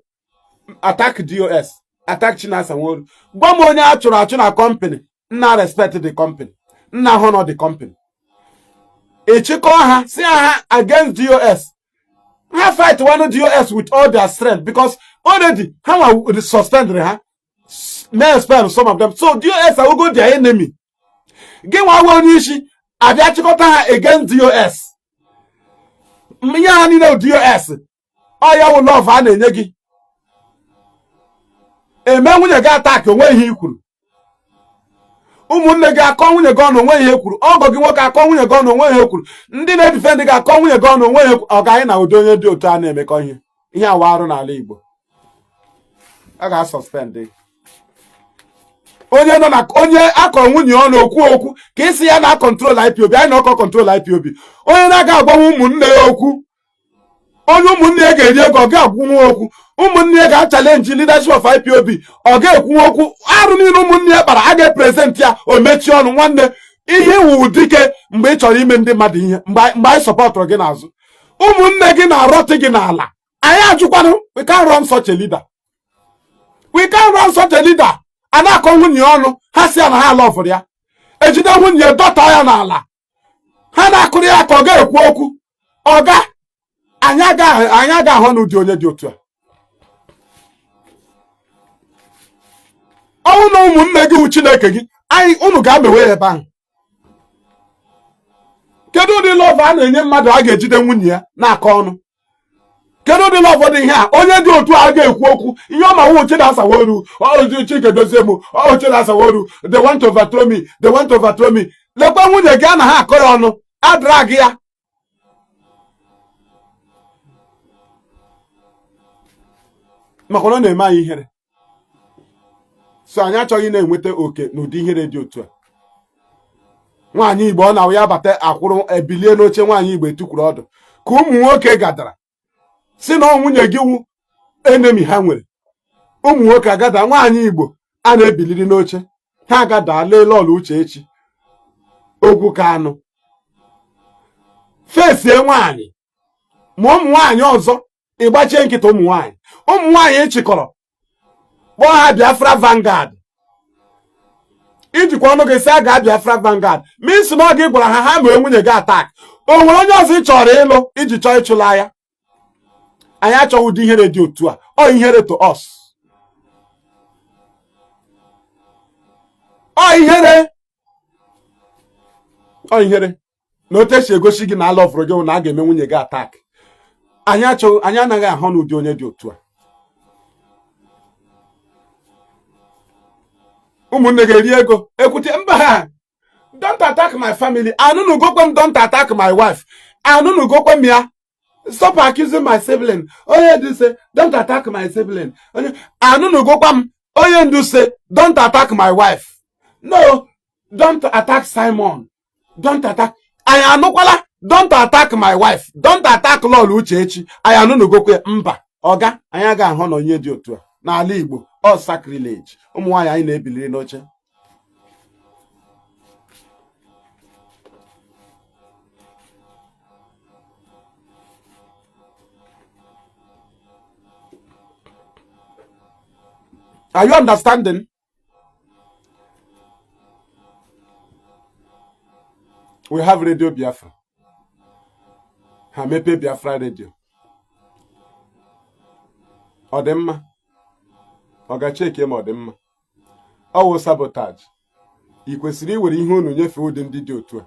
attack DOS, attack Chinasa Nworu. Gwa m onye a chụrụ achụ na company nna respect the company, nna honor the company, ịchịkọ ha si ha against DOS, ha fight one DOS with all their strength because already ha nwa suspend ha, may expel some of them, so DOS awugo their enemy. Gị nwa nwe onye isi abịa chịkọta ha against DOS, ihe ha niile DOS, ọ ya wụ love a na-enye gị. Eme nwunye gị attack, onwe ihe i kwuru, ụmụnne gị akọ nwunye gị ọnụ, onwe ihe kwuru, ọgọ gị nwoke akọ nwunye gị ọnụ, onwe ihe kwuru, ndị na-edefend gị akọ nwunye gị ọnụ, onwe ihe kwuru. Ọ ga anyị na ụdị onye dị otu a na-emekọ ihe ihe awa arụ n'ala Igbo, a ga-asuspend onye nọ na onye akọ nwunye ọnụ okwu okwu ka isi ya na control IPOB, anyị na ọkọ control IPOB, onye na-aga agbanwe ụmụnne ya okwu, onye ụmụnne ya ga-eri ego ọ ga-agwụnwu okwu, ụmụnne ya ga-achallenge leadership of IPOB, ọ ga-ekwunwe okwu, arụ niile ụmụnne ya kpara a ga-epresent ya, o mechie ọnụ. Nwanne, ihe wụ dike mgbe ị chọrọ ime ndị mmadụ ihe, mgbe anyị supportụrụ gị n'azụ, ụmụnne gị na-arọtị gị n'ala, anyị ajụkwanụ. We can't run such a leader, we can't run such a leader. A na-akọ nwunye ọnụ, ha si ya na ha alọfụrụ ya, ejide nwunye dọta ya n'ala, ha na-akụrụ ya ka ọ ga-ekwu okwu. Ọga anyị agaghị ahụ n'ụdị onye dị otu a. Ọnwụ na ụmụnne gị wụ Chineke gị, anyị unu ga-amewe ya ebe ahụ. Kedu ụdị love a na-enye mmadụ a ga-ejide nwunye ya na-akọ ọnụ? Kedu ụdị love dị ihe a? Onye dị otu a ga-ekwu okwu ihe ọ ma wụ Chinasa Nworu, Chike dozie m, ọ Chinasa Nworu, they want to overthrow me, they want to overthrow me. Lekwa nwunye gị a na ha akọ ya ọnụ, adrag ya. Maka na ọ na-eme anyị ihere, so anyị achọghị na-enweta oke n'ụdị ihere dị otu a. Nwaanyị Igbo ọ na ya bata akwụrụ ebilie n'oche, nwaanyị Igbo etukwuru ọdụ ka ụmụ nwoke gadara si na nwunye gị wu enemy ha nwere. Ụmụ nwoke agada, nwaanyị Igbo a na-ebiliri n'oche, ha agada lee lọlụ Uchechi okwu ka anụ fesie nwaanyị, ma ụmụ nwaanyị ọzọ ịgbachie nkịta. Ụmụ nwaanyị, ụmụ nwaanyị ịchịkọrọ kpọọ ha Biafra Vanguard, ijikwa ọnụ gị sị a ga Biafra Vanguard means na ọ gị gwara ha ha mee nwunye gị attack. O nwere onye ọzọ ị chọrọ ịlụ iji chọọ ịchụla ya? Anyị achọghị ụdị ihere dị otu a, ọ ihere to us, ọ ihere, ọ ihere na otu esi egosi gị na alọvụrụ gị na a ga-eme nwunye gị attack. Anyị achọghị, anyị anaghị ahụ n'ụdị onye dị otu a. Ụmụnne ga-eri ego ekwute mba ha, don't attack my family, anụnugokwe m, don't attack my wife, anụnugokwe m ya, stop accusing my sibling. Onye ndu say don't attack my sibling, onye anụnugokwa m, onye ndu say don't attack my wife, no, don't attack Simon, don't attack. Anyị anụkwala don't attack my wife, don't attack Lọlọ Uchechi, anyị anụnugokwe mba. Ọga anyị agaghị ahụ na onye dị otu a n'ala Igbo, ọ sacrilege. Ụmụ nwaanyị anyị na-ebiliri n'oche. Are you understanding? We have Radio Biafra. Ha mepee Biafra Radio. Ọ dị mma? Ọ ga-cheke ma ọ dị mma? Ọ wụ sabotage. Ị kwesịrị iwere ihe unu nyefee ụdị ndị dị otu a.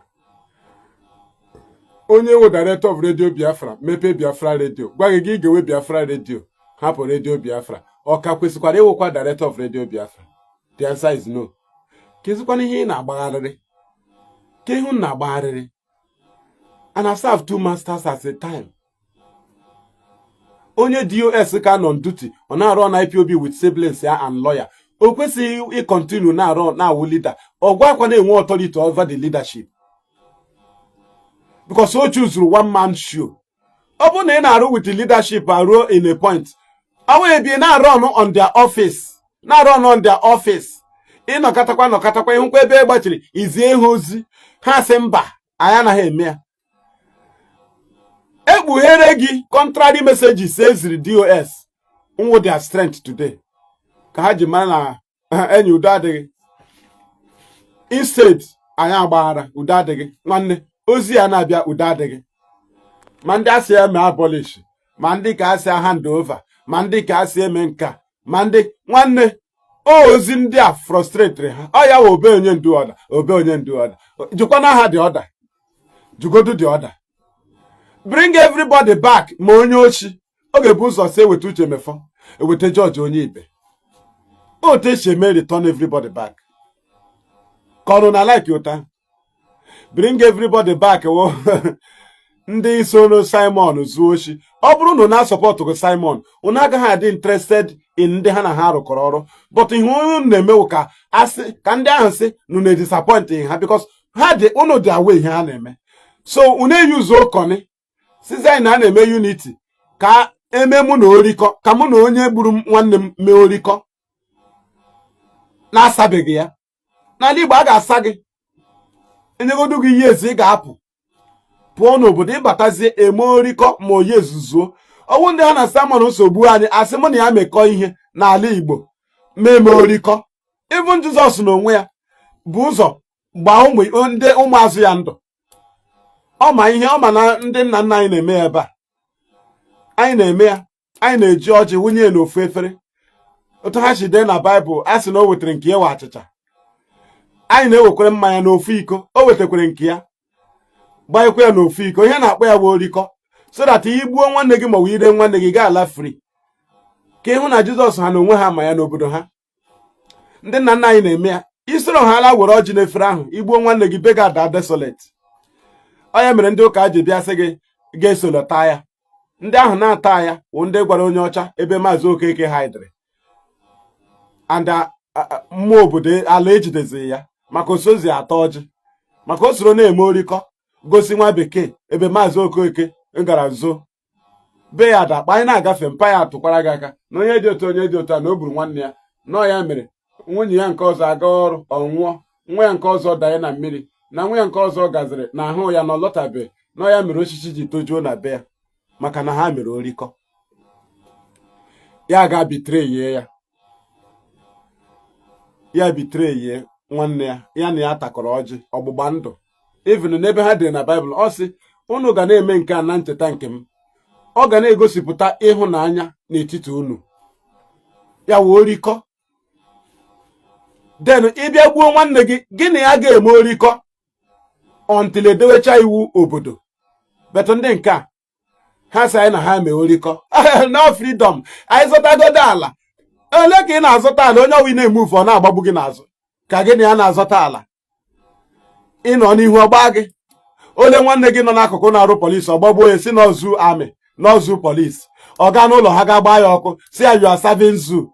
Onye wụ director of Radio Biafra mepee Biafra Radio, gwa gị gị gewe Biafra Radio, hapụ Radio Biafra, ọ ka kwesịkwara ịwụkwa director of Radio Biafra? The answer is no. Kezikwana ihe ị na-agbagharịrị, ka ihu na-agbagharịrị and I serve two masters at a time. Onye DOS ka nọ on duty, ọ na-arụ na IPOB with siblings ya and lawyer, o kwesịghị ịcontinue na-arụ na-awụ leader. Ọ gwakwa na-enwe authority over the leadership because o chuzuru one man show. Ọ bụrụ na ị na-arụ with the leadership, aruo in a point, ọ wee bi na-arụ on their office, na-arụ on their office, ịnọkọtakwa nọkọtakwa, ịhụkwa ebe e gbachiri izie ha ozi, ha sị mba, anyị anaghị eme ya. Ekpughere gị contrary messages eziri DOS nwụ their strength today ka ha ji mara na enyi udo adịghị. Instead anyị agbaghara, udo adịghị. Nwanne, ozi ya na-abịa, udo adịghị. Ma ndị asị eme abolish, ma ndị ka asị hand over, ma ndị ka asị eme nka, ma ndị nwanne o ozi ndị a frustrate ha. Ọ ya wụ obe onye ndu ọda, obe onye ndu ọda, jikwana ha dị ọda, jugodu dị ọda. Bring everybody back. Ma onye ochi ọ ga-ebu ụzọ si eweta Uche Mefọ, eweta George onye ibe, otu esi eme return everybody back ka ọnụ na like ụta. Bring everybody back wo ndị soro Simon zuo ochi. Ọ bụrụ na unu na-asupportụ Simon, unu agaghị adị interested in ndị ha na ha rụkọrọ ọrụ. But ihe unu na-emewu ka asị ka ndị ahụ sị na unu disappoint ha, because ha dị unu dị aware ihe ha na-eme. So unu eyuzuo kọni sizi anyị na a na-eme unity ka eme mụ na orikọ, ka mụ na onye gburu nwanne m mee orikọ na-asabeghị ya. N'ala Igbo, a ga-asa gị, enyegodu gị ihe ezi, ị ga-apụ pụọ n'obodo, ịbatazie eme orikọ ma oyi ezuzuo. Ọnwụ ndị ha na Simon nsogbu anyị asị mụ na ya mekọ ihe n'ala Igbo ma eme orikọ. Even Jizọs n'onwe ya bụ ụzọ gbaa ụmụ ndị ụmụazụ ya ndụ. Ọ ma ihe ọ ma na ndị nna nna anyị na-eme ya ebe a anyị na-eme ya. Anyị na-eji ọjị wunye ya n'ofu efere otu ha si dee na Baịbụl. A sị na o wetara nke ya wa achịcha, anyị na-ewekwere mmanya n'ofu iko, o wetakwere nke ya, gbanyekwa ya n'ofu iko. Ihe na-akpọ ya bụ orikọ, so that ị gbuo nwanne gị ma ọ bụ ire nwanne gị gaa ala free, ka ịhụ na Jizọs ha na onwe ha ma ya n'obodo ha. Ndị nna nna anyị na-eme ya. Isoro ha ala were ọjị n'efere ahụ, igbuo nwanne gị, be gị ada desolate. Ọ ya mere ndị ụka ji bịa sị gị ga-esolo taa ya. Ndị ahụ na-ata ya wụ ndị gwara onye ọcha ebe Maazị Okeke hidere and mmụọ obodo ala ejidezighị ya maka osozi ata ọjị, maka o soro na-eme orikọ gosi nwa bekee ebe Maazị Okeke gara nzo be ya dakpa. Anyị na-agafe mpa ya atụkwara gị aka na onye dị otu, onye dị otu a, na o gburu nwanne ya. Nọọ ya mere nwunye ya nke ọzọ aga ọrụ, ọ nwụọ. Nwa ya nke ọzọ danye na mmiri, na nwa ya nke ọzọ gaziri na ahụ ya na ọ lọtabeghị. Nọọ ya mere osisi ji tojuo na be ya, maka na ha mere orikọ. Ya ga betrayie ya, ya betrayie nwanne ya, ya na ya takọrọ ọjị ọgbụgba ndụ. Even n'ebe ha dere na Baịbụl, ọ sị unu ga na-eme nke a na ncheta nke m. Ọ ga na-egosipụta ịhụnanya n'etiti unu. Ya wee orikọ. Then ịbịa gbuo nwanne gị, gị na ya ga-eme orikọ until edewecha iwu obodo. But ndị nke a, ha sị anyị na ha mee orikọ, no freedom. Anyị zọtagodo ala ole ka ị na-azọta ala? Onye ọwụ ị na-emufu, ọ na-agbagbu gị n'azụ ka gị na ya na-azọta ala. Ịnọ n'ihu ọgba gị ole nwanne gị nọ n'akụkụ na-arụ police, ọgbagbuo ya, si n'ọzụ amị n'ọzụ police. Ọ gaa n'ụlọ ha ga gbaa ya ọkụ, si ya, "You are serving zoo."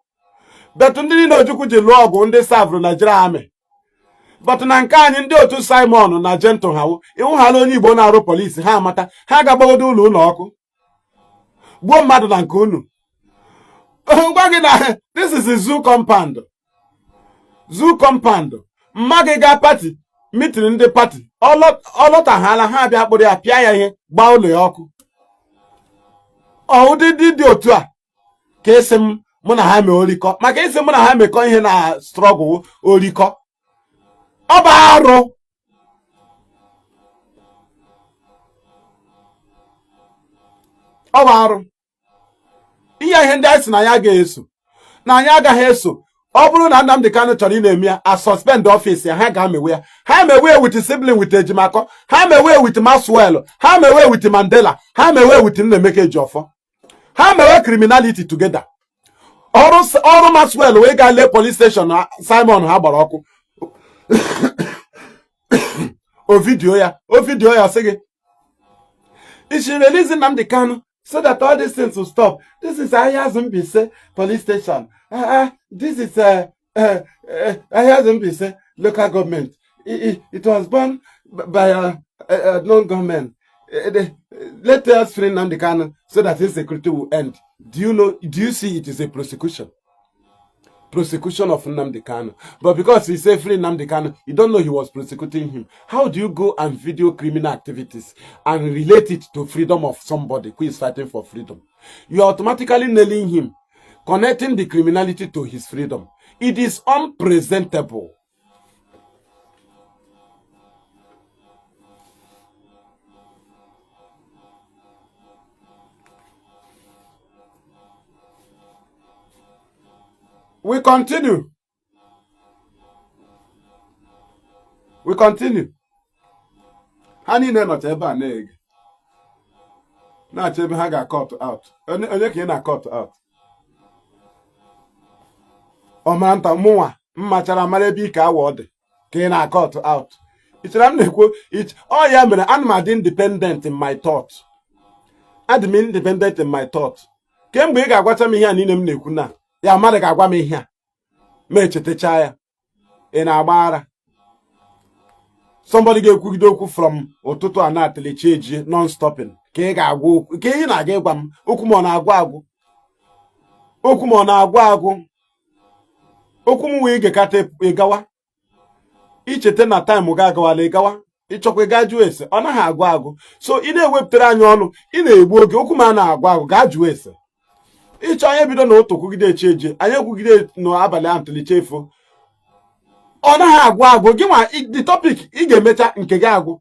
But ndị niile Ojukwu ji lụọ ọgụ, ndị serverụ Nigeria Army. But na nke anyị, ndị otu Simon na Gentle, ha ịhụhala onye Igbo na-arụ police, ha amata, ha ga-agbagodo ụlọ ụlọ ọkụ, gbuo mmadụ na nke unu, gwa gị na this is a zoo compound, zoo compound. Mma gị gaa party meeting, ndị party ọ lọtaghala, ha abịa kpụrụ ya, pịa ya ihe, gbaa ụlọ ya ọkụ. Ọ ụdị dị otu a ka esi m mụ na ha mee orikọ, maka isi mụ na ha mekọ ihe na struggle orikọ, ọ bụ arụ. Ọ bụ arụ. Ihe ndị anyị si na ya ga-eso na anyị agaghị eso. Ọ bụrụ na Nnamdi Kanu chọrọ ị na-eme ya, a suspend office ya, ha ga-amewe ya. Ha mewe with sibling, with Ejimakor, ha mewe with Maxwell, ha mewe with Mandela, ha mewe with Nnaemeka Ejiofor, ha mewe criminality together. Ọrụ Maxwell wee gaa lee police station na Simon ha gbara ọkụ. O video ya, o video ya, sị gị you should release Nnamdi Kanu so that all these things will stop. This is Ahiazu Mbaise police station. This is Ahiazu Mbaise local government. It was burned by a known government. Let us free Nnamdi Kanu so that insecurity will end. Do you know? Do you see it is a prosecution? Prosecution of Nnamdi Kanu. But because he said free Nnamdi Kanu, you don't know he was prosecuting him. How do you go and video criminal activities and relate it to freedom of somebody who is fighting for freedom? You are automatically nailing him, connecting the criminality to his freedom. It is unpresentable. We continue. We continue. Ha niile nọcha ebe a na-ege, na-achọ ebe ha ga-cut out. Onye ka ị na-cut out? Ọ mara nta mụnwa mmachara mara ebe ike awa ọ dị ka ị na-cut out. Ị chere m na-ekwu ọ ya mere ana m adị independent in my thought. Adị m independent in my thought. Kemgbe ị ga-agwacha m ihe a niile m na-ekwu na ya mmadụ ga-agwa m ihe a ma echetacha ya, ị na-agba ara. Somebody ga-ekwugide okwu from ụtụtụ a na-atịlichi ejie non-stopping ka ị ga-agwa okwu ka ị na-aga ịgwa m okwu ma ọ na-agwụ agwụ, okwu ma ọ na-agwụ agwụ, okwu m wee gekata ịgawa icheta na time ga agawala ịgawa ịchọkwa ịga jụọ ese, ọ naghị agwụ agwụ. So ị na-ewepụtara anyị ọnụ, ị na-egbu oge, okwu ma a na-agwụ agwụ, gaa jụọ ese. Ịchọ anyị bido na ụtụ kwugide echi eje, anyị ekwugide n'abalị ahụ tụliche efo, ọ naghị agwụ agwụ. Gị nwa the topic ị ga-emecha nke gị agwụ,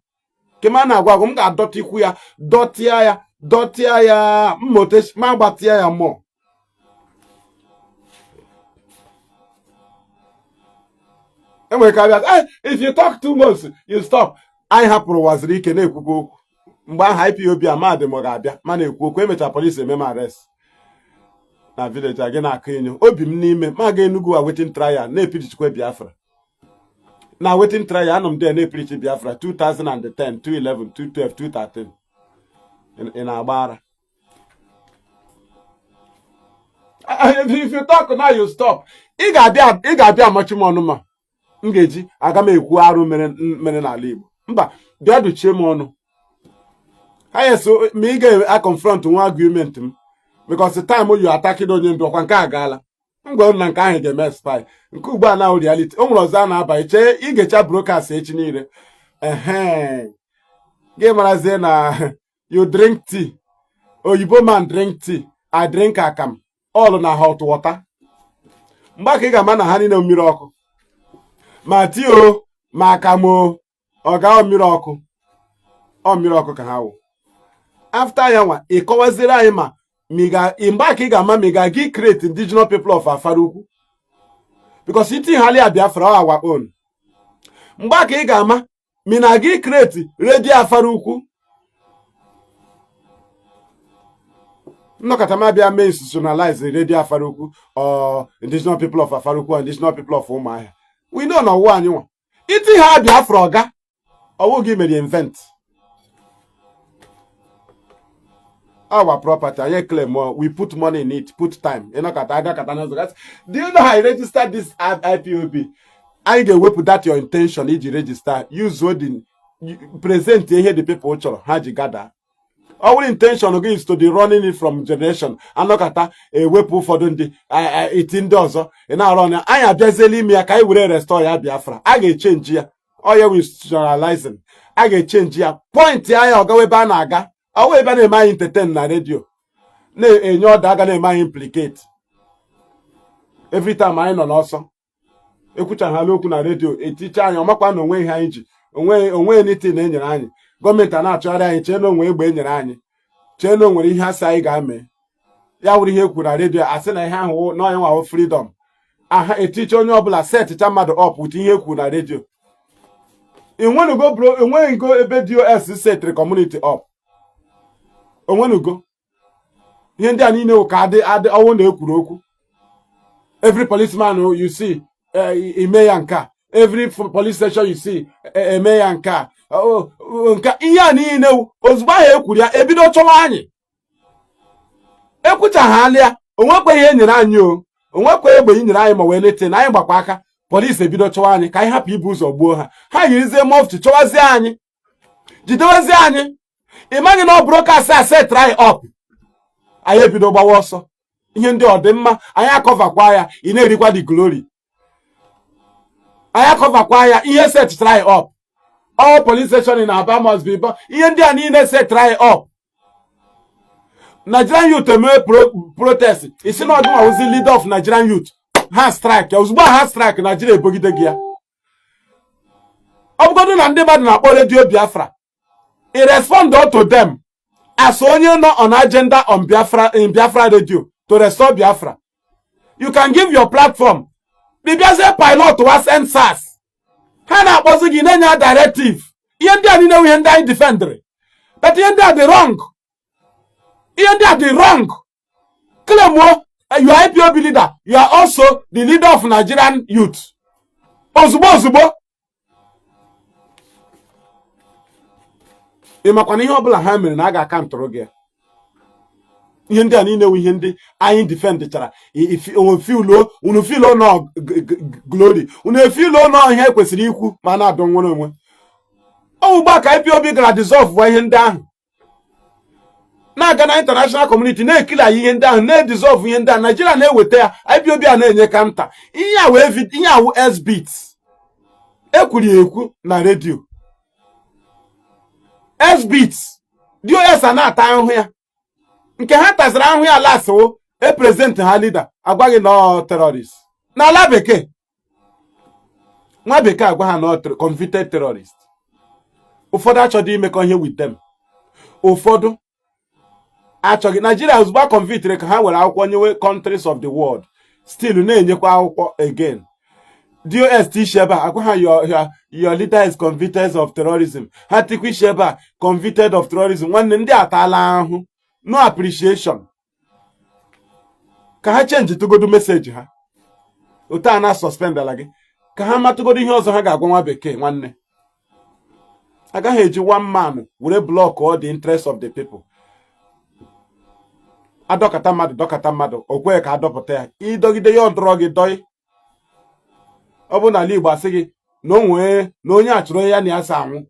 nke ma na-agwụ agwụ, m ga-adọtịkwu ya, dọtịa ya, dọtịa ya, mmote ma gbatịa ya mmụọ. Enwere ka abịa, if you talk too much you stop. Anyị hapụrụ waziri ike na-ekwukwa okwu mgbe ahụ IPOB amadị ma ọ ga-abịa ma na-ekwu okwu, emechara polisi eme m arrest na village a gị na-akụ enyo obi m n'ime ma ga Enugu a waiting trial na-epirichikwa Biafra na waiting trial. Anọ m there na-epirichi Biafra 2010, 2011, 2012, 2013. Ị na-agba ara. If you talk now you stop. Ị ga-abịa amachi m ọnụ ma m ga-eji aga m ekwu arụ mere n'ala Igbo. Mba, bịa duchie m ọnụ. Ha eso ma ị ga-confront nwa argument m, because the time you attacking onye ndu ọkwa nke a gaala. M gwara na nke ahụ ga-eme spy nke ugbu a na reality. O nwere ọzọ a na-abanye chee igecha broadcast echi niile. Ehe, gị marazie na you drink tea, oyibo man drink tea, I drink akam, all na hot water. Mgbe ka ị ga-ama na ha niile mmiri ọkụ, ma tii o ma akamụ o, ọ ga mmiri ọkụ, ọ mmiri ọkụ ka ha wụ. After ya nwa ị kọwaziri anyị ma mgbe ka ị ga-ama ma ị ga-aga create indigenous people of Afara Ukwu, because itighalị ya Biafra our own. Mgbe ka ị ga-ama ma ị na-aga create redio Afara Ukwu. Nnọkọta m abịa mee institutionalize redio Afara Ukwu or indigenous people of Afara Ukwu or indigenous people of Ụmụahịa, we know na ọwụwa anyị nwa iti ha Biafra ọga ọwụ gị mere invent our property. Anyị claim we put money in it, put time. Ịnọkọta agakọta n'ụzọ. Do you know how I register this IPOB? Anyị ga-ewepụ that your intention iji register, use the present ihe the people chọrọ ha ji gada. Ọ bụrụ intention gị is to be running it from generation, anọkọta ewepụ ụfọdụ ndị, iti ndị ọzọ, ị na-arụ ọnya. Anyị abịaziela ime ya ka anyị were restore ya Biafra. A ga-echange ya, ọ ya institutionalizing. A ga-echange ya point anya ọgawa ebe a na-aga, ọwa ebe a na-eme anyị entertain na redio na-enye ọda aga na-eme anyị implicate every time anyị nọ n'ọsọ. Ekwuchaghala okwu na redio, eticha anyị, ọmakwa na onwe ihe anyị ji onwe onwe anything na enyere anyị. Gọọmenti a na-achọgharị anyị, chee na onwe egbe enyere anyị, chee na o nwere ihe asị anyị ga-ame. Ya wụrụ ihe ekwu na redio, asị na ihe ahụ na onye nwawo freedom aha etiche onye ọbụla seticha mmadụ up with ihe ekwu na redio. Enwenugo bro, enweghịgo ebe DOS setịrị community up. Onwenugo ihe ndị a niile wụ ka adị adị ọnwụ na ekwuru okwu. Every policeman you see, eme ya nke a. Every police station you see, eme ya nke a. Nke ihe a niile ozugbo ahụ ekwuru ya, ebido chọwa anyị. Ekwuchaghalị ya, onwekwa ihe enyere anyị, o onwekwa egbe e nyere anyị ma wee lete na anyị gbakwa aka. Polisi ebido chọwa anyị ka anyị hapụ ibu ụzọ gbuo ha. Ha yirizie mufti chọwazie anyị, jidewezie anyị. Ị maghị na ọ broadcast a setịrị anyị up, anyị ebido gbawa ọsọ. Ihe ndị ọdịmma anyị acoverkwa ya, ị na-erikwa the glory. Anyị acoverkwa ya, ihe setịrị anyị up. All police station in Aba must be, ihe ndị a niile setịrị anyị up. Nigerian youth emewe protest, isi na ọdụ awụzi leader of Nigerian youth. Ha strike, ozugbo ha strike, Nigeria ebogide gị ya. Ọ bụgodu na ndị mmadụ na-akpọ redio Biafra, i respond to them as onye nọ on agenda on Biafra in Biafra radio to restore Biafra. You can give your platform. Bịbịazie pilot was EndSARS, ha na-akpọzi gị na-enye directive. Ihe ndị a niile ihe ndị anyị defendịrị, but ihe ndị a dị wrong, ihe ndị a dị wrong. Claim you are IPOB leader, you are also the leader of Nigerian youth. Ozugbo ozugbo ị makwa na ihe ọbụla ha mere na a ga-aka ntụrụ gị. Ihe ndị a niile wụ ihe ndị anyị defendchara. Filuo unu, filuo nọ glory unu, efiluo nọ ihe kwesịrị ikwu ma na-adọ nwere onwe. Ọ ugbu a ka IPOB gara dissolve ihe ndị ahụ, na-aga na international community na-ekili anyị ihe ndị ahụ, na-edissolve ihe ndị ahụ. Nigeria na-eweta ya, IPOB a na-enye counter. Ihe a wee ihe awụ exhibit ekwuru ya ekwu na redio. Exhibit DOS a na-ata ahụhụ ya, nke ha taziri ahụhụ ya lasịwo e present ha leader, agwaghị na ọ terrorist n'ala bekee. Nwa bekee agwa ha na ọ convicted terrorist. Ụfọdụ achọghị imekọ ihe with them, ụfọdụ achọghị. Nigeria ozugbo a convicted ka ha were akwụkwọ nyewe countries of the world, still na-enyekwa akwụkwọ again. DOS tishi ebe a, agwa ha your leader is convicted of terrorism. Ha tikwa isi ebe a, convicted of terrorism. Nwanne, ndị ataala ahụ, no appreciation. Ka ha change tụgodu message ha otu a na suspendala gị, ka ha matụgodo ihe ọzọ ha ga-agwa nwa bekee. Nwanne, agaghị eji one man were block all the interest of the people. Adọkata mmadụ, dọkata mmadụ, o kweghị ka adọpụta ya. Ịdọgide ya, ọdọrọ gị dọị. Ọ bụ n'ala Igbo, asị gị na o nwee na onye a chụrụ ya na ya sa anwụ.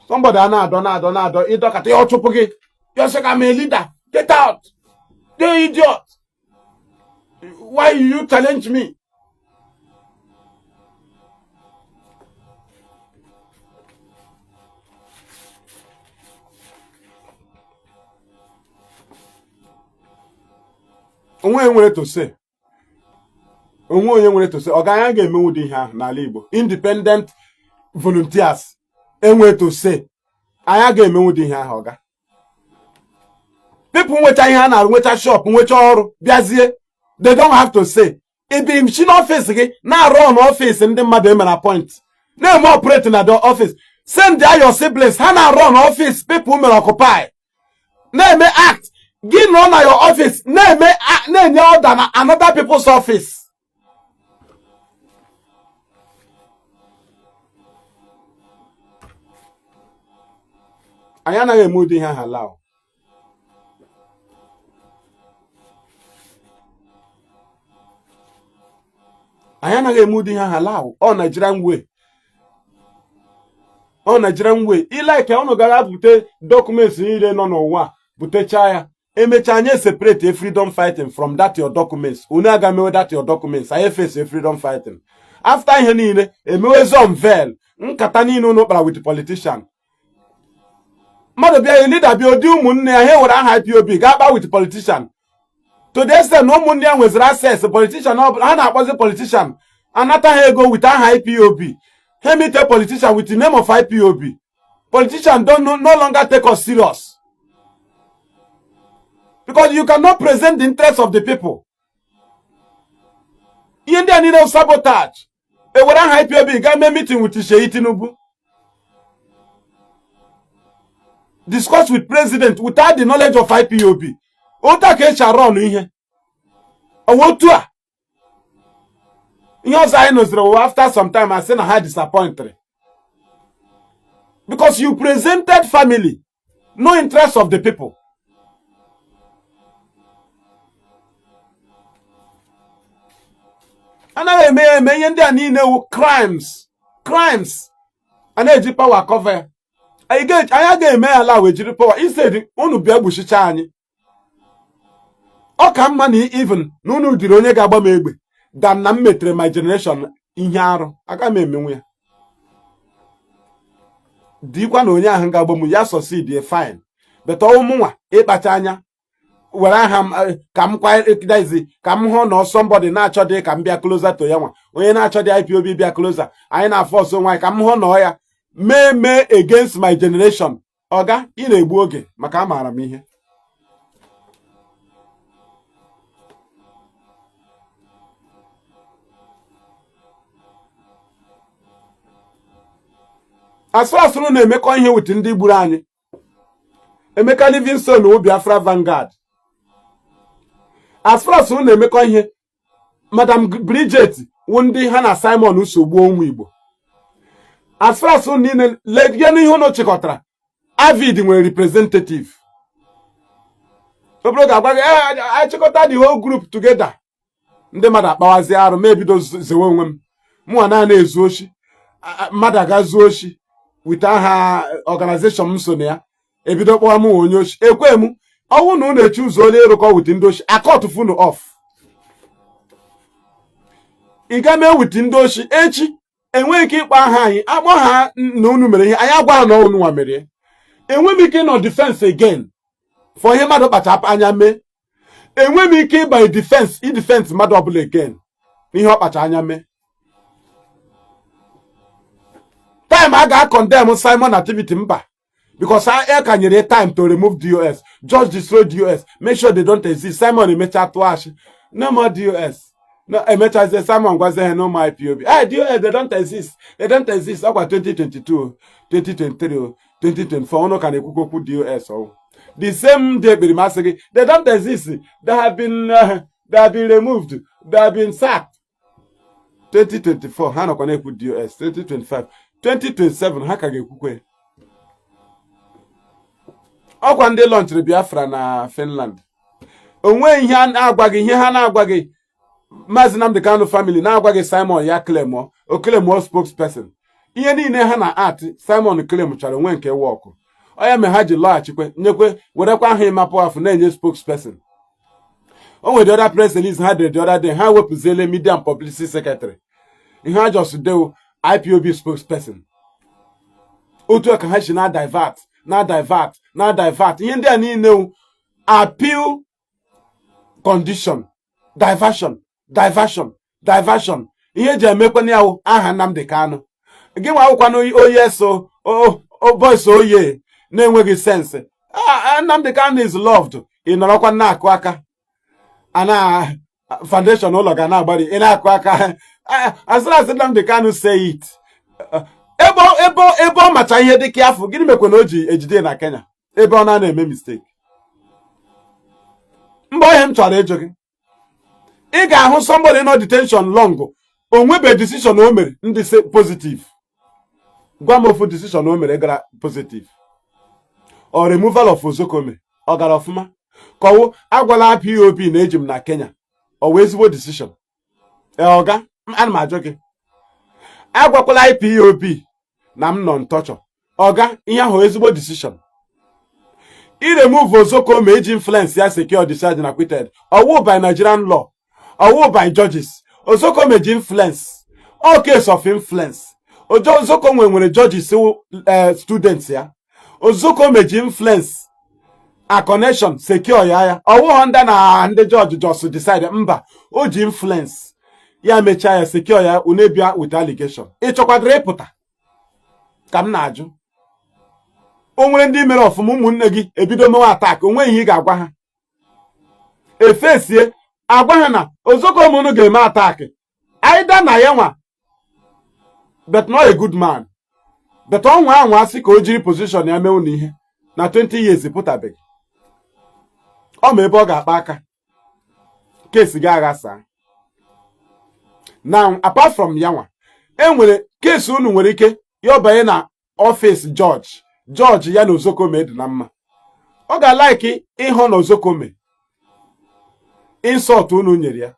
Somebody a na-adọ na-adọ na-adọ, ịdọkata ya, ọ chụpụ gị. You say, "I'm a leader, get out, you idiot, why you challenge me?" Onwe nwere to say, onwe onye nwere to say. Ọ gaghị ga-emenwu dị ihe ahụ n'ala Igbo. Independent volunteers enwe to say, anyị ga-emenwu dị ihe ahụ. Ọga, people nwecha ihe a na-arụ, nwecha shop, nwecha ọrụ, bịazie, they don't have to say. Ibi si n'ọfịs gị na-arụ ọnụ ọfịs ndị mmadụ emere appoint, na-eme operate na the office. Send your siblings, ha na-arụ ọnụ ọfịs people mere occupy, na-eme act. Gị nọ na your office na-eme, na-enye order na another people's office. Anyị anaghị eme ụdị ihe ahụ ala. Anyị anaghị eme ụdị ihe ahụ ala. Ọ Nigerian way, ọ Nigerian way. Ilike unu gara bute documents niile nọ n'ụwa, butechaa ya, emechaa anyị separate freedom fighting from that your documents. Unu aga mewe that your documents, anyị face freedom fighting. After ihe niile emewezi unveil nkata niile unu kpara with politician. Mmadụ bịa ya, leader bịa, ụdị ụmụnne ya ha were aha IPOB gaa kpa with politician, to the extent na ụmụnne ya nweziri access politician ọbụla ha na-akpọzi politician, anata ha ego with aha IPOB. Ha meet a politician with the name of IPOB. Politician don't no longer take us serious. Because you cannot present the interest of the people. Ihe ndị a niile sabotage. Ewere aha IPOB gaa mee meeting with Seyi Tinubu. Discuss with president without the knowledge of IPOB. Otu a ka esi arụ ọnụ ihe. Ọwa otu a. Ihe ọzọ anyị nụziri wụ after some time asị na ha disappointed. Because you presented family, no interest of the people. Anaghị eme ya eme. Ihe ndị a niile wụ crimes, crimes a na-eji power cover ya. Anyị agaghị eme ya ala wee jiri power. Instead unu bịa gbuchicha anyị, ọ ka mma na even na unu diri onye ga-agba m egbe than na m metere my generation ihe arụ. Aga m emenwu ya. Dịkwa na onye ahụ ga-agba m ya succeed, fine, but ọmụnwa ịkpacha anya were aha m ka m kwaizi ka m hụ na somebody na-achọ dị ka m bịa closer to ya, nwa onye na-achọ dị IPOB bịa closer, anyị na-afọsụ onwe anyị ka m hụ na ọ ya mee mee against my generation. Ọga, ị na-egbu oge maka amaara m ihe. Asụ asụrụ na-emekọ ihe with ndị gburu anyị. Emeka Livingstone wụ Biafra Vanguard. As far as unu na-emekọ ihe, Madam Bridget wụ ndị ha na Simon so gbuo ụmụ Igbo. As far as unu niile legie n'ihe unu chịkọtara, Avid nwere representative. Obere ga-agwa gị achịkọta the whole group together, ndị mmadụ akpawazi arụ ma ebido zewe onwe m. Mụnwa na ezu oshi, mmadụ aga zuo oshi with aha organization m so na ya, ebido kpọwa m onye oshi. Ekwe m ọnwụ na unu echi ụzọ onye ịrụkọ with ndị oshi akọtụ funu off. Ị ga mee with ndị oshi echi, enweghị ike ịkpọ aha anyị, akpọ ha na unu mere ihe anyị, agwa ha na unu nwa mere. Enweghị m ike ịnọ defense again for ihe mmadụ kpachapụ anya mee. Enweghị m ike ịbanye defense, idefense mmadụ ọbụla again n'ihe ọ kpacha anya mee. Time a ga-acondemn Simon activity, mba, because a ka nyere time to remove DOS, just destroy DOS, make sure they don't exist. Simon emecha tụọ ashị, no more DOS. No, emechazie Simon gwazie ha no more IPOB. Hey, DOS, they don't exist, they don't exist. Ọkwa 2022, 2023, 2024, ụnụ ka na-ekwukwu okwu DOS. Ọwụ the same ndị ekpere masị gị, they don't exist, they have been removed, they have been sacked. 2024 ha nọkwa na-ekwu DOS, 2025, 2027 ha ka ga-ekwukwe. Ọkwa ndị launchịrị Biafra na Finland, onwe ihe a na-agwaghị, ihe ha na-agwaghị Maazị Nnamdi Kanu family, na-agwaghị Simon ya claim o claim spokesperson. Ihe niile ha na art Simon claim chara onwe nke wọkụ onye mere ha ji lọghachikwe nyekwe werekwa aha ịmapụ afọ na-enye spokesperson. O nwere the other press release ha dere the other day, ha wepụziele media and publicity secretary, ihe ha just dewo IPOB spokesperson. Otu a ka ha si na divert, na divert, na divert. Ihe ndị a niile appeal condition, diversion, diversion, diversion. Ihe eji emekwana ya wụ aha Nnamdi Kanu. Gị nwa awụkwana onye so boys oye na-enweghị sense. Nnamdi Kanu is loved. Ị nọrọkwa na-akụ aka ana foundation ụlọ ga na-agbari, ị na-akụ aka as far as Nnamdi Kanu say it. Ebe ebe ebe ọ macha ihe dịka afọ, gịnị mekwa na o ji ejide na Kenya ebe ọ na-eme mistake? Mgbe ihe m chọrọ ịjụ gị, ị ga-ahụ somebody nọ detention long, o nwebe decision o mere ndị positive. Gwa m ofu decision o mere gara positive. Ọ removal of Ozekhome, ọ gara ọfụma? Kọwụ agwala IPOB na eji m na Kenya, ọ wee ezigbo decision? Ee, ọga, ana m ajụ gị. Agwakwala IPOB na m nọ ntọchọ, ọga, ihe ahụ ezigbo decision? Iremove Ozekhome, eji influence ya secure discharge and acquitted, ọwụ by Nigerian law, ọwụ by judges. Ozekhome ji influence, all case of influence. Ozekhome nwere judges students ya. Ozekhome ji influence a connection secure ya ya ọwụghọ ndị na ndị judge just decide, mba, o ji influence ya mechaa ya secure ya. Unu bịa with allegation, ị chọkwadoro ịpụta ka m na-ajụ. O nwere ndị mere ọfụma, ụmụnne gị ebido mewe attack, o nweghị ihe ị ga-agwa ha. Efesie agwa ha na Ozekhome unu ga-eme attack either na ya nwa, but not a good man, but ọ nwa anwa asị ka o jiri position ya mee unu ihe na 20 years pụtabeghị. Ọ ma ebe ọ ga-akpa aka case gị aghasa. Now, apart from ya nwa, enwere case unu nwere ike ya banye na office judge. Judge ya na Ozekhome dị na mma, ọ ga-alike ịhụ na Ozekhome insult unu nyere ya,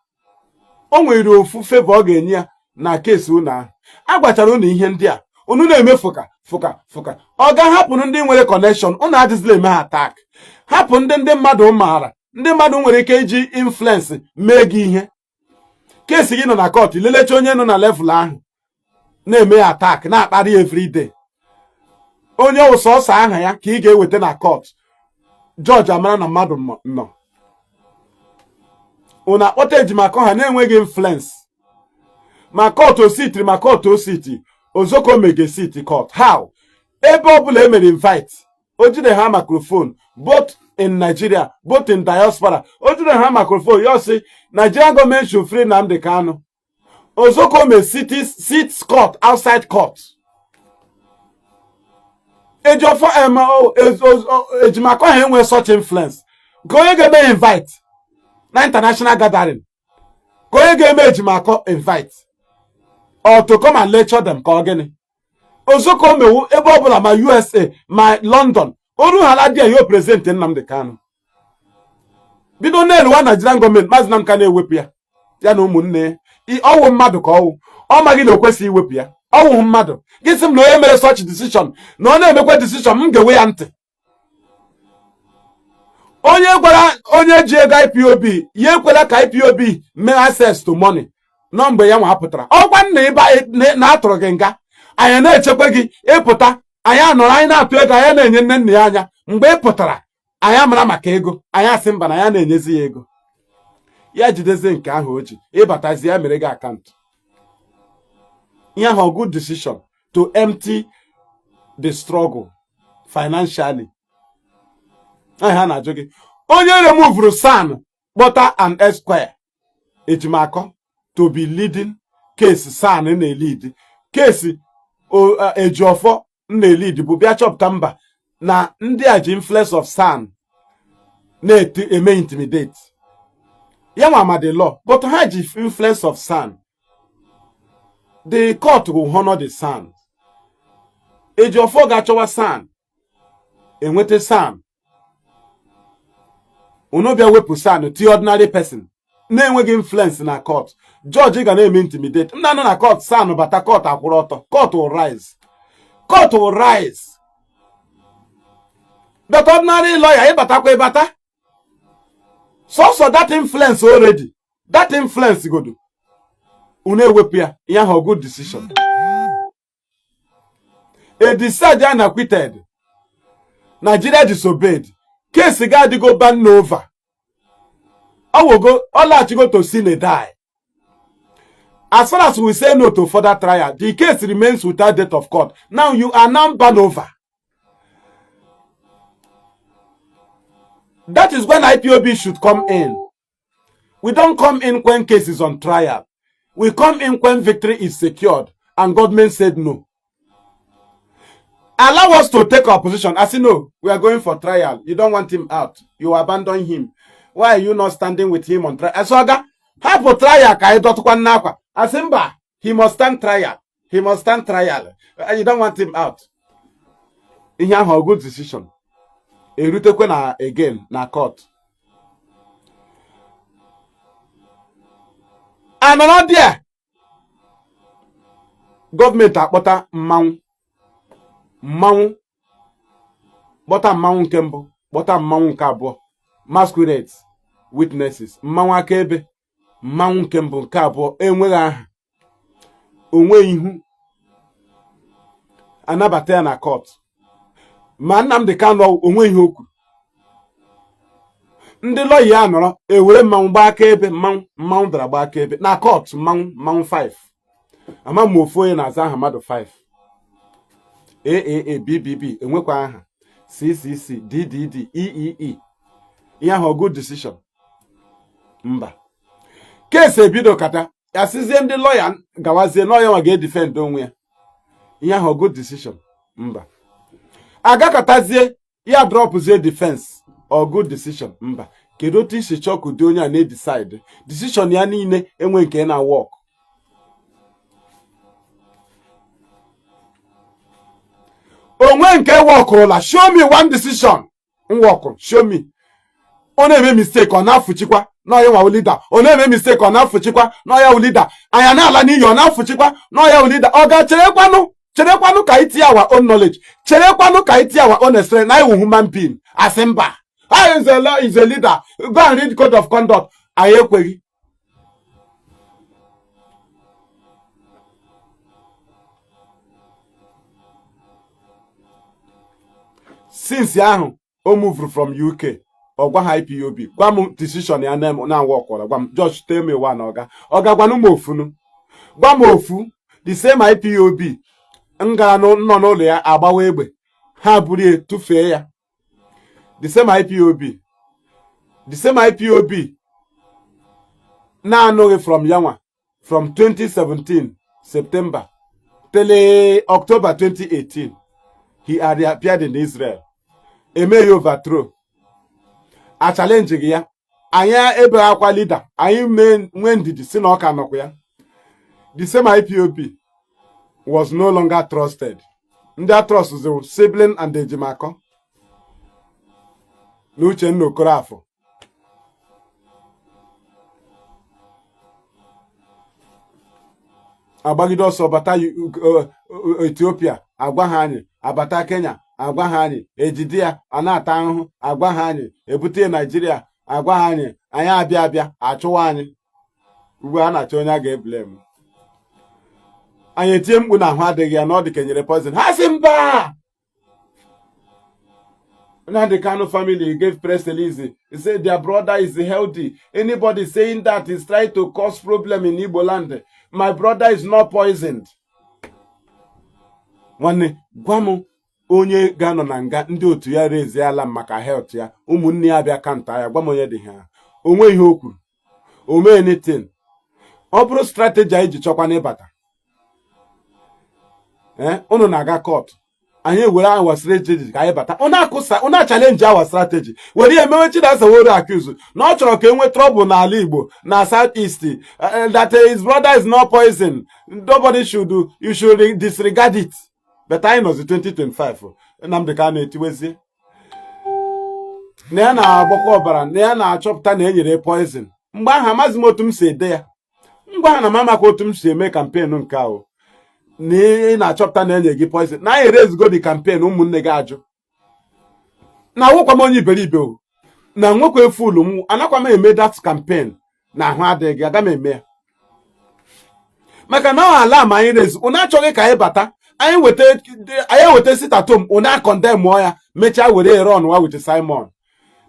o nwere ofu favour ọ ga-enye ya na case unu ahụ. A gwachara unu ihe ndị a unu na-eme fụka fụka fụka. Ọ ga-ahapụrụ ndị nwere connection, unu adịzila eme ha attack. Hapụ ndị mmadụ maara, ndị mmadụ nwere ike iji influence mee gị ihe. Case gị nọ na court, lelecha onye nọ na level ahụ na-eme ya attack, na-akparị everyday, onye sọsọ aha ya ka ị ga-eweta na court, judge amara na mmadụ nọ. Unu akpọta Ejimakor ha na-enweghị influence ma court ositiri, ma court ositi Ozekhome ga-esiti court. How? Ebe ọbụla e mere invite, o jide ha microphone, both in Nigeria, both in diaspora, o jide ha microphone ya sị, "Nigerian government should free Nnamdi Kanu." Ozekhome sits court outside court. Ejiofor, Ejimakor ha enwe such influence ka onye ga-eme invite na international gathering, ka onye ga-eme Ejimakor invite or to come and lecture them, ka ọ gịnị? Ozekhome ebe ọbụla, ma USA ma London, oru hala dị ya president Nnamdi Kanu bido na-eluwa Nigerian gọọmenti. Maazị Nnamdi Kanu ewepụ ya, ya na ụmụnne ya. Ọwụ mmadụ ka ọwụ ọ maghị na o kwesịghị iwepụ ya. Ọwụhụ mmadụ gị sị m na onye mere such decision na ọ na-emekwa decision, m ga-ewe ya ntị. Onye gwara onye ji ego IPOB ya ekwela ka IPOB mee access to money nọ mgbe ya nwa pụtara ọkwa nna ịba na atụrụ gị nga, anyị na-echekwa gị ịpụta. Anyị anọrọ, anyị na-atụ ego, anyị na-enye nne nna ya anya. Mgbe ị pụtara, anyị amara maka ego anyị, asị mba na ya na-enyezi ya ego ya jidezie nke ahụ o ji ịbatazi ya mere gị account. Ihe ahụ, good decision to empty the struggle financially. Ha na-ajụ gị onye removuru SAN, kpọta an esquire Ejimakor to be leading case. SAN na-elead case, Ejiofor na-elead bụ bịa chọpụta mba na ndị a ji influence of SAN na-eme intimidate ya nwa ma the law, but ha ji influence of SAN. The court will honor the SAN. Ejiofor ga-achọwa SAN, enweta SAN. Unu bịa wepụ SAN, tie ordinary person na-enweghị influence na court. Judge ga na-eme intimidate m na-anọ na court. SAN bata court, akwụrụ ọtọ. Court will rise, court will rise. But ordinary lawyer ịbatakwa, ịbata sọsọ that influence already, that influence godo unu ewepụ ya. Ihe ahụ, good decision. A discharge and acquitted, Nigeria disobeyed, case ga adịgo ban over, ọwụgo ọlaghachigo to sine die. As far as we say no to further trial, the case remains without date of court. Now you are now ban over. That is when IPOB should come in. We don't come in when case is on trial. We come in when victory is secured and government said no. Allow us to take our position. I say no, we are going for trial. You don't want him out. You abandon him. Why are you not standing with him on trial? Asoga, hapụ trial ka anyị dọtụkwa n'akwa. Asị mba, he must stand trial. He must stand trial. You don't want him out. Ihe ahụ, good decision. Erutekwe na again na court. Anọrọ there. Gọọmenti akpọta mmanwụ. Mmanwụ kpọta mmanwụ nke mbụ, kpọta mmanwụ nke abụọ, masquerades witnesses, mmanwụ akaebe, mmanwụ nke mbụ, nke abụọ, enweghị aha, onwe ihu, anabata ya na court. Ma Nnamdi Kanu onwe ihe o kwuru. Ndị lọya ya nọrọ ewere mmanwụ gbaa akaebe. Mmanwụ dara gbaa akaebe na court. Mmanwụ 5, ama m ofu onye na-aza aha mmadụ 5, AAA, BBB, enwekwa aha, CCC, DDD, EEE. Ihe ahụ, good decision. Mba. Case ebido kata ya sizie ndị lawyer gawazie na ya nwa ga-edefend onwe ya. Ihe ahụ good decision? Mba. Agakọtazie ya dropzie defense, ọ good decision? Mba. Kedu otu isi chọọ ka ụdị onye a na-edecide decision ya niile enwe nke na work? Onwe nke workụrụla? Show me one decision workụrụ, show me. Ọ na-eme mistake, ọ na-afụchikwa n'ọya nwa leader. Ọ na-eme mistake, ọ na-afụchikwa n'ọya wụ leader. Anya na-ala n'iyi, ọ na-afụchikwa n'ọya wụ leader. Ọ ga cherekwanụ, cherekwanụ ka anyị tinye our own knowledge, cherekwanụ ka anyị tinye our own experience na anyị wụ human being. Asị mba, anyị is a leader, go and read code of conduct. Anyị ekweghị. Since ahụ o moved from UK, ọ gwa ha IPOB, gwa m decision ya na workọrọ. Gwa m, just tell me one. Ọga, ọga, gwanụ m ofunu, gwa m ofu. The same IPOB m gara nọ n'ụlọ ya agbawa egbe, ha buru tụfee ya. The same IPOB, the same IPOB na-anụghị from yanwa from 2017 September till October 2018, he had appeared in Israel, emeghị overthrow, a challenge gị ya. Anyị ebe akwa leader anyị nwee ndidi si na ọ ka nọkwa ya. The same IPOB was no longer trusted. Ndị a trust sibling and Ejimakor na Uchenna Okorafor. Agbagide ọsọ bata Ethiopia, agwa ha anyị abata Kenya, agwa ha anyị ejide ya, a na-ata ahụhụ, agwa ha anyị ebute ya Naijiria, agwa ha anyị anyị abịa abịa achụwa anyị. Ugbu a na-achọ onye a ga-eblame. Anyị etie mkpu na ahụ adịghị ya, na ọ dị ka enyere poison. Ha sị mba. Nnamdi Kanu family gave press release. He said their brother is healthy. Anybody saying that is trying to cause problem in Igbo land. My brother is not poisoned. Nwanne, gwa m onye ga-anọ na nga, ndị otu ya raise alarm maka health ya, ụmụnne ya abịa kanta ya. Gwa m onye dị ha onwe ihe o kwuru o mee anything. Ọ bụrụ strategy anyị ji chọkwa n'ịbata, ee, unu na-aga court, anyị ewere our strategy ka anyị bata. Unu akụsa, unu challenge our strategy, were ya emewe Chinasa Nworu accuse na ọ chọrọ ka e nwee trouble n'ala Igbo na South East, that his brother is not poison, nobody should do, you should disregard it. But anyị nọzi 2025, Nnamdi Kanu etiwezie na ya na-agbakọ ọbara, na ya na-achọpụta na e nyere poison. Mgbe ahụ amaghịzi m otu m si ede ya. Ngwa ha na m amakwa otu m si eme campaign nke ahụ na ị na-achọpụta na enye gị poison, na anyị erezigo the campaign. Ụmụnne gị ajụ na awụkwa m onye iberibe o na nwekwa efulu m, anakwa m eme that campaign na ahụ adịghị gị. Aga m eme ya maka na ọ ala ma anyị rezu. Unu achọghị ka anyị bata, anyị weta, anyị eweta sit-at-home, unu acondemnụọ ya, mechaa were ere ọnụwa with Simon.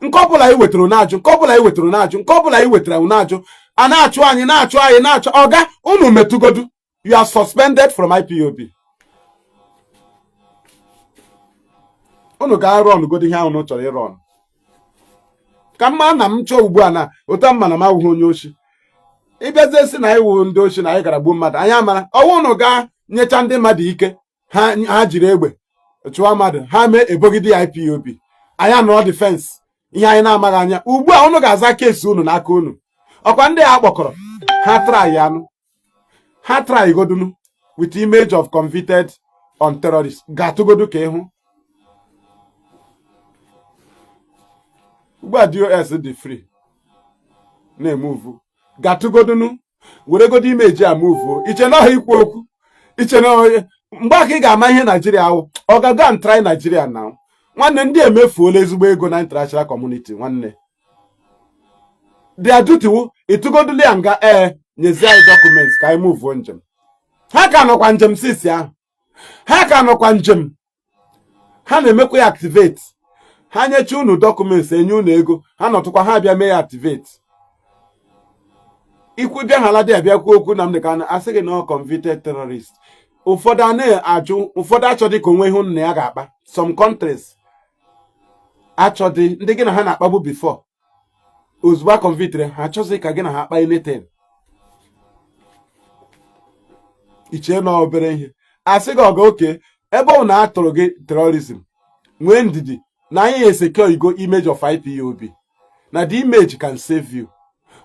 Nke ọbụla anyị wetara na-ajụ, nke ọbụla anyị wetara na-ajụ, nke ọbụla anyị wetara na-ajụ. A na-achụ anyị, na-achụ anyị, na-achụ. Ọga, unu metụgodu, you are suspended from IPOB. Unu ga-arụ ọnụgodo ihe ahụ unu chọrọ ịrụ ọnụ ka mma na m chọọ ugbu a na ụta mma na m awụghị onye ochi. Ịbịazie si na anyị wụ ndị ochi, na anyị gara gbuo mmadụ, anyị amara ọnwụ. Unu gaa nyecha ndị mmadụ ike, ha ha jiri egbe chụwa mmadụ, ha mee ebogide ya IPOB, anyị anọrọ defense ihe anyị na-amaghị anya. Ugbu a unu ga-aza case unu n'aka unu. Ọkwa ndị a kpọkọrọ ha try anụ ha try godunu with image of convicted on terrorist ga-atụgodu ka ịhụ. Ugbu a DOS dị free na-emove, gatụgodunu weregodo image a move. Iche na ọha ikwu okwu, iche na mgbe aka ị ga-ama ihe Naijiria ahụ. Ọ ga-go and try Naijiria na nwanne, ndị emefuola ezigbo ego na international community. Nwanne, their duty wụ ịtụgodulu ya nga, ee, nyezie anyị documents ka anyị moveuo njem. Ha ka nọkwa njem sisi ahụ, ha ka nọkwa njem, ha na-emekwa ya activate. Ha nyecha unu documents, enye unu ego, ha nọtụkwa, ha bịa mee ya activate. Ikwu bịa hala dị abịa kwuo okwu Nnamdi Kanu, asị gị na ọ convicted terrorist. Ụfọdụ a na-ajụ, ụfọdụ achọdị ka onwe ihu nna ya ga-akpa. Some countries achọdị ndị gị na ha na-akpagbu before. Ozugbo a convictere ha, achọghị ka gị na ha kpaa anything. Ichee na obere ihe asị gị ọga oke ebe ọ na atụrụ gị terrorism, nwee ndidi na anyị esecure igo image of IPOB, na the image can save you.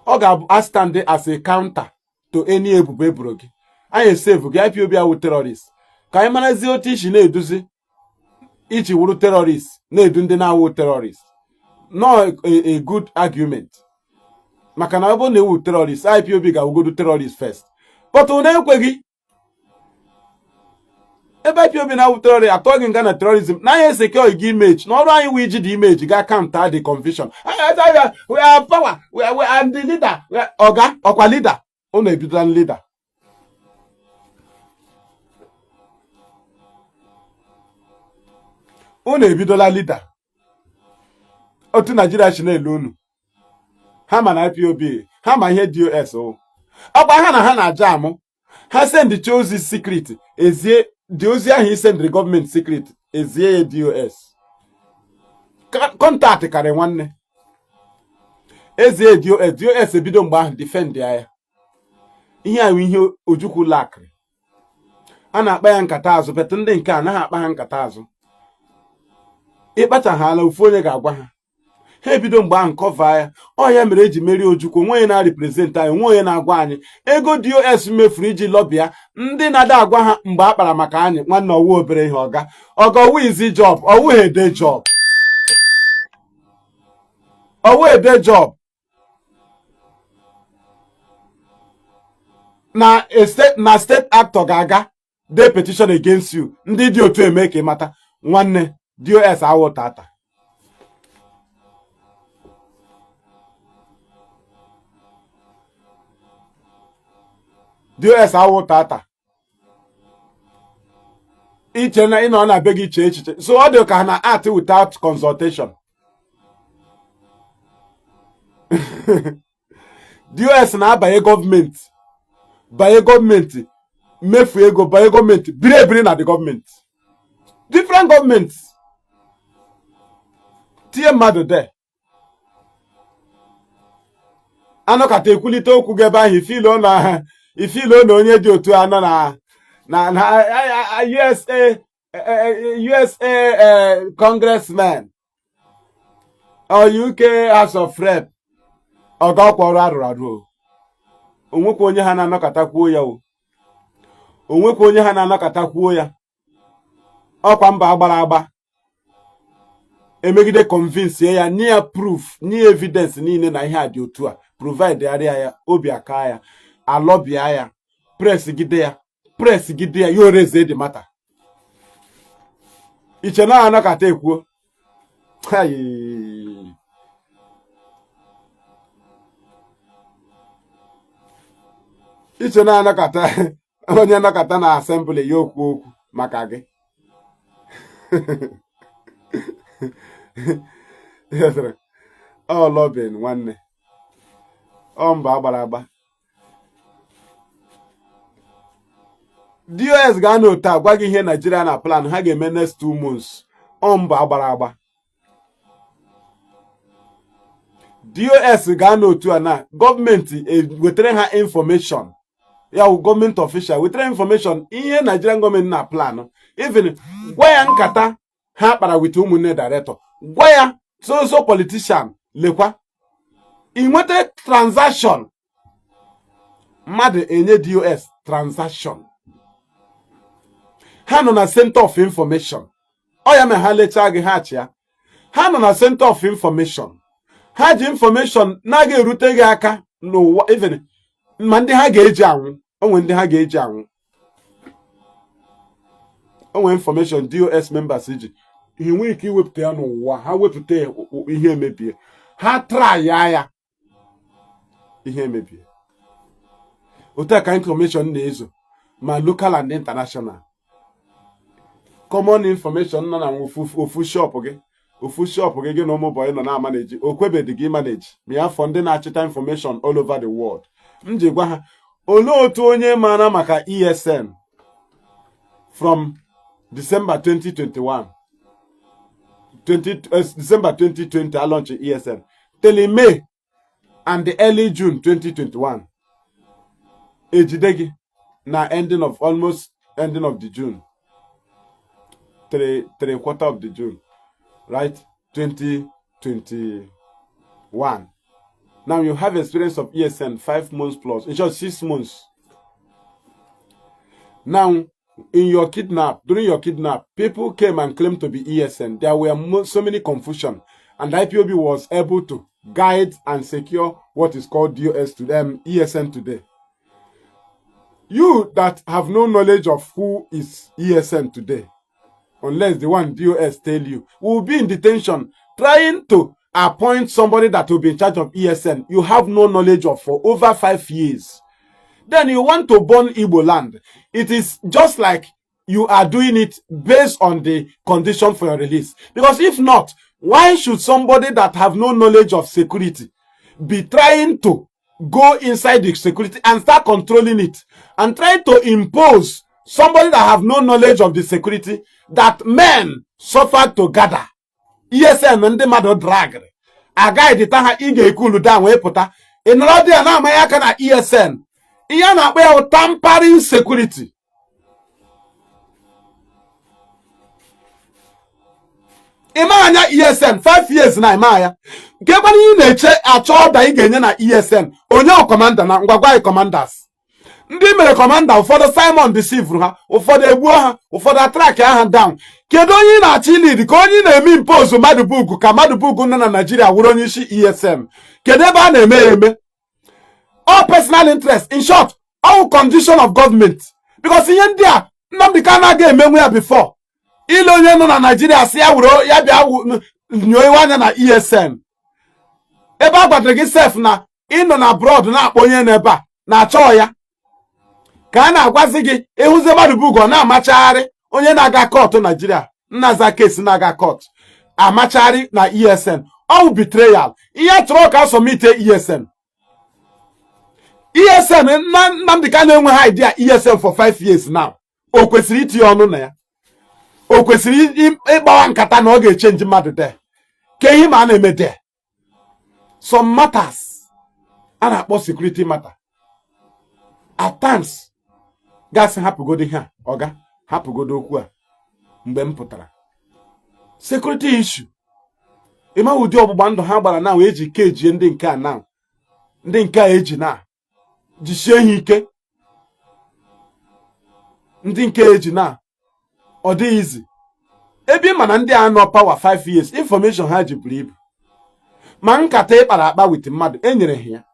Ọ ga-abụ stand as a counter to any ebubo eboro gị. Anyị esave gị, IPOB awụ terrorist. Ka anyị marazie otu isi na-eduzi iji wụrụ terrorist na-edu ndị na-awụ terrorist. No a good argument, maka na ọ bụrụ na ewu terrorist, IPOB ga-awụgodu terrorist first. But unu ekweghị. Ebe IPOB na-awụ terrorist, atọ gị nga na terrorism, na anyị esecure gị image, na ọrụ anyị wụ iji the image ga counter the conviction. We are power, we are the leader. Ọga ọkwa leader, unu ebidola leader. Unu ebidola leader. Otu Naijiria si na-ele unu, ha ma na IPOB, ha ma ihe DOS o ọkwa ha na ha na-aja amụ. Ha sendicha ozi secret, ezie dị ozi ahụ isendịrị gọọmenti secret, ezie ya DOS. Contact karị nwanne ezie DOS. DOS ebido mgbe ahụ defend ya. Ihe ahụ ihe Ojukwu lakịrị a na-akpa ya nkata azụ, but ndị nke anaghị akpa ha nkata azụ. Ịkpachaghala ofu onye ga-agwa ha, ha ebido mgbe ahụ cover ya. Ọ ya mere eji merie Ojukwu. Onwe onye na-represent anyị, onwe onye na-agwa anyị ego DOS mefuru iji lobby ndị na-ada agwa ha mgbe a kpara maka anyị. Nwanne, ọwụ obere ihe. Ọga ọga, ọwụ easy job, ọwụ a day job, ọwụ a day job. Na state, na state actor ga-aga dee petition against you, ndị dị otu eme ka ị mata. Nwanne, DOS awụ tata. DOS awụ tata. Iche na ị nọ na be gị chee echiche, so ọ dị ka ha na act without consultation. DOS na-abanye gọọmenti, banye gọọmenti, mefu ego, banye gọọmenti, biri ebiri na the gọọmenti, different gọọmenti, tinye mmadụ de anọkata ekwulite okwu gị ebe ahụ. Ifilo na onye dị otu a nọ na USA, USA congressman or UK House of Rep, ọga ọkwa ọrụ arụrụ arụ. O onwekwa onye ha na-anọkọta kwuo ya, o onwekwa onye ha na-anọkọta kwuo ya. Ọkwa mba agbara agba emegide, convince ya, nye ya proof, nye ya evidence niile na ihe a dị otu a, provide arịa ya, obi aka ya, alobbya ya, press gide ya, press gide ya, ya oreze the matter. Iche na anọkọta ekwuo. Hai. Iche na anọkọta onye nọkọta na assembly ya okwu okwu maka gị. Ọ lobbying, nwanne, ọ mba agbara agba. DOS ga-anọ otu a gwa gị ihe Nigeria na plan ha ga-eme next 2 months. Ọ mba agbara agba. DOS ga-anọ otu a na gọọmenti wetara ha information, ya wụ gọọmenti official wetara information ihe Nigerian gọọmenti na plan, even gwa ya nkata ha kpara with ụmụnne director, gwa ya so so politician lekwa ị nweta transaction, mmadụ enye DOS transaction. Ha nọ na center of information. Ọ ya mere ha lechaa gị, ha chịa. Ha nọ na center of information. Ha ji information na-aga erute gị aka n'ụwa, even ma ndị ha ga-eji anwụ onwe, ndị ha ga-eji anwụ onwe. Information DOS members ji ihe nwee ike iwepụta ya n'ụwa, ha wepụta ya, ihe emebie. Ha try ya, ya ihe emebie. Otu a ka information na-ezo, ma local and international. Common information nọ na ofu shop gị, ofu shop gị, gị na ụmụ boy nọ na-amanage, o kwebedị gị manage ma ya fọ ndị na-achịta information all over the world. M ji gwa ha, olee otu onye maara maka ESN from December 2021, 20, December 2020 alaunch ESN till May And the early June 2021, ejide gị na ending of almost ending of the June, three quarter of the June, right? 2021. Now you have experience of ESN 5 months plus, in short, 6 months. Now, in your kidnap, during your kidnap, people came and claimed to be ESN. There were so many confusion, and IPOB was able to guide and secure what is called DOS to them, ESN today. You that have no knowledge of who is ESN today, unless the one DOS tell you, will be in detention trying to appoint somebody that will be in charge of ESN. You have no knowledge of for over 5 years. Then you want to burn Igbo land. It is just like you are doing it based on the condition for your release. Because if not, why should somebody that have no knowledge of security be trying to go inside the security and start controlling it and trying to impose somebody that have no knowledge of the security that men suffered to gather? ESN ndị mmadụ dragịrị agaghị ha, ị ga-ekulu down wee pụta, ị nọrọ dị ya na-amaghị aka na ESN. Ihe a na-akpọ ya bụ tampering security. Ịma anya ESN 5 years na ịma ya nke kwana ị na-eche achọ ọda ị ga-enye na ESN onye commander na ngwagwa anyị commanders ndị mere commander. Ụfọdụ Simon deceive ha, ụfọdụ egbuo ha, ụfọdụ atrack ha down. Kedu onye ị na-achọ ilead ka onye ị na-eme impose Madubugu ka Madubugu nọ na Naijiria wụrụ onye isi ESN? Kedu ebe a na-eme ya eme? All personal interest, in short, all condition of government, because ihe ndị a Nnamdi Kanu aga emenwu ya before ile onye nọ na Naijiria si ya were ya bịa nyoo anya na ESN, ebe a gwadoro gị sef na ịnọ na abroad na-akpọ onye n'ebe a na-achọ ya ka a na-agwazi gị ịhụzi Madubugu ọ na-amachagharị onye na-aga court Naijiria nnaza case na-aga court amachagharị na ESN. Ọ bụ betrayal. Ihe chọrọ ka asọmite ESN, ESN Nnamdi Kanu enweghị idea ESN for 5 years now. O kwesịrị itinye ọnụ na ya, o kwesịrị ịgbawa nkata na ọ ga-echange mmadụ de ka ihe ma a na-eme de. Some matters a na-akpọ security matter, at times gasị hapụgodo ihe a, ọga hapụgodo okwu a. Mgbe m pụtara security issue, ịma ụdị ọgbụgba ndụ ha gbara na eji kejie ndị nke a na ndị nke a eji na jisie ha ike, ndị nke eji na ọ dịghịzi ebe ị ma na ndị a nọ power 5 years, information ha ji buru ibu ma nkata ịkpara akpa with mmadụ enyere ha ya,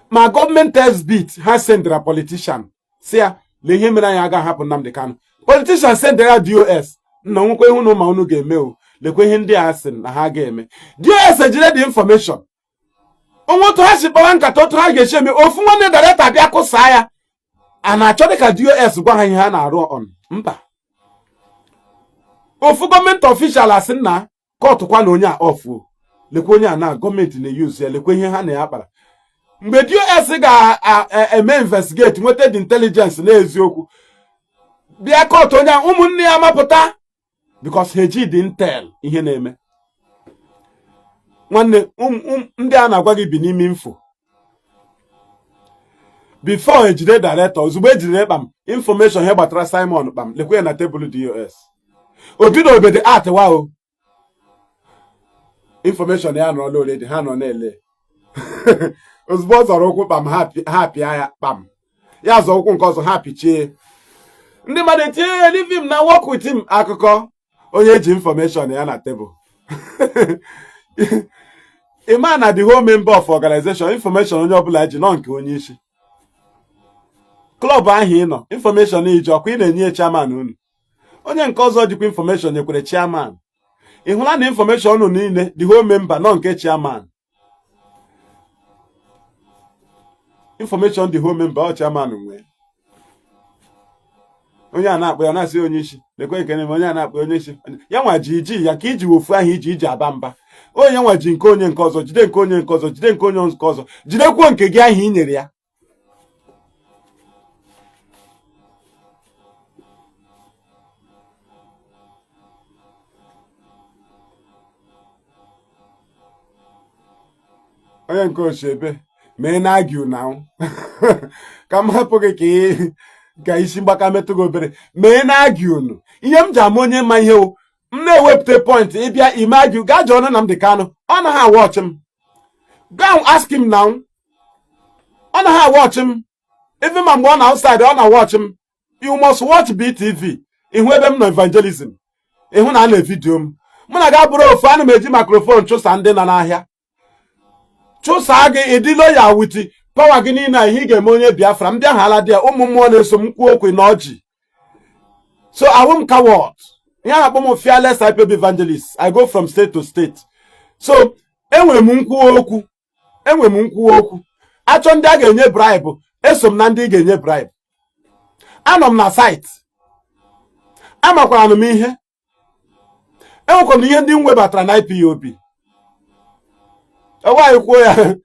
ma gọọmenti exhibit ha sendara politician si ya lee ihe mere anyị aga hapụ Nnamdi Kanu. Politician sendara DOS nna nwekwa ihu na ma unu ga-eme o lekwa ihe ndị a sị na ha ga-eme. DOS ejire the information onwe otu ha si kpawa nkata otu ha ga-esi eme ofu nwanne director bịa kụsaa ya. A na-achọ dị ka DOS gwa ha ihe ha na-arụ on mba. Ofu gọọmenti official asị nna kọtụ kwa na onye a ofu lekwa onye a na gọọmenti na-eyuzu ya, lekwa ihe ha na ya kpara. Mgbe DOS ga-eme investigate, nweta the intelligence na eziokwu, bịa kọtụ onye a, ụmụnne ya mapụta because ha eji the intel ihe na-eme. Nwanne, ndị a na-agwa gị bi n'ime info before ejide director. Ozugbo ejidere kpam information ihe gbatara Simon kpam lekwa ya na tebụl DOS obido obodo atịwa o information ya nọrọ already, ha nọ na-ele. Ozugbo ọ zọrọ ụkwụ kpam, ha pịa ya kpam, ya zọ ụkwụ nke ọzọ, ha pichie. Ndị mmadụ etinye ya, leave him na work with him. Akụkọ onye ji information ya na tebụl, ịma na the whole member of organization information onye ọbụla ji nọ nke onye isi club ahụ ị nọ. Information iji ọkwa ị na-enye chairman unu, onye nke ọzọ jikwa information nyekwere chairman. Ị hụla na information unu niile, the whole member nọ nke chairman. Information the whole member ọ chairman nwee. Onye a na-akpọ ya na-asị onye isi lekwe nke na-eme, onye a na-akpọ onye isi ya nwa ji iji ya ka iji wofu ahụ iji aba mba. Onye nwa ji nke onye nke ọzọ jide, nke onye nke ọzọ jide, nke onye nke ọzọ jidekwuo nke gị ahụ i nyere ya. Onye nke ochie mee na argue na ka m hapụ gị ka ị ka isi mgbaka metụ gị obere mee na argue unu. Ihe m ji ama onye ma ihe o, m na-ewepụta point ịbịa ime argue. Gaa jụọ Nnamdi Kanu, ọ naghị awatch m. Go and ask him now, ọ naghị awatch m. Even ma mgbe ọ na outside, ọ na-watch m. You must watch BTV, ịhụ ebe m nọ evangelism, ịhụ na a na-evideo m. Mụ na ga bụrụ ofu, ana m eji microphone chụsa ndị nọ n'ahịa, chụsaa gị. Ịdịlo ya with power gị niile a, ihe ị ga-eme onye Biafra m bịa hala dị ya. Ụmụ mmụọ na-eso m kwuo okwu na ọjị. So awụ m coward. Ihe a na-akpọ m fearless IPOB evangelist. I go from state to state, so enwere m nkwuwa okwu, enwere m nkwuwa okwu. Achọ ndị a ga-enye bribe, eso m na ndị ị ga-enye bribe. Anọ m na site, amakwara m ihe. Enwekwara m ihe ndị m webatara na IPOB. Ọnwaanyị kwuo ya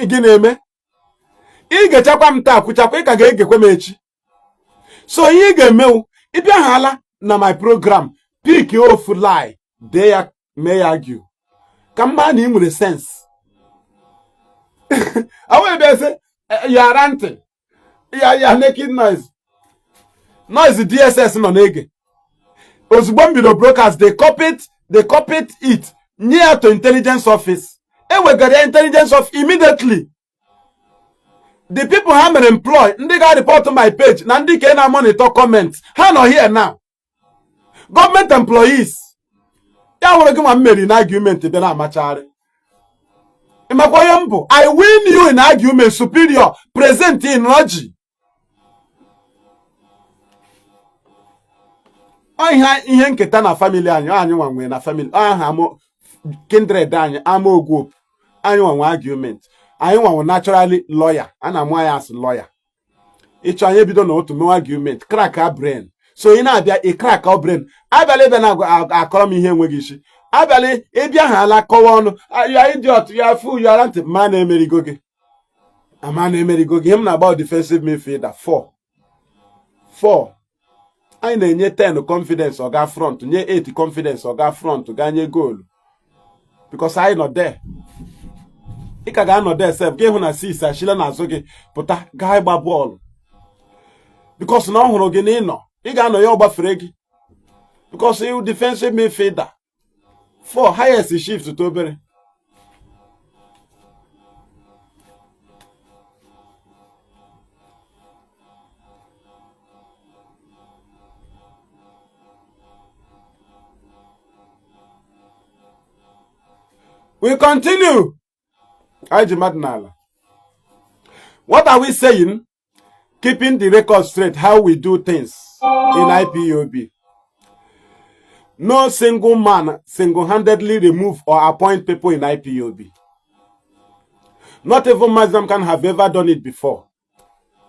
gị na-eme, ị ga-echekwa m taa, kwuchakwa, ị ka ga-egekwe m echi. So ihe ị ga-emewu, ịbịa hala na my program, pick ofu lie, dee ya, mee ya argue, ka m maa na ị nwere sense. Ọ bịa sị ya ranting, ya naked noise noise. DSS nọ na-ege. Ozugbo m bido broadcast, they copied it, nye ya to intelligence office. Ewegara ya intelligence of immediately. The people ha mere employ, ndị ga report my page na ndị ka na monitor comment ha nọ here now, government employees. Ya nwere gị ma m meri na argument, bịa na amachagharị. Ịmakwa onye m bụ? I win you in argument, superior present in logic. Ọ ihe nketa na family anyị, anyị nwa nwere na family aha m, kindred anyị, ama ogwu anyị nwa nwe argument. Anyị nwa nwe naturally lawyer, a na-amụ anyị as lawyer. Ịchọ anyị ebido na otu mewe argument, crack a brain. So ị na-abịa ị crack a brain, abịala ịbịa na akọrọ m ihe enweghị isi. Abịala ịbịa ha ala kọwa ọnụ ya, idiot ya, fool ya, ntị ma na-emerigo gị, ama na-emerigo gị. Ihe m na-agba defensive midfielder 4 4, anyị na-enye 10 confidence, ọ ga front, nye 8 confidence, ọ ga front, gaa nye goal, because anyị nọ there. Ị ka ga-anọ there sef, gị hụ na 6 achila n'azụ gị pụta gaa ịgba bọọlụ, because na ọ hụrụ gị na ịnọ, ị ga-anọ ya, ọ gbafere gị, because you defensive midfielder 4, highest shift to obere. We continue. Anyị ji mmadụ n'ala. What are we saying? Keeping the record straight, how we do things in IPOB. No single man single-handedly remove or appoint people in IPOB. Not even Mazam can have ever done it before.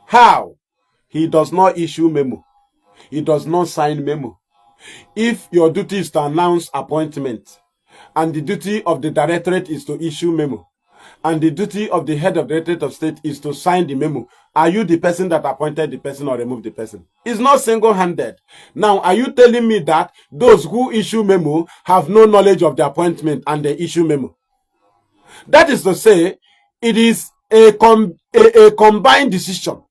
How? He does not issue memo. He does not sign memo. If your duty is to announce appointment, and the duty of the directorate is to issue memo, and the duty of the head of the directorate of state is to sign the memo, are you the person that appointed the person or removed the person? It's not single-handed. Now, are you telling me that those who issue memo have no knowledge of the appointment and they issue memo? That is to say, it is a combined decision.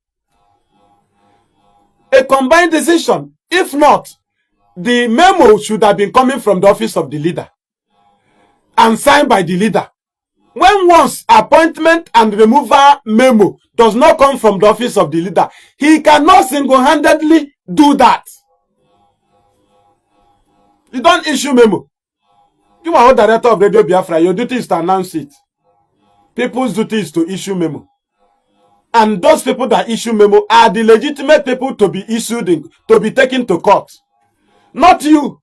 A combined decision. If not, the memo should have been coming from the office of the leader and signed by the leader. When once appointment and removal memo does not come from the office of the leader, he cannot single-handedly do that. You don't issue memo. You are director of Radio Biafra. Your duty is to announce it. People's duty is to issue memo. And those people that issue memo are the legitimate people to be issued in, to be taken to court. Not you.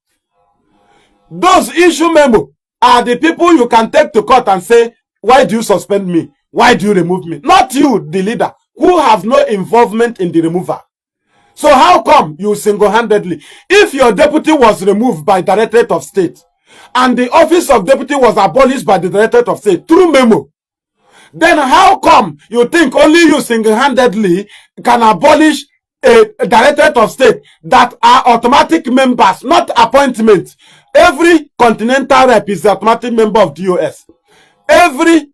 Those issue memo are the people you can take to court and say, "Why do you suspend me? Why do you remove me?" Not you, the leader, who have no involvement in the removal. So how come you single-handedly, if your deputy was removed by Directorate of State and the office of deputy was abolished by the Directorate of State through memo, then how come you think only you single-handedly can abolish a Directorate of State that are automatic members, not appointment? Every continental rep is automatic member of DOS. Every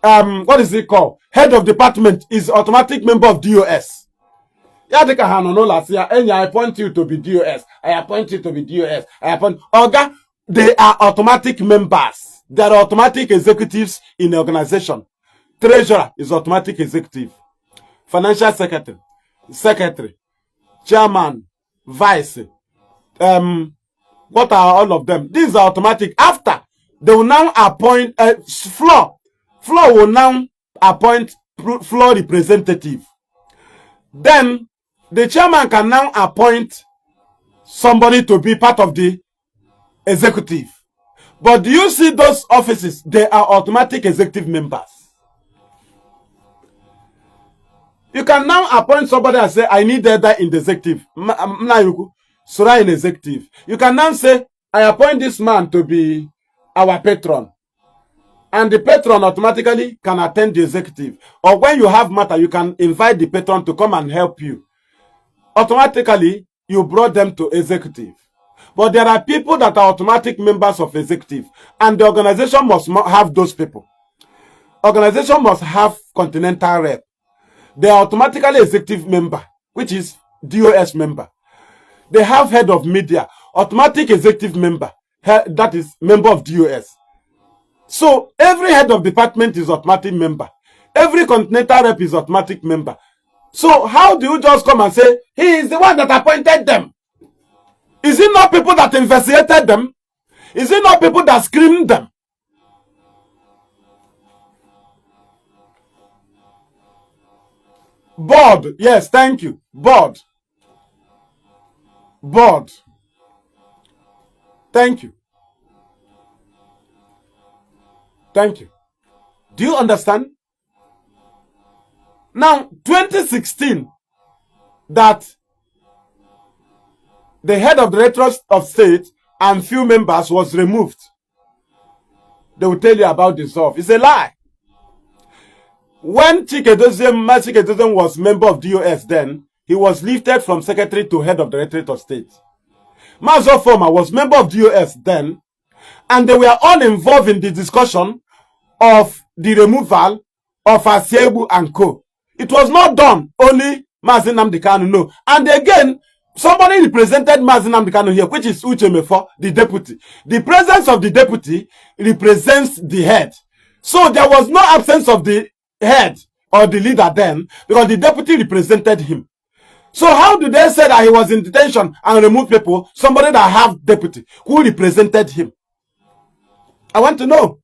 What is it called? Head of department is automatic member of DOS. Ya dịka ha nọ n'ụlọ asị ya, enyi, I appoint you to be DOS. I appoint you to be DOS. I appoint. Oga, they are automatic members. They are automatic executives in the organization. Treasurer is automatic executive. Financial secretary, secretary, chairman, vice, what are all of them? These are automatic. After, they will now appoint a floor. Floor will now appoint floor representative. Then the chairman can now appoint somebody to be part of the executive. But do you see those offices? They are automatic executive members. You can now appoint somebody and say, I need that in the executive. Sora in executive. You can now say, I appoint this man to be our patron. And the patron automatically can attend the executive. Or when you have matter, you can invite the patron to come and help you. Automatically, you brought them to executive. But there are people that are automatic members of executive, and the organization must have those people. Organization must have continental rep. They are automatically executive member, which is DOS member. They have head of media, automatic executive member, that is member of DOS. So every head of department is automatic member. Every continental rep is automatic member. So how do you just come and say, he is the one that appointed them? Is it not people that investigated them? Is it not people that screened them? Board. Yes, thank you. Board. Board. Thank you. Thank you. Do you understand? Now, 2016, that the head of the Directorate of State and few members was removed. They will tell you about dissolve. It's a lie. When Chike Edoziem was member of DOS then, he was lifted from secretary to head of the Directorate of State. Mazo Foma was member of DOS then, and they were all involved in the discussion of the removal of Asiebu and co. It was not done only Mazi Nnamdi Kanu, no. And again, somebody represented Mazi Nnamdi Kanu here, which is Uche Mefo, the deputy. The presence of the deputy represents the head. So there was no absence of the head or the leader then, because the deputy represented him. So how do they say that he was in detention and remove people, somebody that have deputy who represented him? I want to know.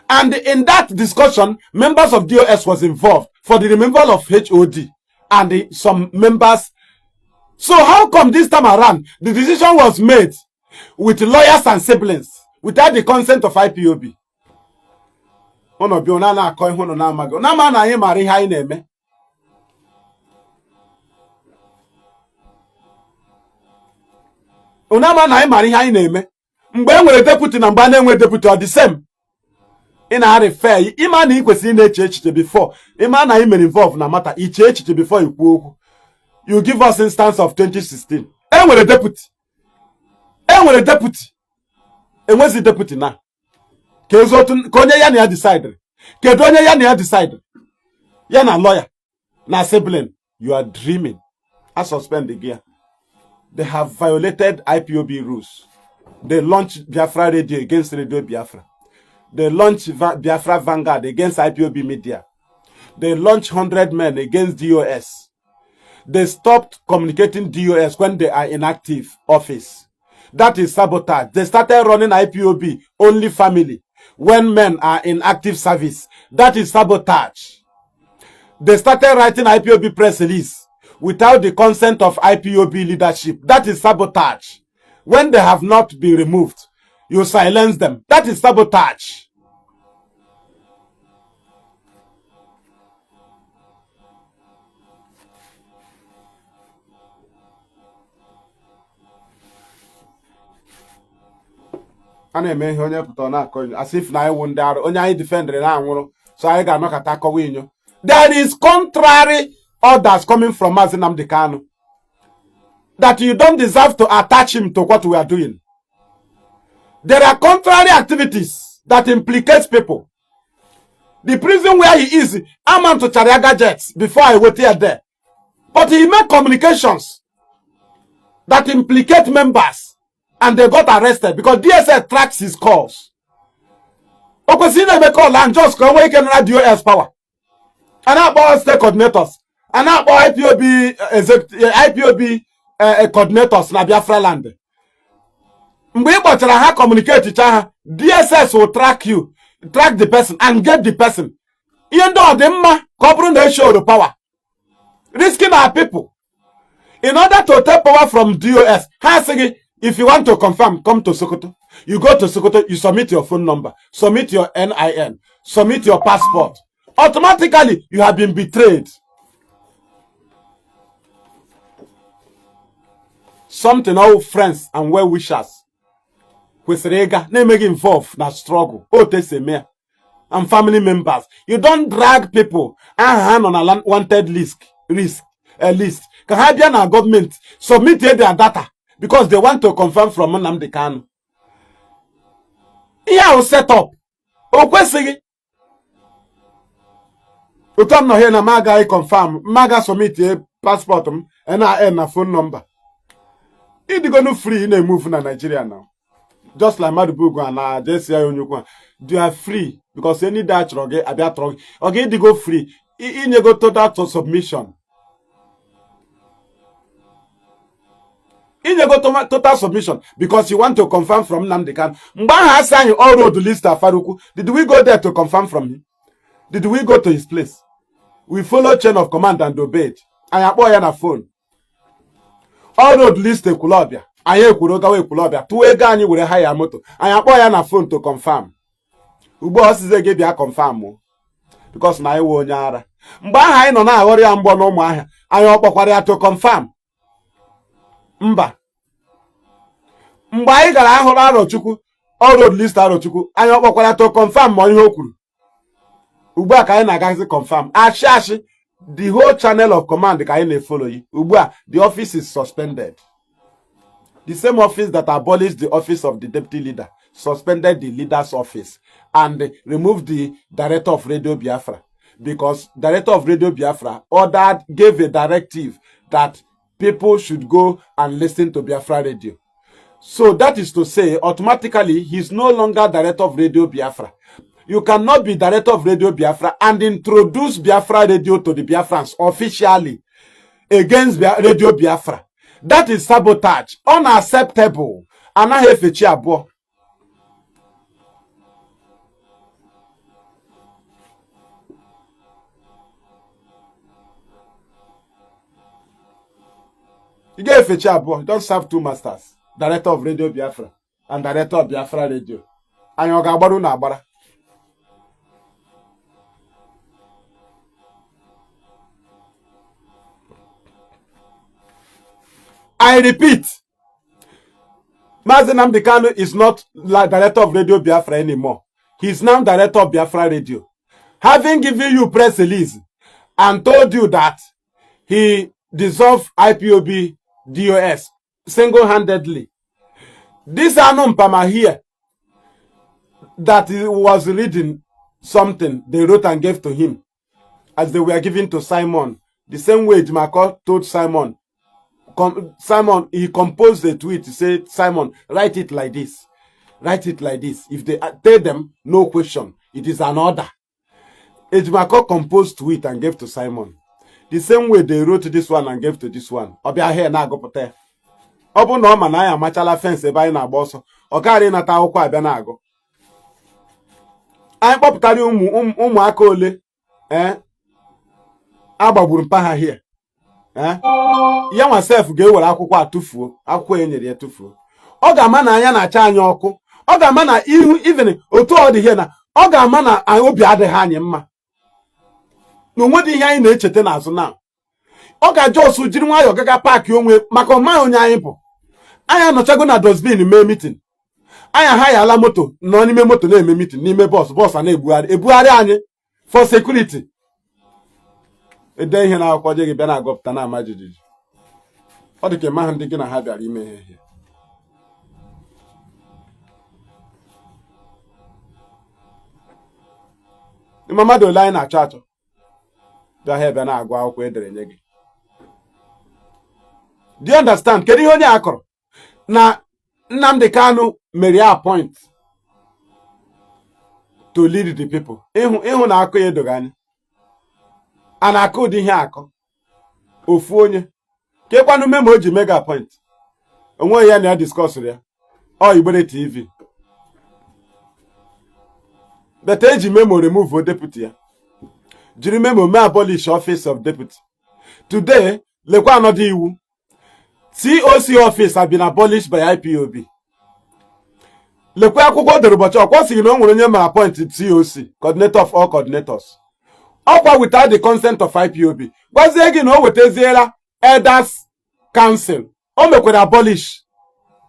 And in that discussion, members of DOS was involved for the removal of HOD and some members. So how come this time around, the decision was made with lawyers and siblings without the consent of IPOB? Unu bịa na na-akọ ihe unu na-amaghị na ama na anyị mara ihe anyị na-eme. Unu ama na anyị mara ihe anyị na-eme. Mgbe e nwere deputy na mgbe a na-enwe deputy, ọ dị same. Ị na-arịfe ịma na ị kwesịrị ị na-eche echiche before ịma na ị mere involve na mata iche echiche before ikwu okwu. You give us instance of 2016. E nwere deputy. E nwere deputy. Enwezi deputy na. Ka ezi otu ka onye ya na ya decide. Kedu onye ya na ya decide? Ya na lawyer na sibling. You are dreaming. I suspend the gear. They have violated IPOB rules. They launched Biafra Radio against Radio Biafra. They launched Biafra Vanguard against IPOB Media. They launched 100 men against DOS. They stopped communicating DOS when they are in active office. That is sabotage. They started running IPOB only family when men are in active service. That is sabotage. They started writing IPOB press release without the consent of IPOB leadership. That is sabotage. When they have not been removed, you silence them. That is sabotage. A na-eme ihe onye pụta na-akọ inyo as if na anyị wụ ndị arụ onye anyị defendere na-anwụrụ, so anyị ga-anọkọta akọwa inyo. There is contrary orders coming from Mazi Nnamdi Kanu that you don't deserve to attach him to what we are doing. There are contrary activities that implicate people. The prison where he is, aman tụchara ya gadgets before I weta ya there. But he made communications that implicate members and they got arrested because DSS tracks his calls. O kwesịrị na-eme call and just ka o nwee ike nara DOS power. A na-akpọ state coordinators, a na-akpọ IPOB executive, IPOB coordinators na Biafra land. Mgbe ị kpọchara ha, communicate cha ha, DSS will track you, track the person and get the person. Ihe ndị ọ dị mma ka ọ bụrụ na eshoro power, risking our people in order to take power from DOS. Ha sị gị, if you want to confirm, come to Sokoto. You go to Sokoto, you submit your phone number, submit your NIN, submit your passport. Automatically you have been betrayed. Something all friends and well wishers kwesịrị ịga na-emeghị involve na struggle otu esi eme ya, and family members. You don't drag people aha ha nọ na wanted list, risk list, ka ha bịa na gọọmenti submit their data because they want to confirm from Nnamdi Kanu. Ihe ahụ set up, o kwesịghị. Otu m nọ here na m agaghị confirm, m aga submit passport m, NIN na phone number. Ịdịgonu free na-emove na Nigeria now, just like Madubugu na JCI Onyekwu. They are free because any day achọrọ gị, abịa tọrọ gị. Ọ ga-ịdịgo free inyego total submission, inyego total submission because you want to confirm from Nnamdi Kanu. Mgbe ahụ asị anyị all road list Afarukwu, did we go there to confirm from him? Did we go to his place? We follow chain of command and obeyed. Anyị akpọọ ya na phone. All road list Ekwulọbịa, anyị ekwuru gawa Ekwulọbịa, tụọ ego anyị were ha ya moto, anyị akpọọ ya na phone to confirm. Ugbu a ọsịze gị bịa confirm o because na anyị wee onye ara. Mgbe ahụ anyị nọ na-aghọrọ ya mgbọ n'ụmụahịa, anyị ọ kpọkwara ya to confirm? Mba. Mgbe anyị gara ahụrụ Arọchukwu, all road list Arọchukwu, anyị ọ kpọkwara ya to confirm ma ihe o kwuru? Ugbu a ka anyị na-agazi confirm. Ashị ashị, the whole channel of command ka anyị na-efollow yi. Ugbu a the office is suspended. The same office that abolished the office of the deputy leader suspended the leader's office and removed the director of Radio Biafra, because director of Radio Biafra ordered, gave a directive that people should go and listen to Biafra Radio. So that is to say, automatically, he's no longer director of Radio Biafra. You cannot be director of Radio Biafra and introduce Biafra Radio to the Biafrans officially against Radio Biafra. That is sabotage. Unacceptable. Anaghị efechi abụọ. You ga-efechi abụọ. You don't serve two masters. Director of Radio Biafra and director of Biafra Radio. Anyị ọ ga-agbara unu agbara? I repeat, Mazi Nnamdi Kanu is not like director of Radio Biafra anymore. He is now director of Biafra Radio. Having given you press release and told you that he dissolved IPOB DOS single-handedly. This Anu Mpama here that he was reading something they wrote and gave to him as they were given to Simon. The same way Jimako told Simon, Simon, he composed a tweet to say, "Simon, write it like this. Write it like this." If they tell them, no question. It is an order. Ejimako composed tweet and gave to Simon. The same way they wrote this one and gave to this one. Ọ bịa here na-agụpụta ya. Ọ bụrụ na ọ ma na anyị amachala fence ebe anyị na-agba ọsọ, ọ gaghara ịnata akwụkwọ abịa na-agụ. Anyị kpọpụtara ụmụ ụmụaka ole ee agbagburu mpa ha here. Ee, ya nwa sef ga-ewere akwụkwọ a tụfuo, akwụkwọ e nyere ya tụfuo. Ọ ga-ama na anya na-acha anyị ọkụ. Ọ ga-ama na ihu even otu ọ dị here na ọ ga-ama na obi adịghị anyị mma, na onwedị ihe anyị na-echeta n'azụ na ọ ga-aja ọsụ jiri nwayọọ gaga paakị onwe maka ọmaghị onye anyị bụ. Anyị anọchago na dustbin mee meeting. Anyị aghaghị moto nọ n'ime moto na-eme meeting n'ime bus, bus a na-ebugharị ebugharị anyị for security. Ede ihe na akwụkwọ je gị bịa na-agụpụta na-ama jijiji. Ọ dị ka ịmaghị ndị gị na ha bịara ime ihe. Ịma mmadụ ole anyị na-achọ achọ bịa ha bịa na-agụ akwụkwọ edere nye gị. Do you understand? Kedu ihe onye a kọrọ na Nnamdi Kanu mere ya appoint to lead the people? Ịhụ na akụ ya edoghị anya, a na-akọ ụdị ihe akọ ofu onye kekwanụ memo o ji mega appoint onweghị ya na ya discussụrụ ya ọ Igbere TV but eji memo remove deputy ya, jiri memo mee abolish office of deputy. Today lekwa another iwu, COC office have been abolished by IPOB. Lekwa akwụkwọ o dere ụbọchị ọkwa sịghị na o nwere onye mere appoint COC, coordinator of all coordinators, ọkwa without the consent of IPOB. Gwazie gị na o wetaziela Elders Council, o mekwara abolish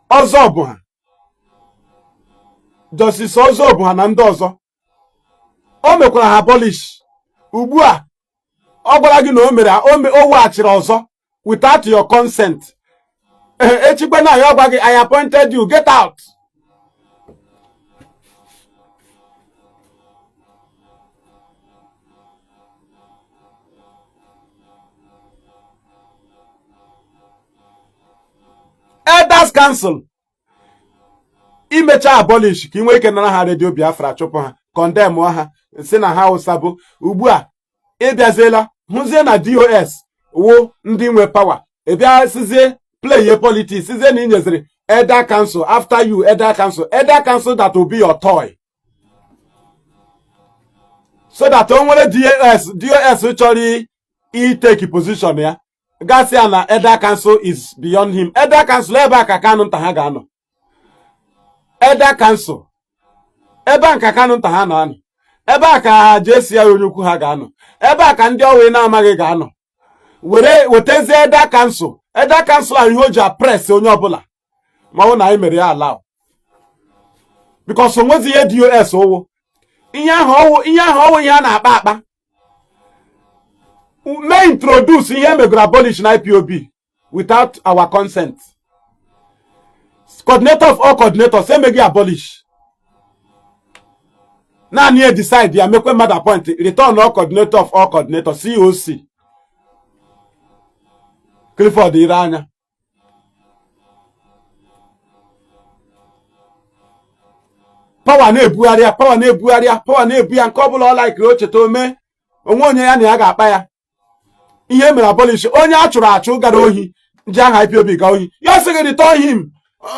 ọzọ bụ ha Justice ọzọ bụ ha na ndị ọzọ, o mekwara ha abolish. Ugbu a ọ gwara gị na o mere o weghachiri ọzọ without your consent. Echikwe na ya gwa gị I appointed you, get out. Elders Council imecha abolish ka ị nwee ike nara ha redio Biafra, chụpụ ha, condemn ha, si na ha ụsabụ. Ugbu a ịbịaziela hụzie na DOS wụ ndị nwe power, ịbịa sizie play ye politics, sizie na inyeziri Elder Council after you, Elder Council, Elder Council that will be your toy, so that o nwere DOS chọrọ itake position ya gasị ya na Elder Council is beyond him. Elder Council ebe a ka Kanu nta ha ga-anọ, Elder Council ebe a nka Kanu nta ha na-anọ, ebe a ka jesi ya onye ukwu ha ga-anọ, ebe a ka ndị ọwụ na-amaghị ga-anọ. Were wetazie Elder Council, Elder Council ahụ ihe o ji apress onye ọbụla ma ọ bụ na anyị mere ya ala, because onwezi ihe DOS owo ihe ahụ ọwụ, ihe ahụ ọwụ ihe a na-akpa akpa mee introduce ihe emegoro abolish na IPOB without our consent. Coordinator of all coordinators emeghị abolish, naanị ya decide ya mekwe mmadụ appoint, return all coordinator of all coordinators COC. Clifford ire anya power na-ebugharị ya, power na-ebugharị ya, power na-ebu ya, nke ọbụla ọ laikiri o cheta ome onwe onye ya na ya ga-akpa ya. Ihe mere abolish onye a chụrụ achụ gara ohi ji aha IPOB ga ohi, ya sị gị return him.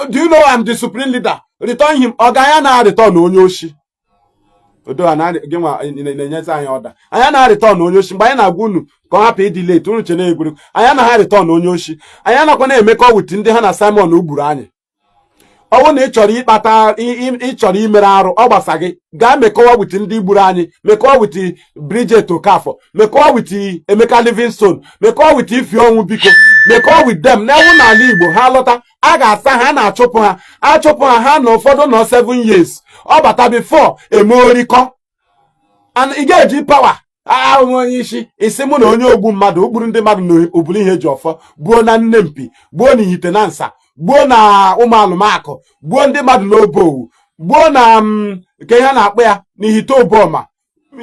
Do you know I'm the supreme leader? Return him. Ọ ga ya na return onye oshi odo na gị nwa na-enyezi anyị ọda anyị na return onye oshi. Mgbe anyị na-agwa unu ka ọ hapụ ịdị late, unu che na-egwuru anyị anaghị return onye oshi. Anyị anakwa na-emekọ with ndị ha na Simon ugburu anyị. Ọ bụrụ na ị chọrọ ịkpata, ị chọrọ imere arụ, ọ gbasa gị, gaa mekọwa with ndị gburu anyị, mekọwa with Bridget Okafor, mekọwa with Emeka Livingstone, mekọwa with Ifeonwu, biko mekọwa with them. Na-ewu n'ala Igbo ha lọta a ga-asa ha, na-achụpụ ha, achụpụ ha, ha na ụfọdụ nọ 7 years ọ bata before eme orikọ. And ị ga-eji power ahụ onye isi isi mụ na onye ogbu mmadụ ogburu ndị mmadụ na obulu ihe ji ọfọ gbuo na nne mpi, gbuo na ihite na nsa, gbuo na ụmụ alụmakụ, gbuo ndị mmadụ n'obowu, gbuo na nke ihe na-akpọ ya n'ihite oboma,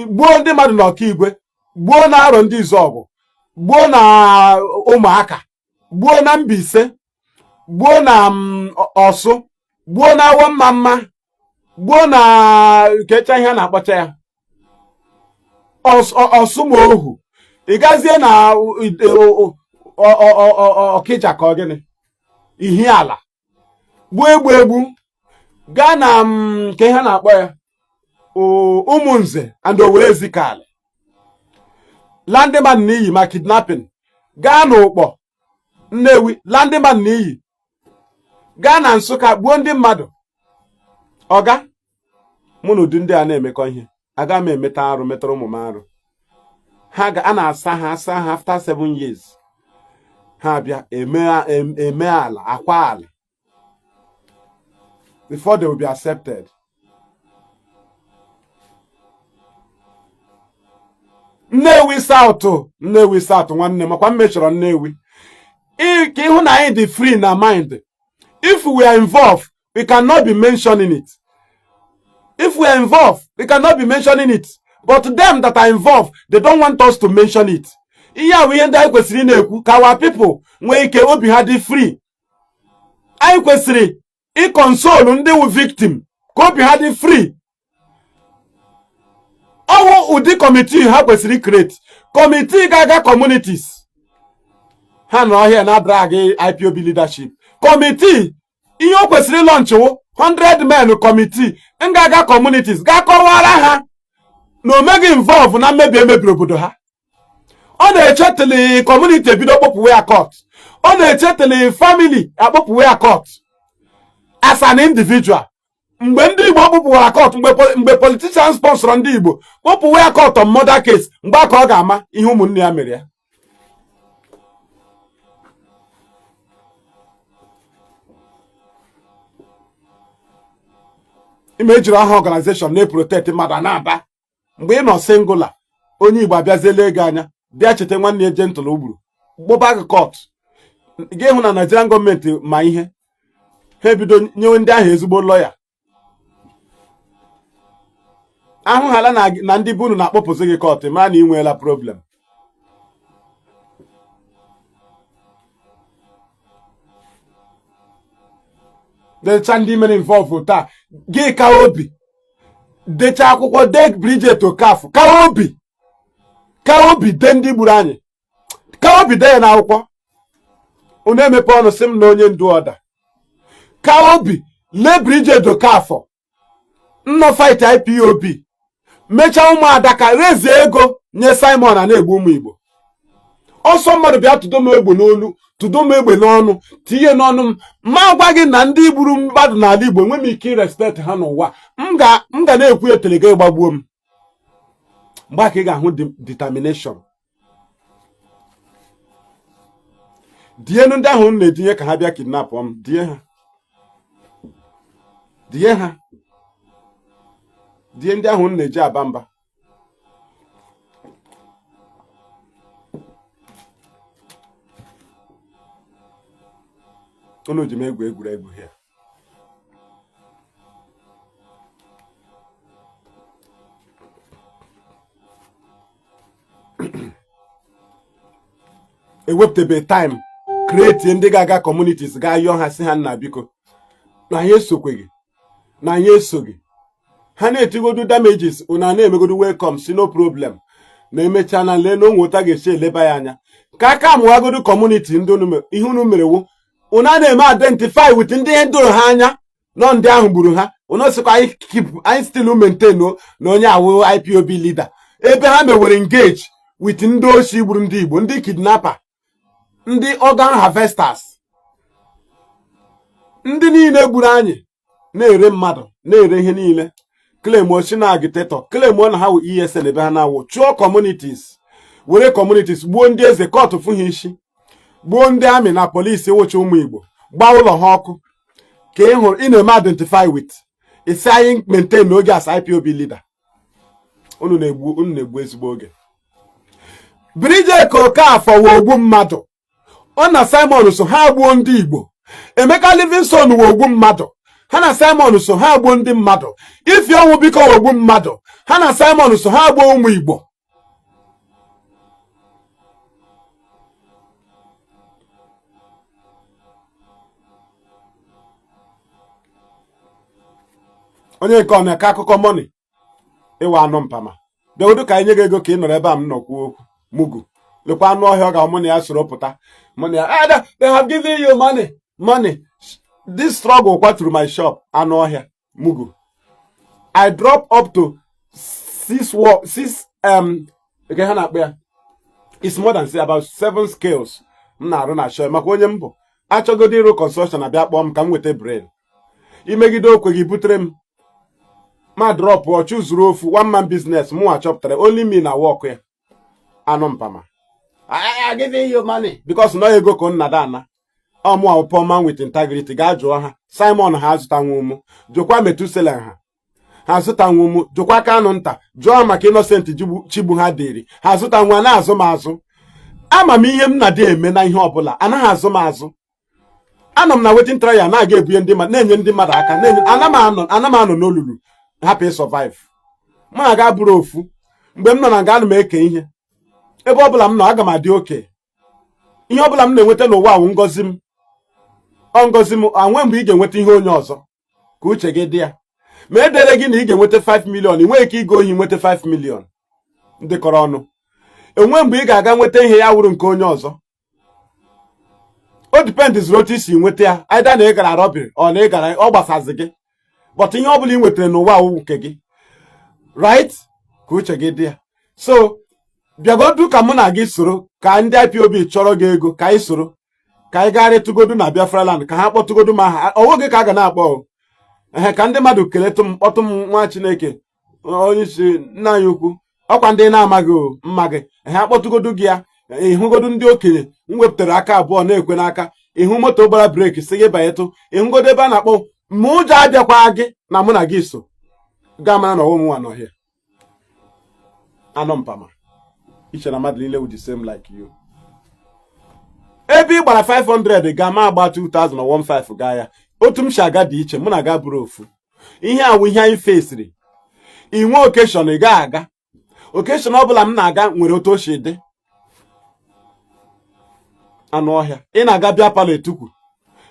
gbuo ndị mmadụ na ọkaigwe, gbuo na arọ ndị izọgụ, gbuo na ụmụaka, gbuo na Mbaise, gbuo na ọsụ, gbuo na awọ mma mma, gbuo na kecha ihe a na-akpọcha ya ọsụmohu, ị gazie na ọkịja ka ọ gịnị ihi ala, gbuo egbu egbu, gaa na nke ihe na-akpọ ya ụmụnze and Owerre Ezukala, la ndị mmadụ n'iyi ma kidnapping, gaa n'Ụkpọ Nnewi la ndị mmadụ n'iyi, gaa na Nsụka gbuo ndị mmadụ. Ọga mụ na ụdị ndị a na-emekọ ihe, aga m emeta arụ metara ụmụ m arụ. Ha a na-asa ha asa ha after 7 years ha abịa eme ala akwa ala before they will be accepted. Nnewi South, Nnewi South nwanne makwa m mechọrọ Nnewi ka ịhụ na anyị dị free na mind. If we are involved, we cannot be mentioning it. If we are involved, we cannot be mentioning it. But them that are involved, they don't want us to mention it. Ihe a bụ ihe ndị anyị kwesịrị ị na-ekwu ka our people nwee ike obi ha dị free. Anyị kwesịrị ịconsole ndị wụ victim ka obi ha dị free. Ọwụ ụdị committee ha kwesịrị create, committee ga-aga communities ha nọ ọhịa na drag IPOB leadership committee. Ihe o kwesịrị launch wụ 100 men committee nga-aga communities ga kọwara ha na o meghị involve na mmebi emebiri obodo ha. Ọ na-echetili community ebido kpọpụwe ya court, ọ na-echetili family akpọpụwe ya court as an individual. Mgbe ndị Igbo kpụpụwara court, mgbe politician sponsor ndị Igbo kpọpụwe ya court on murder case, mgbe aka ọ ga-ama ihe ụmụnne ya mere ya. Ime ejiri aha organization na-eprotect mmadụ a na-aba. Mgbe ị nọ singular, onye Igbo abịaziela ego anya bịa cheta nwanne ya gentle o gburu, kpọba gị court. Gị hụ na Nigerian gọọmenti ma ihe ha ebido nyewe ndị ahụ ezigbo lọya ahụhala na ndị bunu na-akpọpụzi gị court, mara na ị nweela problem. Decha ndị mere involve taa, gị ka obi decha akwụkwọ dee Bridget Okafor, ka obi ka obi dee ndị gburu anyị, ka obi dee ya n'akwụkwọ. Unu emepe ọnụ sị m na onye ndu ọda ka obi lee Bridget Okafor nnọ fight IPOB, mechaa ụmụada ka rezie ego nye Simon a na-egbu ụmụ Igbo. Ọsọ mmadụ bịa tụdo m egbe n'olu, tụdo m egbe n'ọnụ, tinye n'ọnụ m, ma gwa gị na ndị gburu mmadụ n'ala Igbo enwe m ike irespect ha n'ụwa. M ga na-ekwu etere gị gbagbuo m. Mgbe a ka ị ga-ahụ determination. Dienu ndị ahụ m na-edinye ka ha bịa kidnap m, die ha, die ha, die ndị ahụ m na-eji aba mba. Unu ji m egwu egwuregwu here. Ewepụtabe time create ndị ga-aga communities ga yọọ ha, si ha nna biko na anyị esokweghị, na anyị esoghị ha. Na-etigodu damages, unu a na-emegodu welcome, si no problem, na emechaa na lee na onwe ụta ga-esi eleba ya anya ka aka amụwagodu community ndị unu ihe unu mere wu unu a na-eme identify with ndị doro ha anya nọ ndị ahụ gburu ha. Unu sịkwa anyị keep, anyị still maintain o na onye awụ IPOB leader, ebe ha mewere engage with ndị oshi gburu ndị Igbo, ndị kidnapper, ndị organ harvesters, ndị niile gburu anyị, na-ere mmadụ, na-ere ihe niile, claim ochi na agitator, claim na ha wụ ESN, ebe ha na-awụ chụọ communities, were communities gbuo ndị eze, kọtụ fụ ha isi, gbuo ndị army na polisi, wụcha ụmụ Igbo, gbaa ụlọ ha ọkụ. Ka ị hụrụ ị na-eme identify with isi anyị maintain n'oge as IPOB leader. Unu na-egbu, unu na-egbu ezigbo oge. Bridget Okafor wee ogbu mmadụ, ọ na Simon so ha gbuo ndị Igbo. Emeka Livingstone wee ogbu mmadụ, ha na Simon so ha gbuo ndị mmadụ. Ifi ọnwụ biko wee ogbu mmadụ, ha na Simon so ha gbuo ụmụ Igbo. Onye nke ọ na-akọ akụkọ money ịwa anụ mpama, bịagodo ka anyị nye gị ego ka ị nọrọ ebe a m nọ kwuo okwu. Mugu lekwa anụ ọhịa ọ ga mụ na ya soro pụta, mụ na ya. Ah, they have given you money, money. This struggle kwaturu my shop. Anụ ọhịa mugu, I drop up to six six nke ha na-akpọ ya, it's more than say about seven scales m na-arụ na shop. Maka onye m bụ achọgodo ịrụ construction, abịa kpọọ m ka m weta brain imegide okwe gị butere m ma drop ọ chụzuru ofu one man business mụ achọpụtara only me na work ya. Anụ mpama, I giving you money because nọ ego ka nna dana ọmụ poor man with integrity. Gaa jụọ ha Simon, ha azụtanwu mụ. Jụkwa Metusela, ha azụtanwu mụ. Jụkwa Kanụ nta, jụọ maka Innocent Chigbu ha dịrị ha azụtanwu. A na-azụ m azụ, ama m ihe m na-adị eme na ihe ọbụla anaghị azụ m azụ. Anọ m na waiting trial, na-aga ebunye ndị mmadụ, na-enye ndị mmadụ aka, na-enye. Ana m anọ n'olulu hapụ survive. Mụ na ga bụrụ ofu. Mgbe m nọ na nga, ana m eke ihe. Ebe ọbụla m nọ, aga m adị oke. Ihe ọbụla m na-enweta n'ụwa awụ ngọzi m, ọ ngọzi m. Anwe mgbe ị ga-enweta ihe onye ọzọ, ka uche gị dị ya. Ma edere gị na ị ga-enweta 5 million, ị nweghị ike ịga ohi nweta 5 million. Ndị kọrọ ọnụ, enwe mgbe ị ga-aga nweta ihe ya wụrụ nke onye ọzọ. O dependiziri otu i si nweta ya, either na ị gara robbery ọ na ị gara, ọ gbasazi gị. But ihe ọ bụla ị nwetara n'ụwa awụ nke gị, right? Ka uche gị dị ya. So bịagodu ka mụ na gị soro ka ndị IPOB chọrọ gị ego, ka anyị soro ka anyị gagharịtụgodu na Biafra land, ka ha kpọtụgodu m aha. Ọwụ gị ka a ga na-akpọ ehe, ka ndị mmadụ keletụ m, kpọtụ m nwa Chineke, onye isi, nna anyị ukwu. Ọkwa ndị na-amaghị mma gị ehe, akpọtụgodu gị ya. Ịhụgodu ndị okenye m wepụtara aka abụọ na-ekwe n'aka, ịhụ moto gbara brake si gị banyetụ, ịhụgodu ebe a na-akpọ ma ụjọ abịakwa gị na mụ na gị so gaa, mara na ọwụ m nwa n'ọhịa anọ mpama. Iche na mmadụ niile wụ the same like you. Ebe ị gbara 500 gaa, ma agba 2000 or 15 gaa ya. Otu m si aga dị iche, mụ na ga bụrụ ofu. Ihe awụ ihe anyị fesiri. Inwe occasion ị gaghị aga. Occasion ọbụla m na-aga nwere otu o si dị. Anụ ọhịa, ị na-aga bịa parlour etukwu,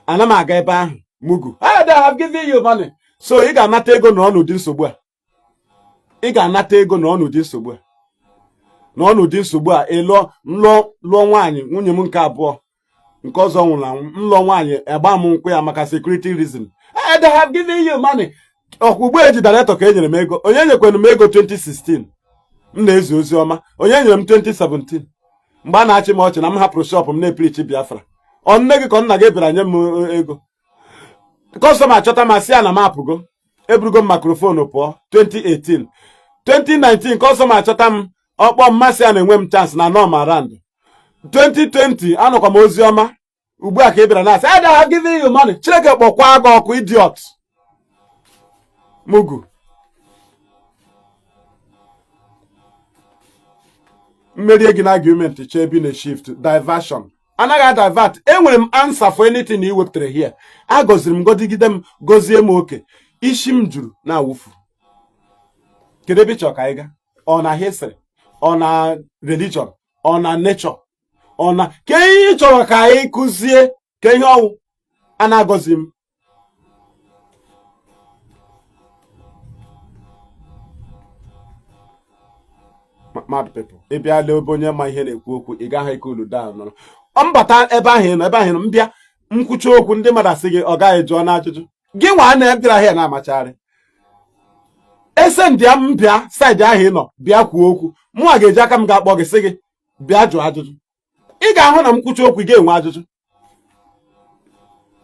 ana m aga ebe ahụ. Mugu, I have given you money, so ị ga-anata ego nọrọ n'ụdị nsogbu a. Ị ga-anata ego nọrọ n'ụdị nsogbu a, nọrọ n'ụdị nsogbu a. Ị lụọ lụọ lụọ nwaanyị, nwunye m nke abụọ, nke ọzọ nwụrụ anwụ. M lụọ nwaanyị, agba m nkwụ ya maka security reason. I have given you money. Ọkwa ugbu eji director ka e nyere m ego. Onye nyekwere m ego 2016 m na-ezi ozi ọma? Onye nyere m 2017 mgbe a na-achị m ọchị na m hapụrụ shop m na-epreach Biafra? Ọ nne gị ka nna gị bịara nye m ego? Customer chọta ma sị ya na m apụgo, eburugo m microphone pụọ. 2018, 2019, customer achọta m, ọkpọ mmasị ya na-enwe m chance na nọm around. 2020 anọkwa m ozi ọma. Ugbu a ka ị bịara na-asị I have given you money. Chineke kpọkwa gị ọkụ, idiot, mugu. Mmerie gị na argument, chọọ ebe na shift diversion. Anaghị adivert. Enwere m answer for anything ị wepụtara here. A gọziri m, gọdigide m, gọzie m oke isi m juru na-awụfu. Kedu ebe ị chọrọ ka anyị gaa? Ọ na history, ọ na religion, ọ na nature, ọ na ka ihe ị chọrọ ka anyị kụzie? Ka ihe ọwụ a na-agọzi m? Mad people. Ị bịa lee ebe onye ma ihe na-ekwu okwu, ị gaghị eke down nọrọ mbata ebe ahụ ị nọ, ebe ahụ ị nọ. Mbịa nkwuchi okwu, ndị mmadụ asị gị ọ gaghị jụọ n'ajụjụ gị nwa na-ebịara ahịa na-amachagharị ese ndị m bịa side ahụ ị nọ bịa kwuo okwu. Mụnwa ga-eji aka m ga-akpọ gị, sị gị bịa jụọ ajụjụ. Ị ga-ahụ na m kwuchi okwu, ị ga-enwe ajụjụ.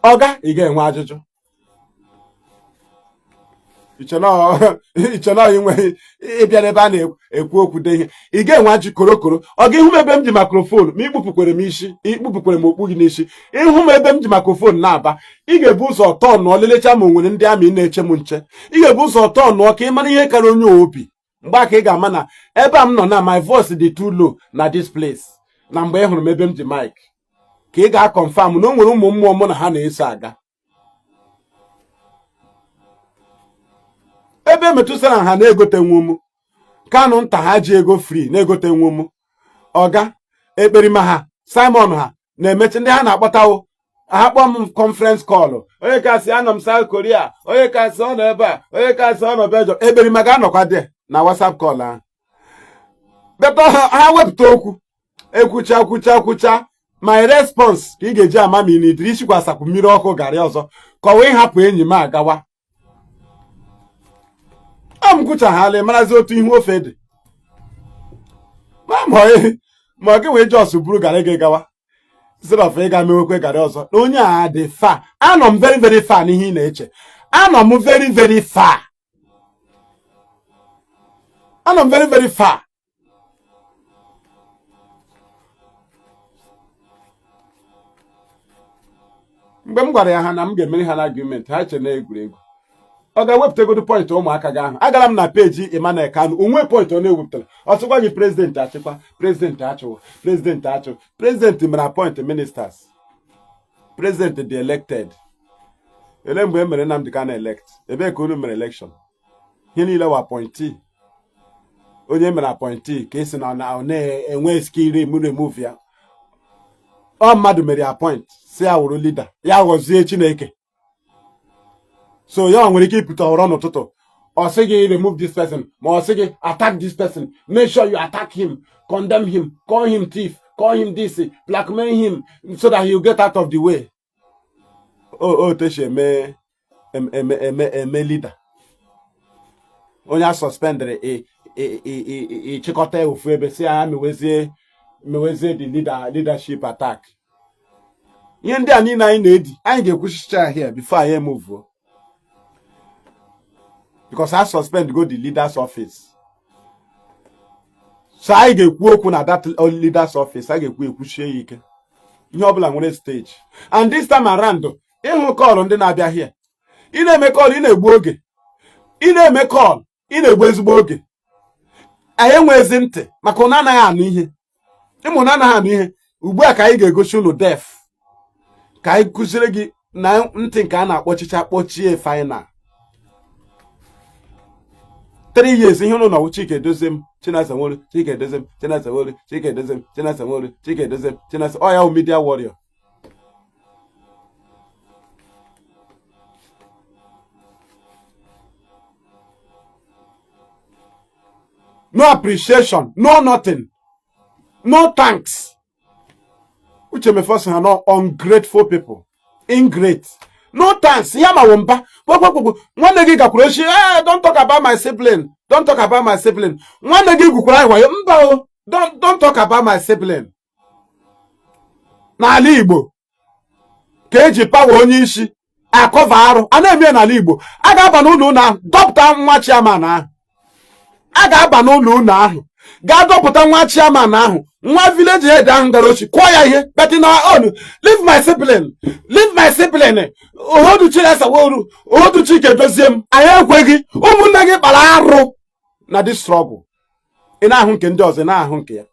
Ọga, ị ga-enwe ajụjụ. Iche na inwe ịbịa n'ebe a na-ekwu okwu de ihe, ị ga-enwe ajụ korokoro. Ọ ga ịhụ m ebe m ji microphone ma ikpupụkwere m isi, ikpupụkwere m okpu gị n'isi. Ịhụ m ebe m ji microphone na-aba, ị ga-ebu ụzọ tọọ nụọ, lelecha ma o nwere ndị army na-eche m nche. Ị ga-ebu ụzọ tọọ nụọ ka ị mara ihe kara onye obi. Mgbe a ka ị ga-ama na ebe a m nọ na my voice dị too low na this place. Na mgbe ị hụrụ m ebe m ji mic, ka ị ga-aconfirm na o nwere ụmụ mmụọ mụ na ha na-eso aga. Ebe metụsara ha na-egotenwu m kanụ nta, ha ji ego free na-egotenwu m. Ọga ekperima ha, Simon ha na-emechi ndị ha na-akpọtawo, ha kpọọ m conference call. Onye kasị anọ m South Korea, onye kasị ọ nọ ebe a, onye kasị ọ nọ Belgium. Ekperima ga-anọkwa dị na WhatsApp call ahụ. Beta ha wepụta okwu, ekwucha kwucha kwucha, my response ka ị ga-eji ama ma ị na-ediri isikwasapụ mmiri ọkụ garị ọzọ ka ọ wee hapụ enyi m agawa. A m kwuchaghala, marazi otu ihu ofe dị ma gị wee just buru garị gị gawa instead of ịga mewekwe garị ọzọ. Na onye a dị far, anọ m very very far n'ihe ị na-eche. Anọ m very very far, anọ m very very far. Mgbe m gwara ya ha na m ga-emeri ha na argument, ha che na egwuregwu. Ọ ga-ewepụtagodo point ụmụaka gị ahụ. Agara m na page Emmanuel Kanu, onwe point ọ na-ewepụtara. Ọ sịkwa gị president achịkwa, president achụwa, president achụ. President mere appoint ministers, president dị elected. Ele mgbe e mere Nnamdi Kanu elect? Ebee ka unu mere election? Ihe niile wa appointee. Onye mere appointee ka esi na ọ na-enwe skill remove ya. Ọ mmadụ mere appoint si ya wụrụ leader, ya ghọzie Chineke. So ya nwere ike ịpụta ọrọ n'ụtụtụ, ọ sị gị remove this person, ma ọ sị gị attack this person, make sure you attack him, condemn him, call him thief, call him this, blackmail him so that he will get out of the way. O teshi eme eme eme eme leader. Onye a suspendere ịchịkọta ya ofu ebe si ya mewezie the leadership attack. Ihe ndị a niile anyị na-edi, anyị ga-ekwuchicha here before anyị emove, because I suspend go the leader's office. So anyị ga-ekwu okwu na that leader's office, a ga-ekwu ekwuchie ya ike. Ihe ọbụla nwere stage. And this time around, ịhụ call ndị na-abịa here, ị na-eme call, ị na-egbu oge, ị na-eme call, ị na-egbu ezigbo oge. Anyị enweghịzi ntị maka ụnụ anaghị anụ ihe, ịmụ na anaghị anụ ihe. Ugbu a ka anyị ga-egosi unu deaf, ka anyị kụziere gị na ntị nke a na-akpọchicha kpọchie final. 3 years ihe ụnụ nọwụ Chike Edoziem, Chinasa Nworu, Chike Edoziem, Chinasa Nworu, Chike Edoziem, Chinasa Nworu, Chike Edoziem, Chinasa. Ọ ya wụ media warrior. No appreciation, no nothing, no thanks. Uche Mefor sị ha no ungrateful people, ingrate, no thanks. Ya ma wụ mba gbogbogbogbo. Nwanne gị gakwuru echi, eh, don't talk about my sibling, don't talk about my sibling. Nwanne gị gwukwara anyị wayo, mba o, don't talk about my sibling. N'ala Igbo ka eji power onye isi akọva arụ a na-eme ya. N'ala Igbo, a ga-aba n'ụlọ ụlọ ahụ dọpụta nwa chairman ahụ. A ga-aba n'ụlọ ụlọ ahụ gaa dọpụta nwa chairman ahụ, nwa village head ahụ gara ochi, kụọ ya ihe. But in our own, leave my sibling, leave my sibling. Ohodu Chinasa Nworu, ohodu Chike Dozie m, anyị ekweghị. Ụmụnne gị kpara arụ na this struggle. Ị na-ahụ nke ndị ọzọ, ị na-ahụ nke ya.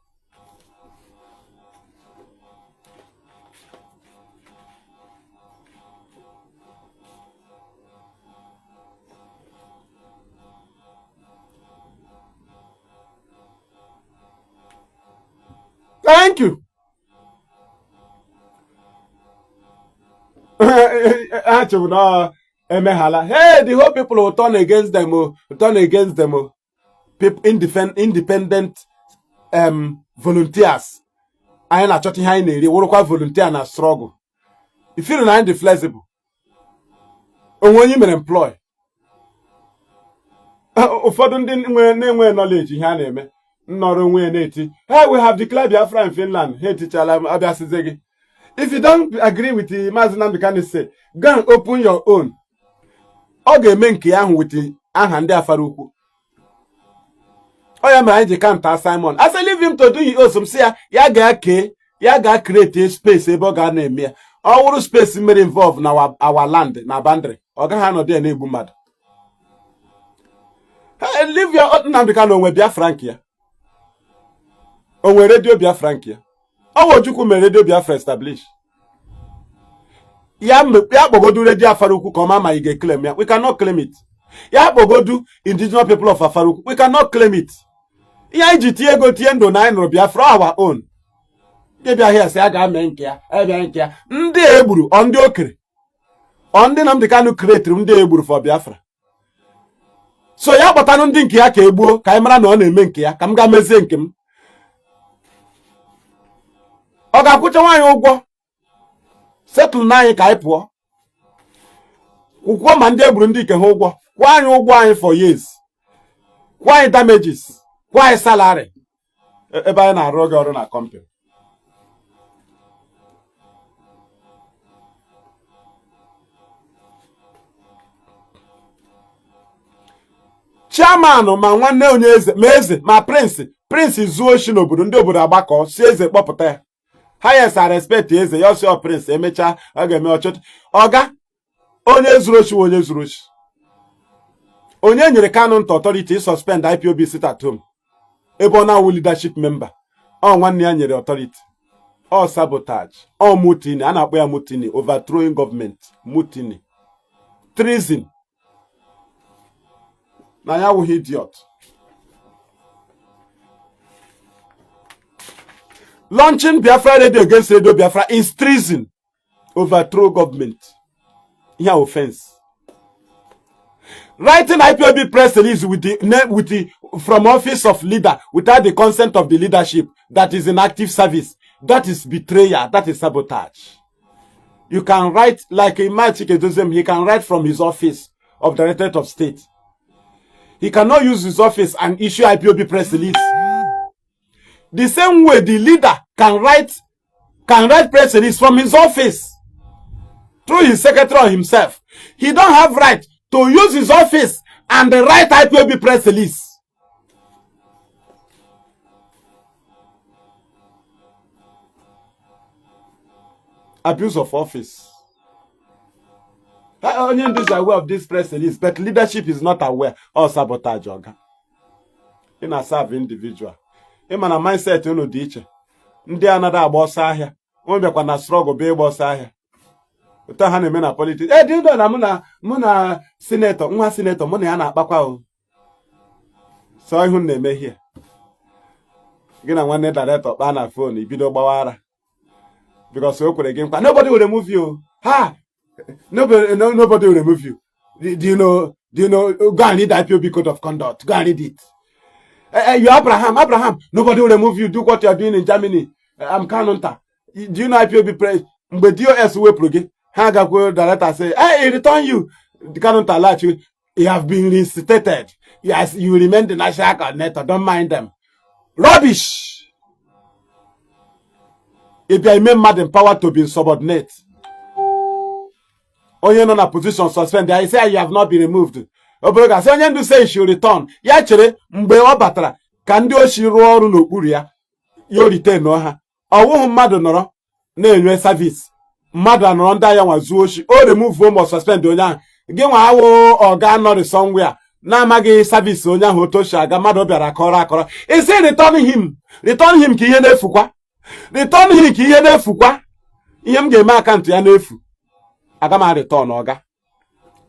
Thank you. Ha chebụ na emeghala. Hey, the whole people will turn against them o, turn against them o. People independent volunteers. Anyị na-achọta ihe anyị na-eri, wụrụkwa volunteer na struggle. Ifiru na anyị dị flexible. Onwe onye mere employ. Ụfọdụ ndị na-enwe knowledge ihe a na-eme nnọrọ onwe ya na-eti, "Hey, we have declared Biafra in Finland." Ha etichala abịasịzie gị, "If you don't agree with the Maazị Nnamdi Kanu say, go and open your own." Ọ ga-eme nke ahụ with aha ndị afara ukwu. Ọ ya mere anyị ji counter Simon. I say leave him to do his own. Sị ya ya ga kee ya ga create a space ebe ọ ga na-eme ya. Ọ wụrụ space mere involve na our land na boundary, ọ gaghị anọdụ ya na-egbu mmadụ. Leave your Nnamdi Kanu. Onwe Biafra nke ya, onwe redio Biafra nke ya. Ọ bụ Ojukwu mere redio Biafra establish. Ya ya kpọgodu redio Afara Ukwu ka ọ ma ma ị ga-eclaim ya. We cannot claim it. Ya kpọgodu Indigenous People of Afara Ukwu, we cannot claim it. Ihe anyị ji tinye ego, tinye ndụ na anyị nụrụ Biafra, our own. Ndị bịa hịa sị a ga-ame nke ya, ebịa nke ya. Ndị a egburu, ọ ndị okere, ọ ndị Nnamdi Kanu createri, ndị a egburu for Biafra. So ya kpọtanụ ndị nke ya ka egbuo, ka anyị mara na ọ na-eme nke ya, ka m gaa mezie nke m. Ọ ga-akwụcha nwaanyị ụgwọ settle na anyị ka anyị pụọ, kwụkwuo ma ndị egburu ndị nke ha ụgwọ, kwụọ anyị ụgwọ anyị for years, kwụọ anyị damages, kwụọ anyị salary ebe anyị na-arụ oge ọrụ na company. Chairman ma nwanne onye eze ma eze ma prince, prince zuo oshi n'obodo, ndị obodo agbakọ si eze kpọpụta ya. Ha yes, a respect eze ya, ọsọ prince emechaa ọ ga-eme ọchọchị. Ọga onye zuru oshi, onye zuru oshi. Onye nyere Kanu nta authority suspend IPOB sit at home ebe ọ na-awụ leadership member? Ọ nwanne ya nyere authority. Ọ sabotage, ọ mutiny. A na-akpọ ya mutiny, overthrowing government, mutiny, treason. Na ya awụghị idiot. Launching Biafra Radio against Radio Biafra is treason. Overthrow government. Here offense. Writing IPOB press release with the name with the from office of leader without the consent of the leadership that is in active service. That is betrayal. That is sabotage. You can write like Chike Dozem, he can write from his office of Directorate of State. He cannot use his office and issue IPOB press release. The same way the leader can write press release from his office through his secretary or himself. He don't have right to use his office and write IPOB press release. Abuse of office. Onye ndu is aware of this press release, but leadership is not aware. Or sabotage, oga. Ị na-serve individual. Ị ma na mindset unu dị iche. Ndị anaghị agba ọsọ ahịa. Unu bịakwa na struggle bụ ịgba ọsọ ahịa. Otu ha na-eme na politics. E dị ndụ na mụ na senator, nwa senator, mụ na ya na-akpakwa o. Sọ ihu na-eme here. Gị na nwanne director kpaa na phone, ibido gbawa ara. Because o kwere gị nkwa. Nobody will remove you. Ha! Nobody, no, nobody will remove you. Do you know? Do you know? Go and read the IPOB code of conduct. Go and read it. You Abraham, Abraham. Nobody will remove you. Do what you are doing in Germany. I'm Kanunta. Do you know IPOB press? Mgbe DOS wepụrụ gị, ha gakwuo director say, "Hey, he return you." The Kanunta laghachi, "You have been reinstated. Yes, you remain the national coordinator. Don't mind them." Rubbish. If you ime mmadụ empowered to be insubordinate. Onye nọ na position suspend ya, say you have not been removed. Obere ga-asị onye ndu say she return. Ya chere mgbe ọ batara ka ndị oshi rụọ ọrụ n'okpuru ya, ya retain ha. Ọwụhụ mmadụ nọrọ na-enwe service, mmadụ anọrọ ndị agha nwa zuo oshi, o remove ma suspend onye ahụ. Gị nwa awụ ọga nọrị somewhere na-amaghị service onye ahụ otu o si aga, mmadụ bịara akọrọ akọrọ, isi return him, return him, ka ihe na-efukwa. Return him ka ihe na-efukwa. Ihe m ga-eme account ya n'efu, aga m return ọga.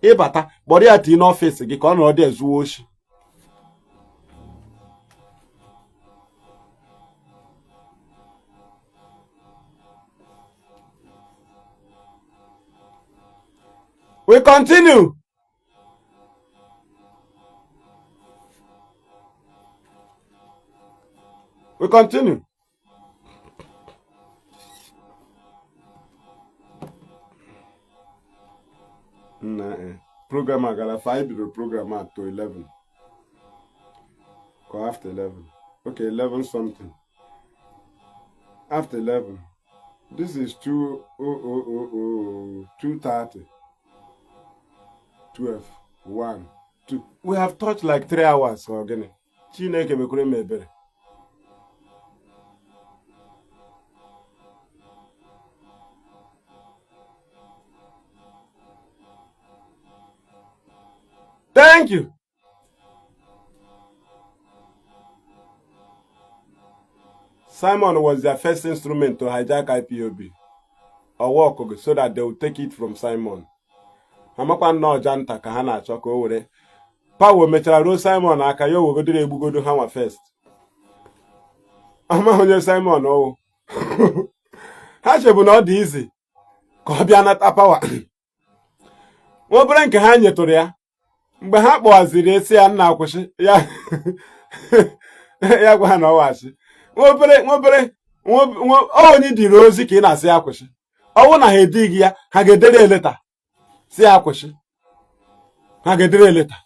Ịbata kpọrọ ya tii n'office gị ka ọ nọrọ dị ezuo oshi. We continue. We continue. Na program agara fa anyị bidoro program at to 11 ka after 11. Okay, 11 something. After 11. This is 2 oh oh oh oh 2:30. 12 1 2. We have touched like 3 hours or gịnị? Chineke mekwere m ebere. Thank you. Simon was their first instrument to hijack IPOB. Or work so that they would take it from Simon. Amakwa nnọọ ọja nta ka ha na-achọ ka o were power mechara ruo Simon aka ya owegodoro egbugodo ha nwa first. Amaghị onye Simon ọwụ. Ha chebu na ọ dị izi ka ọ bịa nata power. Nwa obere nke ha nyetụrụ ya mgbe ha kpọwaziri esi ya nna akwụsị ya, ya gwa ha na ọwachi nwa obere nwa obere onye dịrị ozi ka ị na-asị ya kwụsị. Ọwụ na ha edighị ya, ha ga-edere letter si ya kwụsị. Ha ga-edere letter.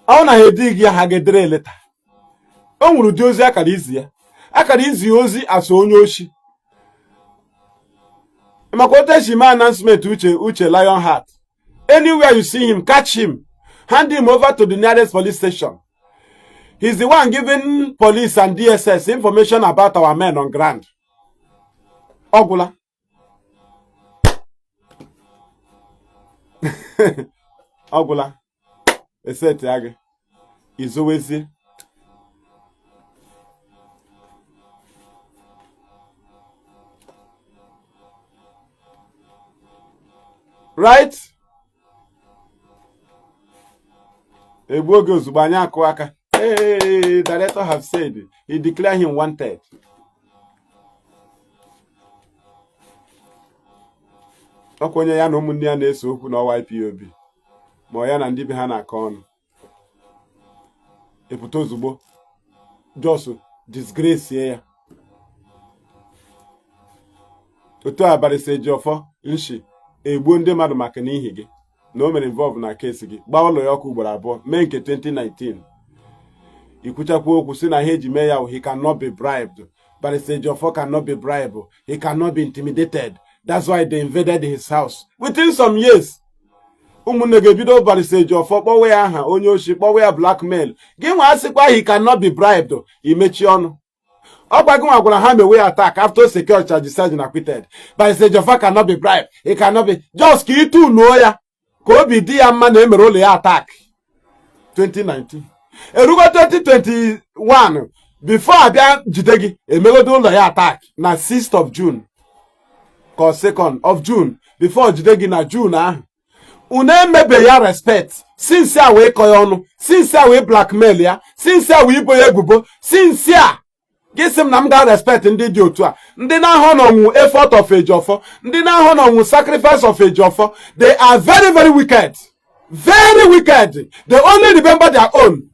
Ọwụ na ha edighị ya, ha ga-edere letter. O nwere ụdị ozi akara izi ya, akara izi ozi asa onye oshi maka otu esi mee announcement. Uche, Uche Lionheart, anywhere you see him, catch him, hand him over to the nearest police station. He's the one giving police and DSS information about our men on ground. Ọgwụla, ọgwụla. Eseti ya gị izowezie. Right, egbu oge ozugbo anyị akụ aka. Hey, director have said he declared him wanted. Ọkwa onye ya na ụmụnne ya na-ese okwu n'ọwa IPOB ma ọ ya na ndị be ha na-akọ ọnụ epụta ozugbo just disgrace ya. Otu a Barrister Ejiofor nshi egbuo ndị mmadụ maka n'ihi gị na o mere involve na case gị, gbaa ụlọ ya ọkụ ugboro abụọ, mee nke 2019 ikwuchakwa okwu si na ihe eji mee ya, he cannot be bribed. Barrister Ejiofor cannot be bribed, he cannot be intimidated, that's why they invaded his house. Within some years ụmụnne ga-ebido Barrister Ejiofor kpọwa ya aha onye oshi, kpọwa ya blackmail. Gị nwa asịkwa he cannot be bribed, imechi ọnụ. Ọgwa gị nwa gwara ha mewe attack after secure charges and acquitted. Barrister Ejiofor cannot be bribed, he cannot be, just ka itunuo ya ka obi dị ya mma na emere ụlọ ya attack 2019 erugo 2021 before abịa jide gị emegodo ụlọ ya attack na 6th of June ka 2nd of June before jide gị na June ahụ. Unu emebe ya respect since a wee kọ ya ọnụ, since a wee blackmail ya, since a wee ibo ya ebubo, since a gị sị m na m ga-respect ndị dị otu a, ndị na-ahụ n'ọnwụ effort of Ejiofor, ndị na-ahụ n'ọnwụ sacrifice of Ejiofor. They are very very wicked, very wicked. They only remember their own.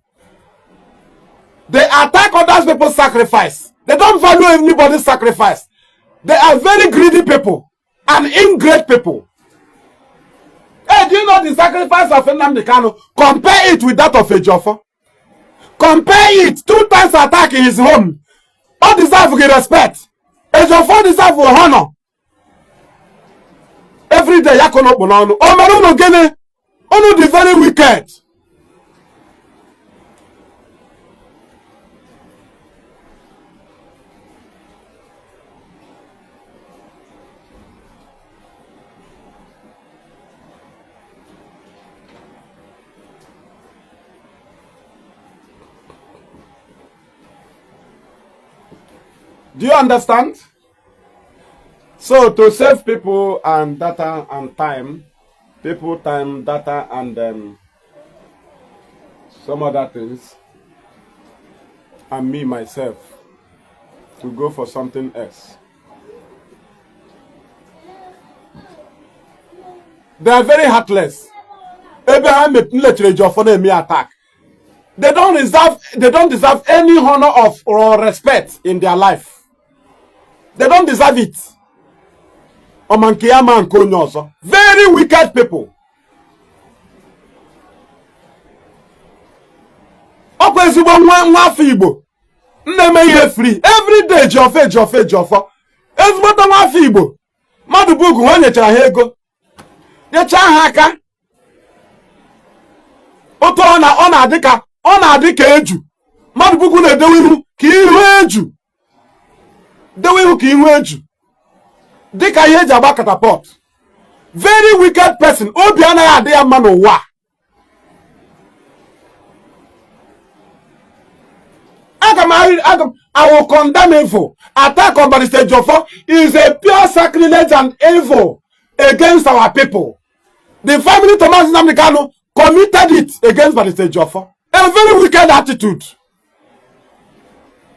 They attack others people's sacrifice. They don't value anybody's sacrifice. They are very greedy people and ingrate people. Hey, do you know the sacrifice of Nnamdi Kanu? Compare it with that of Ejiofor. Compare it. 2 times attack in his home. All deserve respect. Ejiofor deserve honor. Every day, ya kono okpo n'ọnụ. O mere unu gịnị? Unu dị very wicked. Do you understand? So to save people and data and time, people, time, data, and some other things, and me, myself, to go for something else. They are very heartless. Abraham literally attack. They don't deserve any honor of or respect in their life. They don't deserve it. Very wicked people. Ọkwa ezigbo nwa afọ Igbo na-eme ihe free every day. Ejiofor, Ejiofor, Ejiofor. Ezigbote nwa afọ Igbo mmadụ bụ ugwu, ha nyechara ha ego, nyechaa ha aka. Otu ọ na-adị ka ọ na-adị ka eju mmadụ bụ ugwu na-edewe ihu ka ihu eju, dewe ihu ka ihu eju dịka ihe eji agba catapult. Very wicked person. Obi anaghị adị ya mma n'ụwa. I will condemn evil. Attack on Barrister Ejiofor is a pure sacrilege and evil against our people. The family Thomas Nnamdi Kanu committed it against Barrister Ejiofor. A very wicked attitude.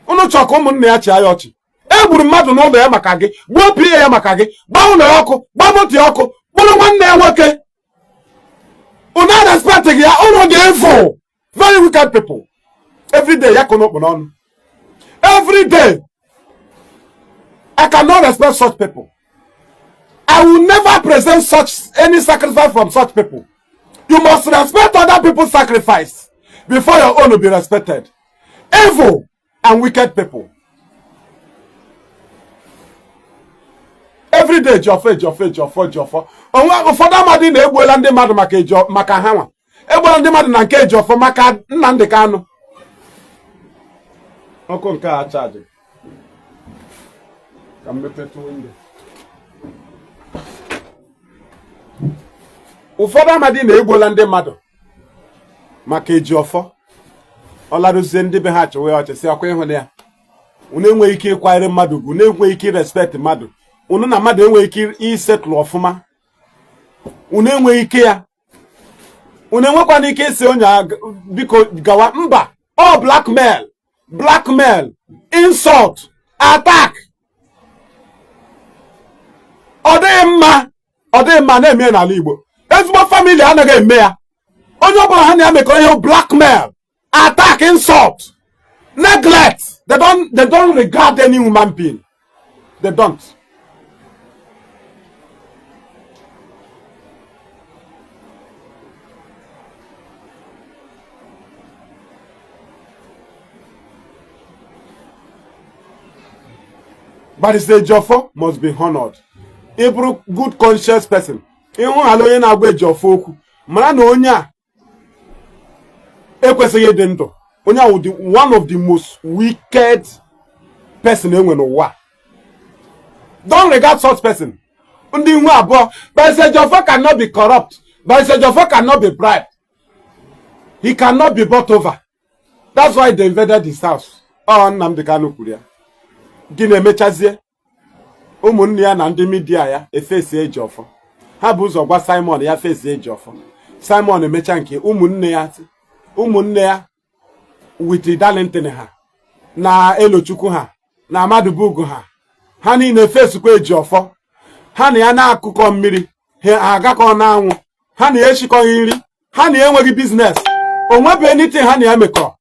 Unu chọrọ ka ụmụnne ya chịa ya ọchị. E gburu mmadụ n'ụlọ ya maka gị, gbuo PA ya maka gị, gbaa ụlọ ya ọkụ, gbaa moto ya ọkụ, kpụrụ nwanne ya nwoke. Unu respect gị ya, unu dị evil. Very wicked people. Every day, ya kono okpo n'ọnụ. Every day. I cannot respect such people. I will never present such any sacrifice from such people. You must respect other people's sacrifice before your own will be respected. Evil and wicked people. Every day, Ejiofor, Ejiofor, Ejiofor, Ejiofor. Ụfọdụ amadị na-egbuola ndị mmadụ maka maka ha nwa. Egbuola ndị mmadụ na nke Ejiofor maka Nnamdi Kanu. Ọkụ nke a chaji. Ka m mepetụ windo. Ụfọdụ amadị na-egbuola ndị mmadụ maka Ejiofor. Ọ larụzie ndị be ha chịwe ọchị sị ọkwa ịhụ ya. Unu enweghị ike ịkwanyere mmadụ ugwu, unu enweghị ike irespect mmadụ, unu na mmadụ enweghị ike isetụlụ ọfụma, unu enweghị ike ya, unu enwekwana ike ịsị onye biko gawa mba. All blackmail, blackmail, insult, attack. Ọ dịghị mma, ọ dịghị mma na-eme n'ala Igbo. Ezigbo family anaghị eme ya. Onye ọbụla ha na-emekọ ihe blackmail, attack, insult, neglect. They don't regard any human being. They don't. Barrister Ejiofor must be honored. Ị bụrụ good conscious person, ịhụ ala onye na-agwa Ejiofor okwu, mara na onye a ekwesịghị ịdị ndụ. Onye ahụ dị one of the most wicked person enwe n'ụwa. Don't regard such person. Ndị ihu abụọ. Barrister Ejiofor cannot be corrupt. Barrister Ejiofor cannot be bribed. He cannot be bought over. That's why they invaded his house. Ọ Nnamdi Kanu kwuru ya. Gị na-emechazie ụmụnne ya na ndị media ya efesi Ejiofor. Ha bụ ụzọ gwa Simon ya fesi Ejiofor. Simon emecha nke ụmụnne ya, ụmụnne ya with Darlington ha na Elochukwu ha na Amadubugu ha, ha niile fesikwa Ejiofor. Ha na ya na-akụkọ mmiri, ha agakọ n'anwụ, ha na ya eshikọghị nri, ha na ya enweghị business, o nwebe anything ha na ya mekọrọ.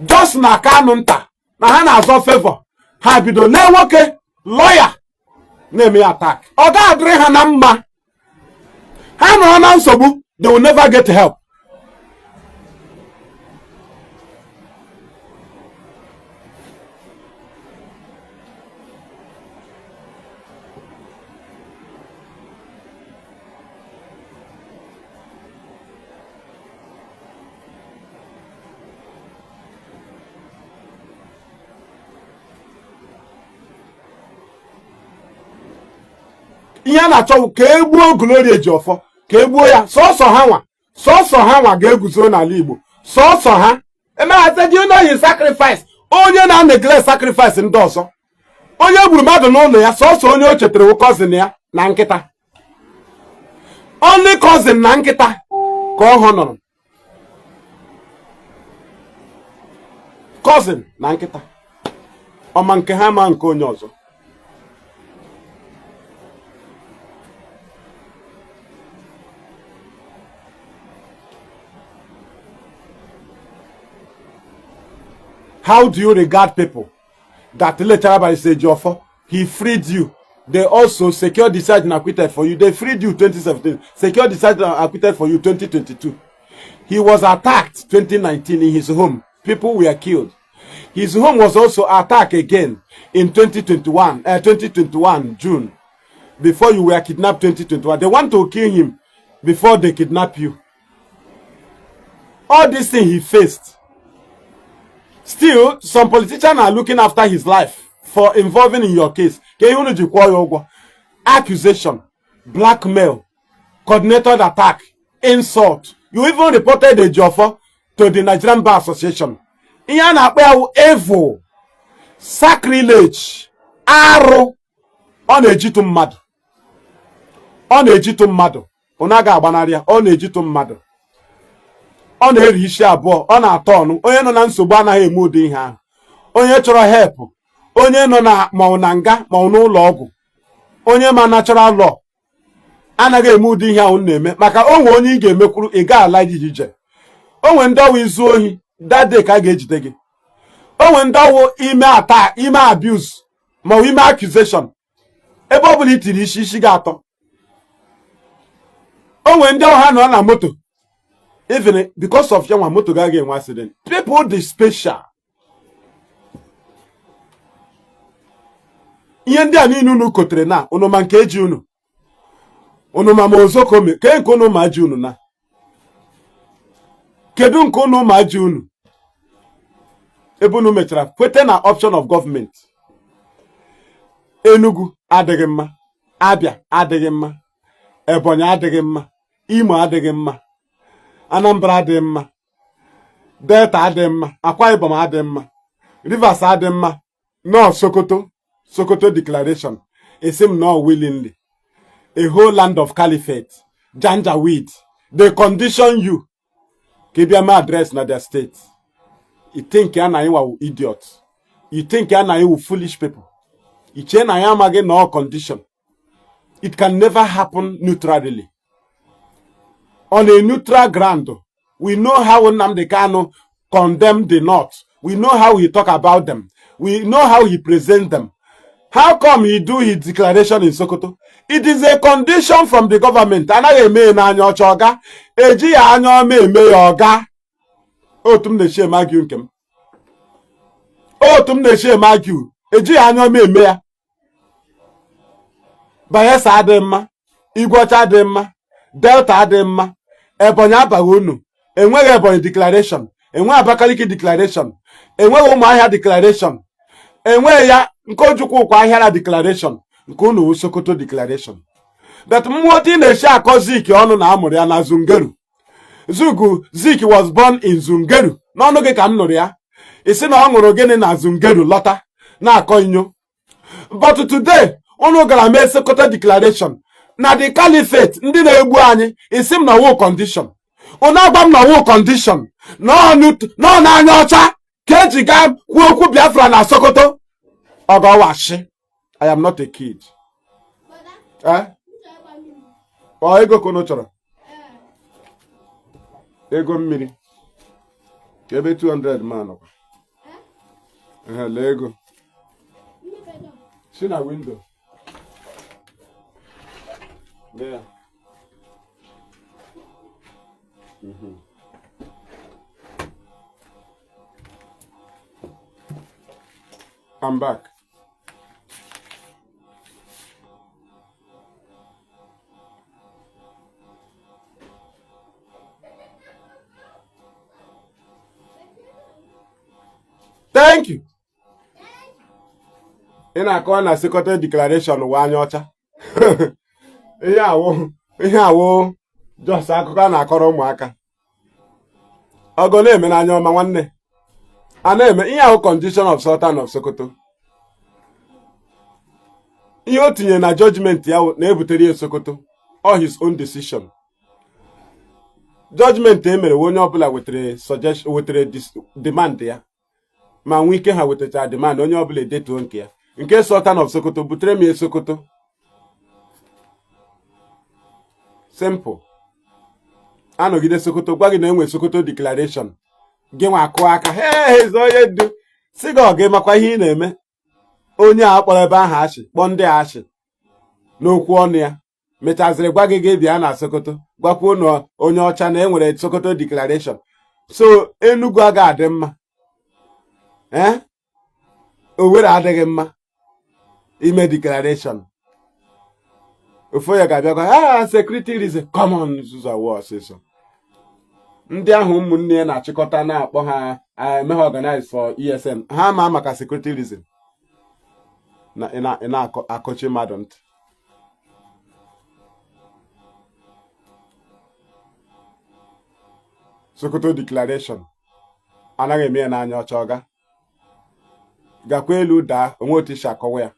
Just na Kanu nta na ha na-azọ favor, ha bido lee nwoke lawyer na-eme ya attack. Ọ ga-adịrị ha na mma. Ha nọrọ na nsogbu, they will never get help. Ihe a na-achọ ka e gbuo Glory Ejiofor, ka e gbuo ya. Sọsọ ha nwa, sọsọ ha nwa ga-eguzo n'ala Igbo. Sọsọ ha emeghazi. Do you know his sacrifice? Onye na-neglect sacrifice ndị ọzọ, onye gburu mmadụ n'ụlọ ya, sọsọ onye o chetara cousin ya na nkịta, only cousin na nkịta ka ọ hụ nọrọ, cousin na nkịta ọma nke ha ma nke onye ọzọ. How do you regard people that lechara Barrister Ejiofor? He freed you. They also secured discharge and acquitted for you. They freed you 2017, secured discharge and acquitted for you 2022. He was attacked 2019 in his home. People were killed. His home was also attacked again in 2021, 2021 June, before you were kidnapped 2021. They want to kill him before they kidnap you. All this thing he faced. Still, some politicians are looking after his life for involving in your case. Ka ihe unu ji kwụọ ya ụgwọ? Accusation, blackmail, coordinated attack, insult. You even reported Ejiofor to the Nigerian Bar Association. Ihe a na-akpọ ya wụ evil, sacrilege, arụ. Ọ na-ejitụ mmadụ, ọ na-ejitụ mmadụ. Ọ naghị agbanarị ya. Ọ na-ejitụ mmadụ, ọ na-eri isi abụọ, ọ na-atọ ọnụ. Onye nọ na nsogbu anaghị eme ụdị ihe ahụ. Onye chọrọ help, onye nọ na ma ọ na nga ma ọ n'ụlọ ọgwụ, onye ma natural law anaghị eme ụdị ihe ahụ na-eme, maka o nwe onye ị ga-emekwuru ị ga ala ijije. O nwe ndị ọwụ izu ohi, that day ka a ga-ejide gị. O nwe ndị ọwụ ime ata, ime abuse ma ọ ime accusation, ebe ọ bụla i tiri isi, isi gị atọ. O nwere ndị ọha nọ na moto, even because of ya nwa moto gaghị enwe accident. People dị special. Ihe ndị a niile unu kotere na unu ma nke eji unu, unu ma ma ozokome ke nke unu ma ji unu na kedu nke unu ma ji unu, ebe unu mechara kwete na option of government. Enugu adịghị mma, Abia adịghị mma, Ebonyi adịghị mma, Imo adịghị mma, Anambra adịghị mma, Delta adịghị mma, Akwa Ibom adịghị mma, Rivers adịghị mma. Nọ Sokoto, Sokoto declaration, esi m nọ willingly, a whole land of caliphate, Janjaweed. They condition you ka ị bịa mee address na their state. You think ya na anyị wawu idiot? You think ya na anyị wu foolish people? I chee na anyị amaghị na all condition? It can never happen neutrally. On a neutral ground, we know how Nnamdi Kanu condemned the North. We know how he talk about them. We know how he present them. How come he do his declaration in Sokoto? It is a condition from the government. Anaghị eme ya n'anya ọcha, ọga. Eji ya anya ọma eme ya, ọga. Otu m na-echi eme argue nke m, otu m na-echi eme argue, eji ya anya ọma eme ya. Bayelsa adịghị mma, Igwe Ọcha adịghị mma, Delta adịghị mma, Ebonyi abaghị unu. Enweghị Ebonyi declaration, enweghị Abakaliki declaration, enweghị Ụmụahịa declaration, enweghị ya nke Ojukwu ụkwa ahịara declaration. Nke unu wụ Sokoto declaration. But mmụọ ị na-echi akọ Zik ọnụ na amụrụ ya na Zungeru. Zugu Zik was born in Zungeru. N'ọnụ gị ka m nụrụ ya. Ị sị na ọ ṅụrụ gịnị na Zungeru lọta na-akọ inyo. But today unu gara mee Sokoto declaration na the caliphate ndị na-egbu anyị. Isi m na wo condition, unu agwa m na wo condition na ọ n'anya ọcha ka eji gaa kwuo okwu Biafra na Sokoto. Ọgọwashi, I am not a kid. Eh, ọ ego ka unu chọrọ? Ego mmiri ka ebe 200 ma nọkwa. Ehe, lee ego si na window. Lee ya. I'm back. Thank you. Ị na-akọwa na Sokoto declaration wụ anya ọcha. Ihe awụ just akụkọ a na-akọrọ ụmụaka. Ọgọ na-eme n'anya ọma, nwanne, a na-eme ihe ahụ condition of Sultan of Sokoto. Ihe o tinye na judgment ya na-ebutere ya Sokoto, all his own decision. Judgment e mere, onye ọbụla wetara suggestion, wetara demand ya, ma nwee ike ha wetachara demand, onye ọbụla edetuo nke ya. Nke Sultan of Sokoto, butere m ya Sokoto, simple. Anọgide Sokoto gwa gị na enwe Sokoto declaration, gị nwa akụ aka hee onye ndu si gị ọ gị makwa ihe ị na-eme. Onye a kpọrọ ebe ahụ achị kpọọ ndị a achị n'okwu ọnụ ya, mechaziri gwa gị gị bịa na Sokoto gwakwuo na onye ọcha na enwere Sokoto declaration. So Enugu agaghị adị mma, ee, Owerri adịghị mma ime declaration. Ofu onye ga-abịakwa, ah, security reason. Come on, nzuzu awụ ọsịsọ. Ndị ahụ ụmụnne ya na-achịkọta na-akpọ ha eme ha organize for ESN, ha ma maka security reason na ị na-akọchi mmadụ ntị. Sokoto declaration anaghị eme ya n'anya ọcha. Ọga gakwa elu daa onwe otu isi akọwa ya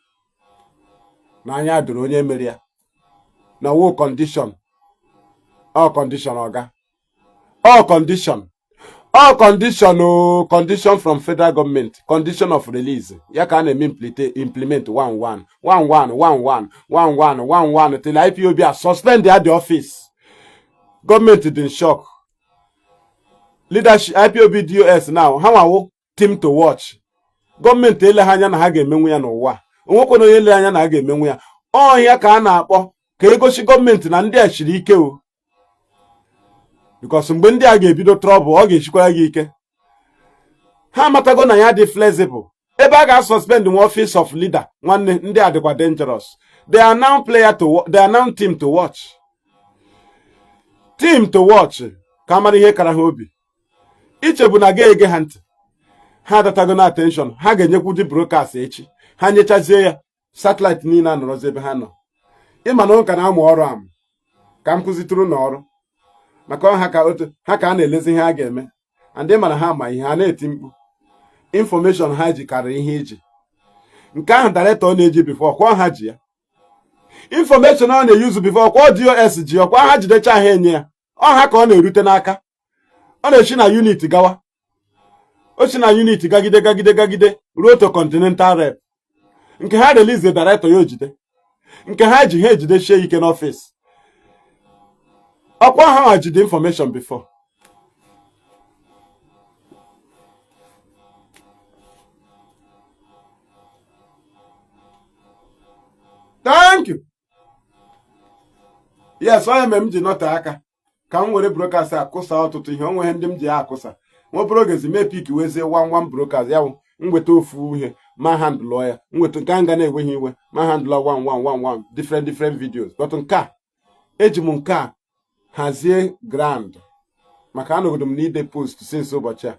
n'anya doro onye mere ya na wo condition, all condition, ọga, all condition, all condition o condition from federal government, condition of release ya ka a na-eme implement one one one one one one one one one one till IPOB a suspend ya the office. Gọọmenti dị in shock. Leadership IPOB DOS now, ha nwawo team to watch. Gọọmenti eleghị anya na ha ga-emenwu ya n'ụwa. Onwekwana onye ele anya na ha ga-emenwu ya. Ọhịa ka a na-akpọ ka egosi gọọmenti na ndị a siri ike o, because mgbe ndị a ga-ebido trouble, ọ ga-esikwara gị ike. Ha amatago na ya dị flexible ebe a ga-suspend nwa office of leader. Nwanne, ndị a dịkwa dangerous. They are now player to they are now team to watch, team to watch, ka a mara ihe kara ha obi. Ichebu na ga-ege ha ntị, ha adatago na attention. Ha ga-enyekwu dị broadcast echi. Ha nyechazie ya, satellite niile anọrọzi ebe ha nọ. Ịma na ụka na-amụ ọrụ amụ ka m kụzitụrụ n'ọrụ maka ha ka otu ha ka a na-elezi ihe ha ga-eme. And ịma na ha ma ihe ha na-eti mkpu. Information ha ji karịrị ihe iji nke ahụ director na-eji before kwa ha ji ya. Information ọ na-eyuzu before kwa DOS ji ọkwa ha jidecha ha enye ya. Ọ ha ka ọ na-erute n'aka, ọ na-esi na unit gawa. O si na unit gagide gagide gagide ruo to continental rep. Nke ha release director ya ojide. Nke ha ji ha ejidechie ike n'ọfịs. Ọkwa ha nwa jide information before. Thank you. Yes, onye mere m ji nọte aka ka m were broadcast akụsa ọtụtụ ihe, onwe ihe ndị m ji ya akụsa. Nwa obere ogezi mee pick wezie one one broadcast, ya bụ m weta ofu ihe ma handle ya, m weta nke a nga na-enweghị iwe ma handle one one one one different different videos. But nke a eji m nke a hazie grand maka anọgodo m n'ide post since ụbọchị a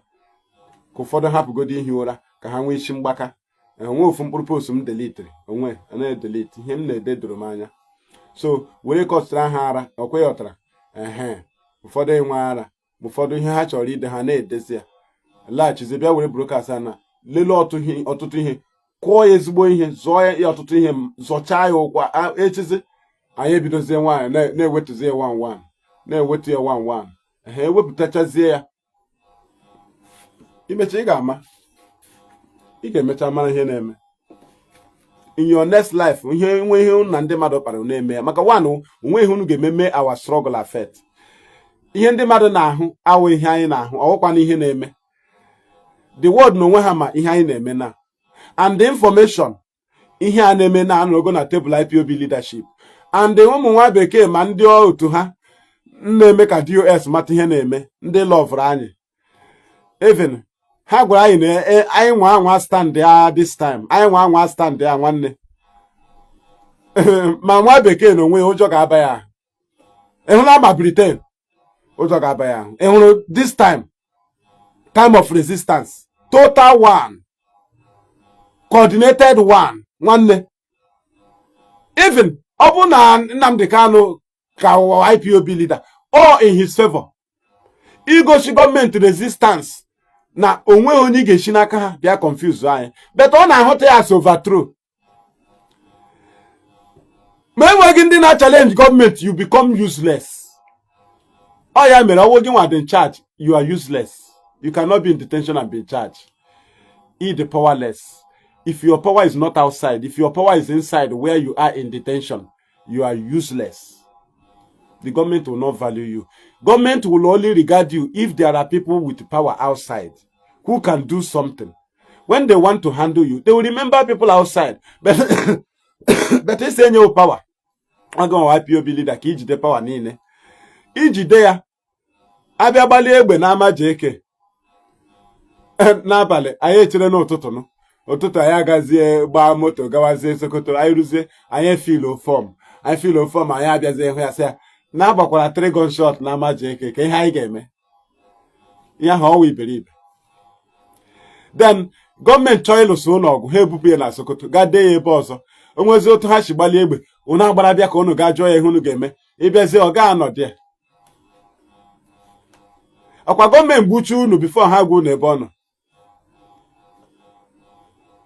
ka ụfọdụ hapụgodo ihi ụra ka ha nwee isi mgbaka. Enwe ofu mkpụrụ post m deletere onwe na-edelete ihe m na-ede doro m anya. So were kọtara ha ara ọkwe ọtara ehe ụfọdụ enwe ara ụfọdụ ihe ha chọrọ ide ha na-edezi ya laghachizie bịa were broadcast a na lelee ọtụtụ ihe kụọ ya ezigbo ihe zọọ ya ọtụtụ ihe zọchaa ya ụkwa echizi anyị ebidozie nwaanyị na-ewetuzie ya one one na-ewetu ya one one ha ewepụtachazie ya imecha ị ga-ama ị ga-emecha mara ihe na-eme in your next life. Ihe nwe ihe unu na ndị mmadụ kpara na-eme ya maka one onwe ihe unu ga-eme mee our struggle affect. Ihe ndị mmadụ na-ahụ awụ ihe anyị na-ahụ, ọwụkwana ihe na-eme. The world na onwe ha ma ihe anyị na-eme na and the information ihe a na-eme na anọgo na tebụl IPOB leadership and ụmụ nwa bekee ma ndị otu ha na-eme ka DOS mata ihe na-eme. Ndị loverụ anyị even ha gwara anyị na anyị nwa anwa stand ya this time, anyị nwa anwa stand ya nwanne. Ma nwa bekee na onwe ya ụjọ ga-aba ya ahụ. Ị hụla ma Britain ụjọ ga-aba ya ahụ. Ị hụrụ this time, time of resistance, total one, coordinated one nwanne. Even ọ bụ na Nnamdi Kanu ka IPOB leader all in his favor igosi gọọmenti resistance na onweghị onye ị ga-esi n'aka ha bịa confuse anyị, but ọ na-ahụta ya as overthrow. Ma enweghị ndị na-challenge gọọmenti, you become useless. Ọ ya mere ọwụ gị nwa dị in charge, you are useless. You cannot be in detention and be in charge. Ị dị powerless. If your power is not outside, if your power is inside where you are in detention, you are useless. The government will not value you. Government will only regard you if there are people with power outside who can do something. When they want to handle you, they will remember people outside. But isi enye power aga IPOB leader ka ijide power niile ijide ya abịa gbalie egbe n'ama JK n'abalị, anyị echere n'ụtụtụ nụ ụtụtụ anyị agazie gbaa moto gawazie Sokoto. Anyị rụzie, anyị filo form, anyị filo form, anyị abịazie hụ ya sị ya na-agbakwara three gunshot n'ama JK ka ihe anyị ga-eme ihe ahụ ọwa iberibe. Then gọọmenti chọọ ịlụso ụlọ ọgụ, ha ebupụ ya na Sokoto gaa dee ya ebe ọzọ. O nwezi otu ha si gbalie egbe, unu agbara bịa ka unu gaa jụọ ya ihe unu ga-eme. Ịbịazie ọ ga-anọdụ ya ọkwa gọọmenti gbuchi unu before ha gwa unu ebe ọ nọ.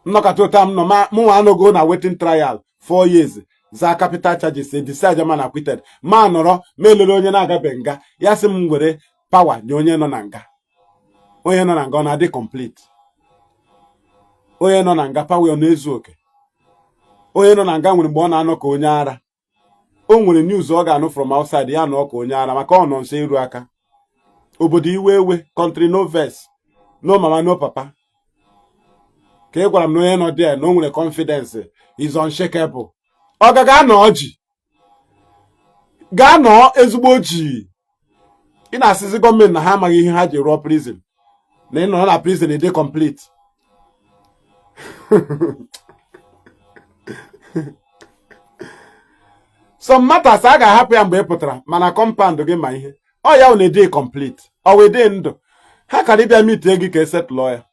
Nnọkọta ụta m nọ mụnwa anọgo na waiting trial 4 years za capital charges, decide man acquitted, ma nọrọ ma elele onye na-agabe nga ya sị m were power nye onye nọ na nga. Onye nọ na nga ọ na-adị complete? Onye nọ na nga power ọ na-ezu oke? Onye nọ na nga nwere mgbe ọ na-anọ ka onye ara. O nwere news ọ ga-anụ from outside ya nọ ka onye ara maka ọ nọ nso iru aka obodo iwe ewe. Country no vex, no mama, no papa. Ka ị gwara m na onye nọ there na o nwere confidence, is unshakable. Ọ ga ga-anọ ọjị gaa nọọ ezigbo ji. Ị na-asịzi gọọmenti na ha amaghị ihe ha ji rụọ prison, na ị nọrọ na prison ịdị complete. Some matters a ga-ahapụ ya mgbe ị pụtara, mana compound gị ma ihe ọ ya na ede complete, ọ wee dị ndụ ha kara ịbịa mitie gị ka esetụlọ ya.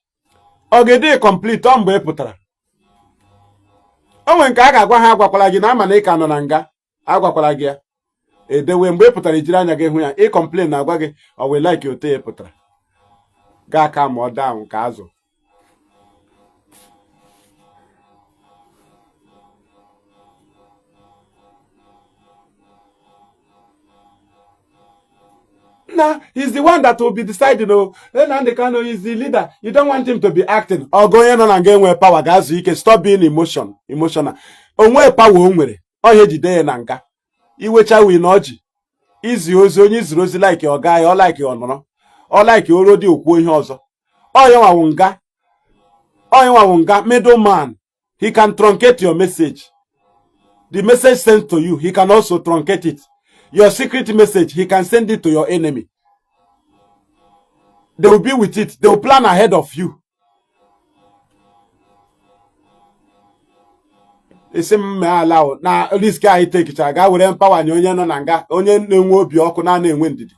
Ọ ga-ede complete ọ mgbe ị pụtara. O nwere nke a ga-agwa ha agwakwala gị na ama na ị ka nọ na nga, agwakwala gị ya edewe. Mgbe ị pụtara ijiri anya gị hụ ya, ị complain na-agwa gị ọ wee like ote ị pụtara gaa ka ma ọ down ka azụ. Now, he's the one that will be deciding. Oh, Nnamdi Kanu is the leader. You don't want him to be acting. Ọgụ onye nọ na nga enwe power ga-azụ ike. Stop being emotional. Onwe power o nwere. Ọ ejide ya na nga. Iwecha wi na ọjị. Izi ozi onye iziri ozi like ọ gaa ya, ọ like ọ nọrọ. Ọ like orodi okwuo ihe ọzọ. Ọ ya nwawu nga. Ọ ya nwawu nga middleman. He can truncate your message. The message sent to you, he can also truncate it. Your secret message, he can send it to your enemy. They will be with it. They will plan ahead of you. Isi m mee ala na risk anyị tekichara gaa were mpawa nye onye nọ na nga, onye na-enwe obi ọkụ na na-enwe ndidi.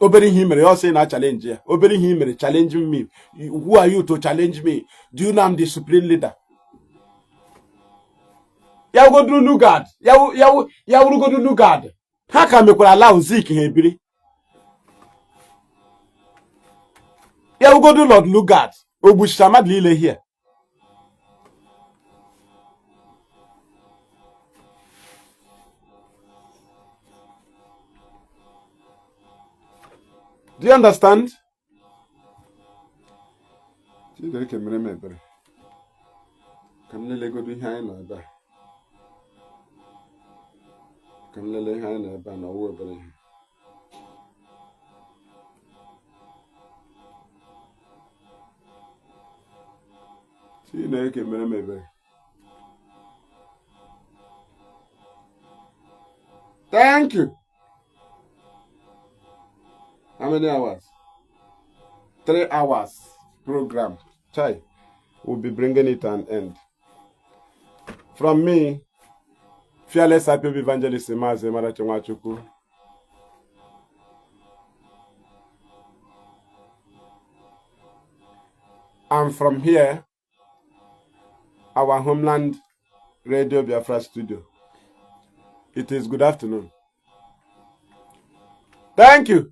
Obere ihe i mere ya, ọ sị na challenge ya. Obere ihe i mere, challenge me. Who are you to challenge me? Do you know I'm the supreme leader? Ya wugoduru Lugard, ya wurugodu Lugard, ha ka mekwara ala Zik ha ebiri. Ya wugodu Lord Lugard, ogbuchicha mmadụ niile here. Do you understand? Chineke mere m ebere. Ka m lelegodo ihe anyị nọ ebe a. Ka m lelee ihe anyị nọ ebe a na ọwụ obere ihe. Chineke mere m ebere. Thank you. How many hours? 3 hours program. Chai, we'll be bringing it to an end. From me, fearless IPOB evangelist Mazi Marachi Nwachukwu. And from here, our homeland Radio Biafra studio. It is good afternoon. Thank you.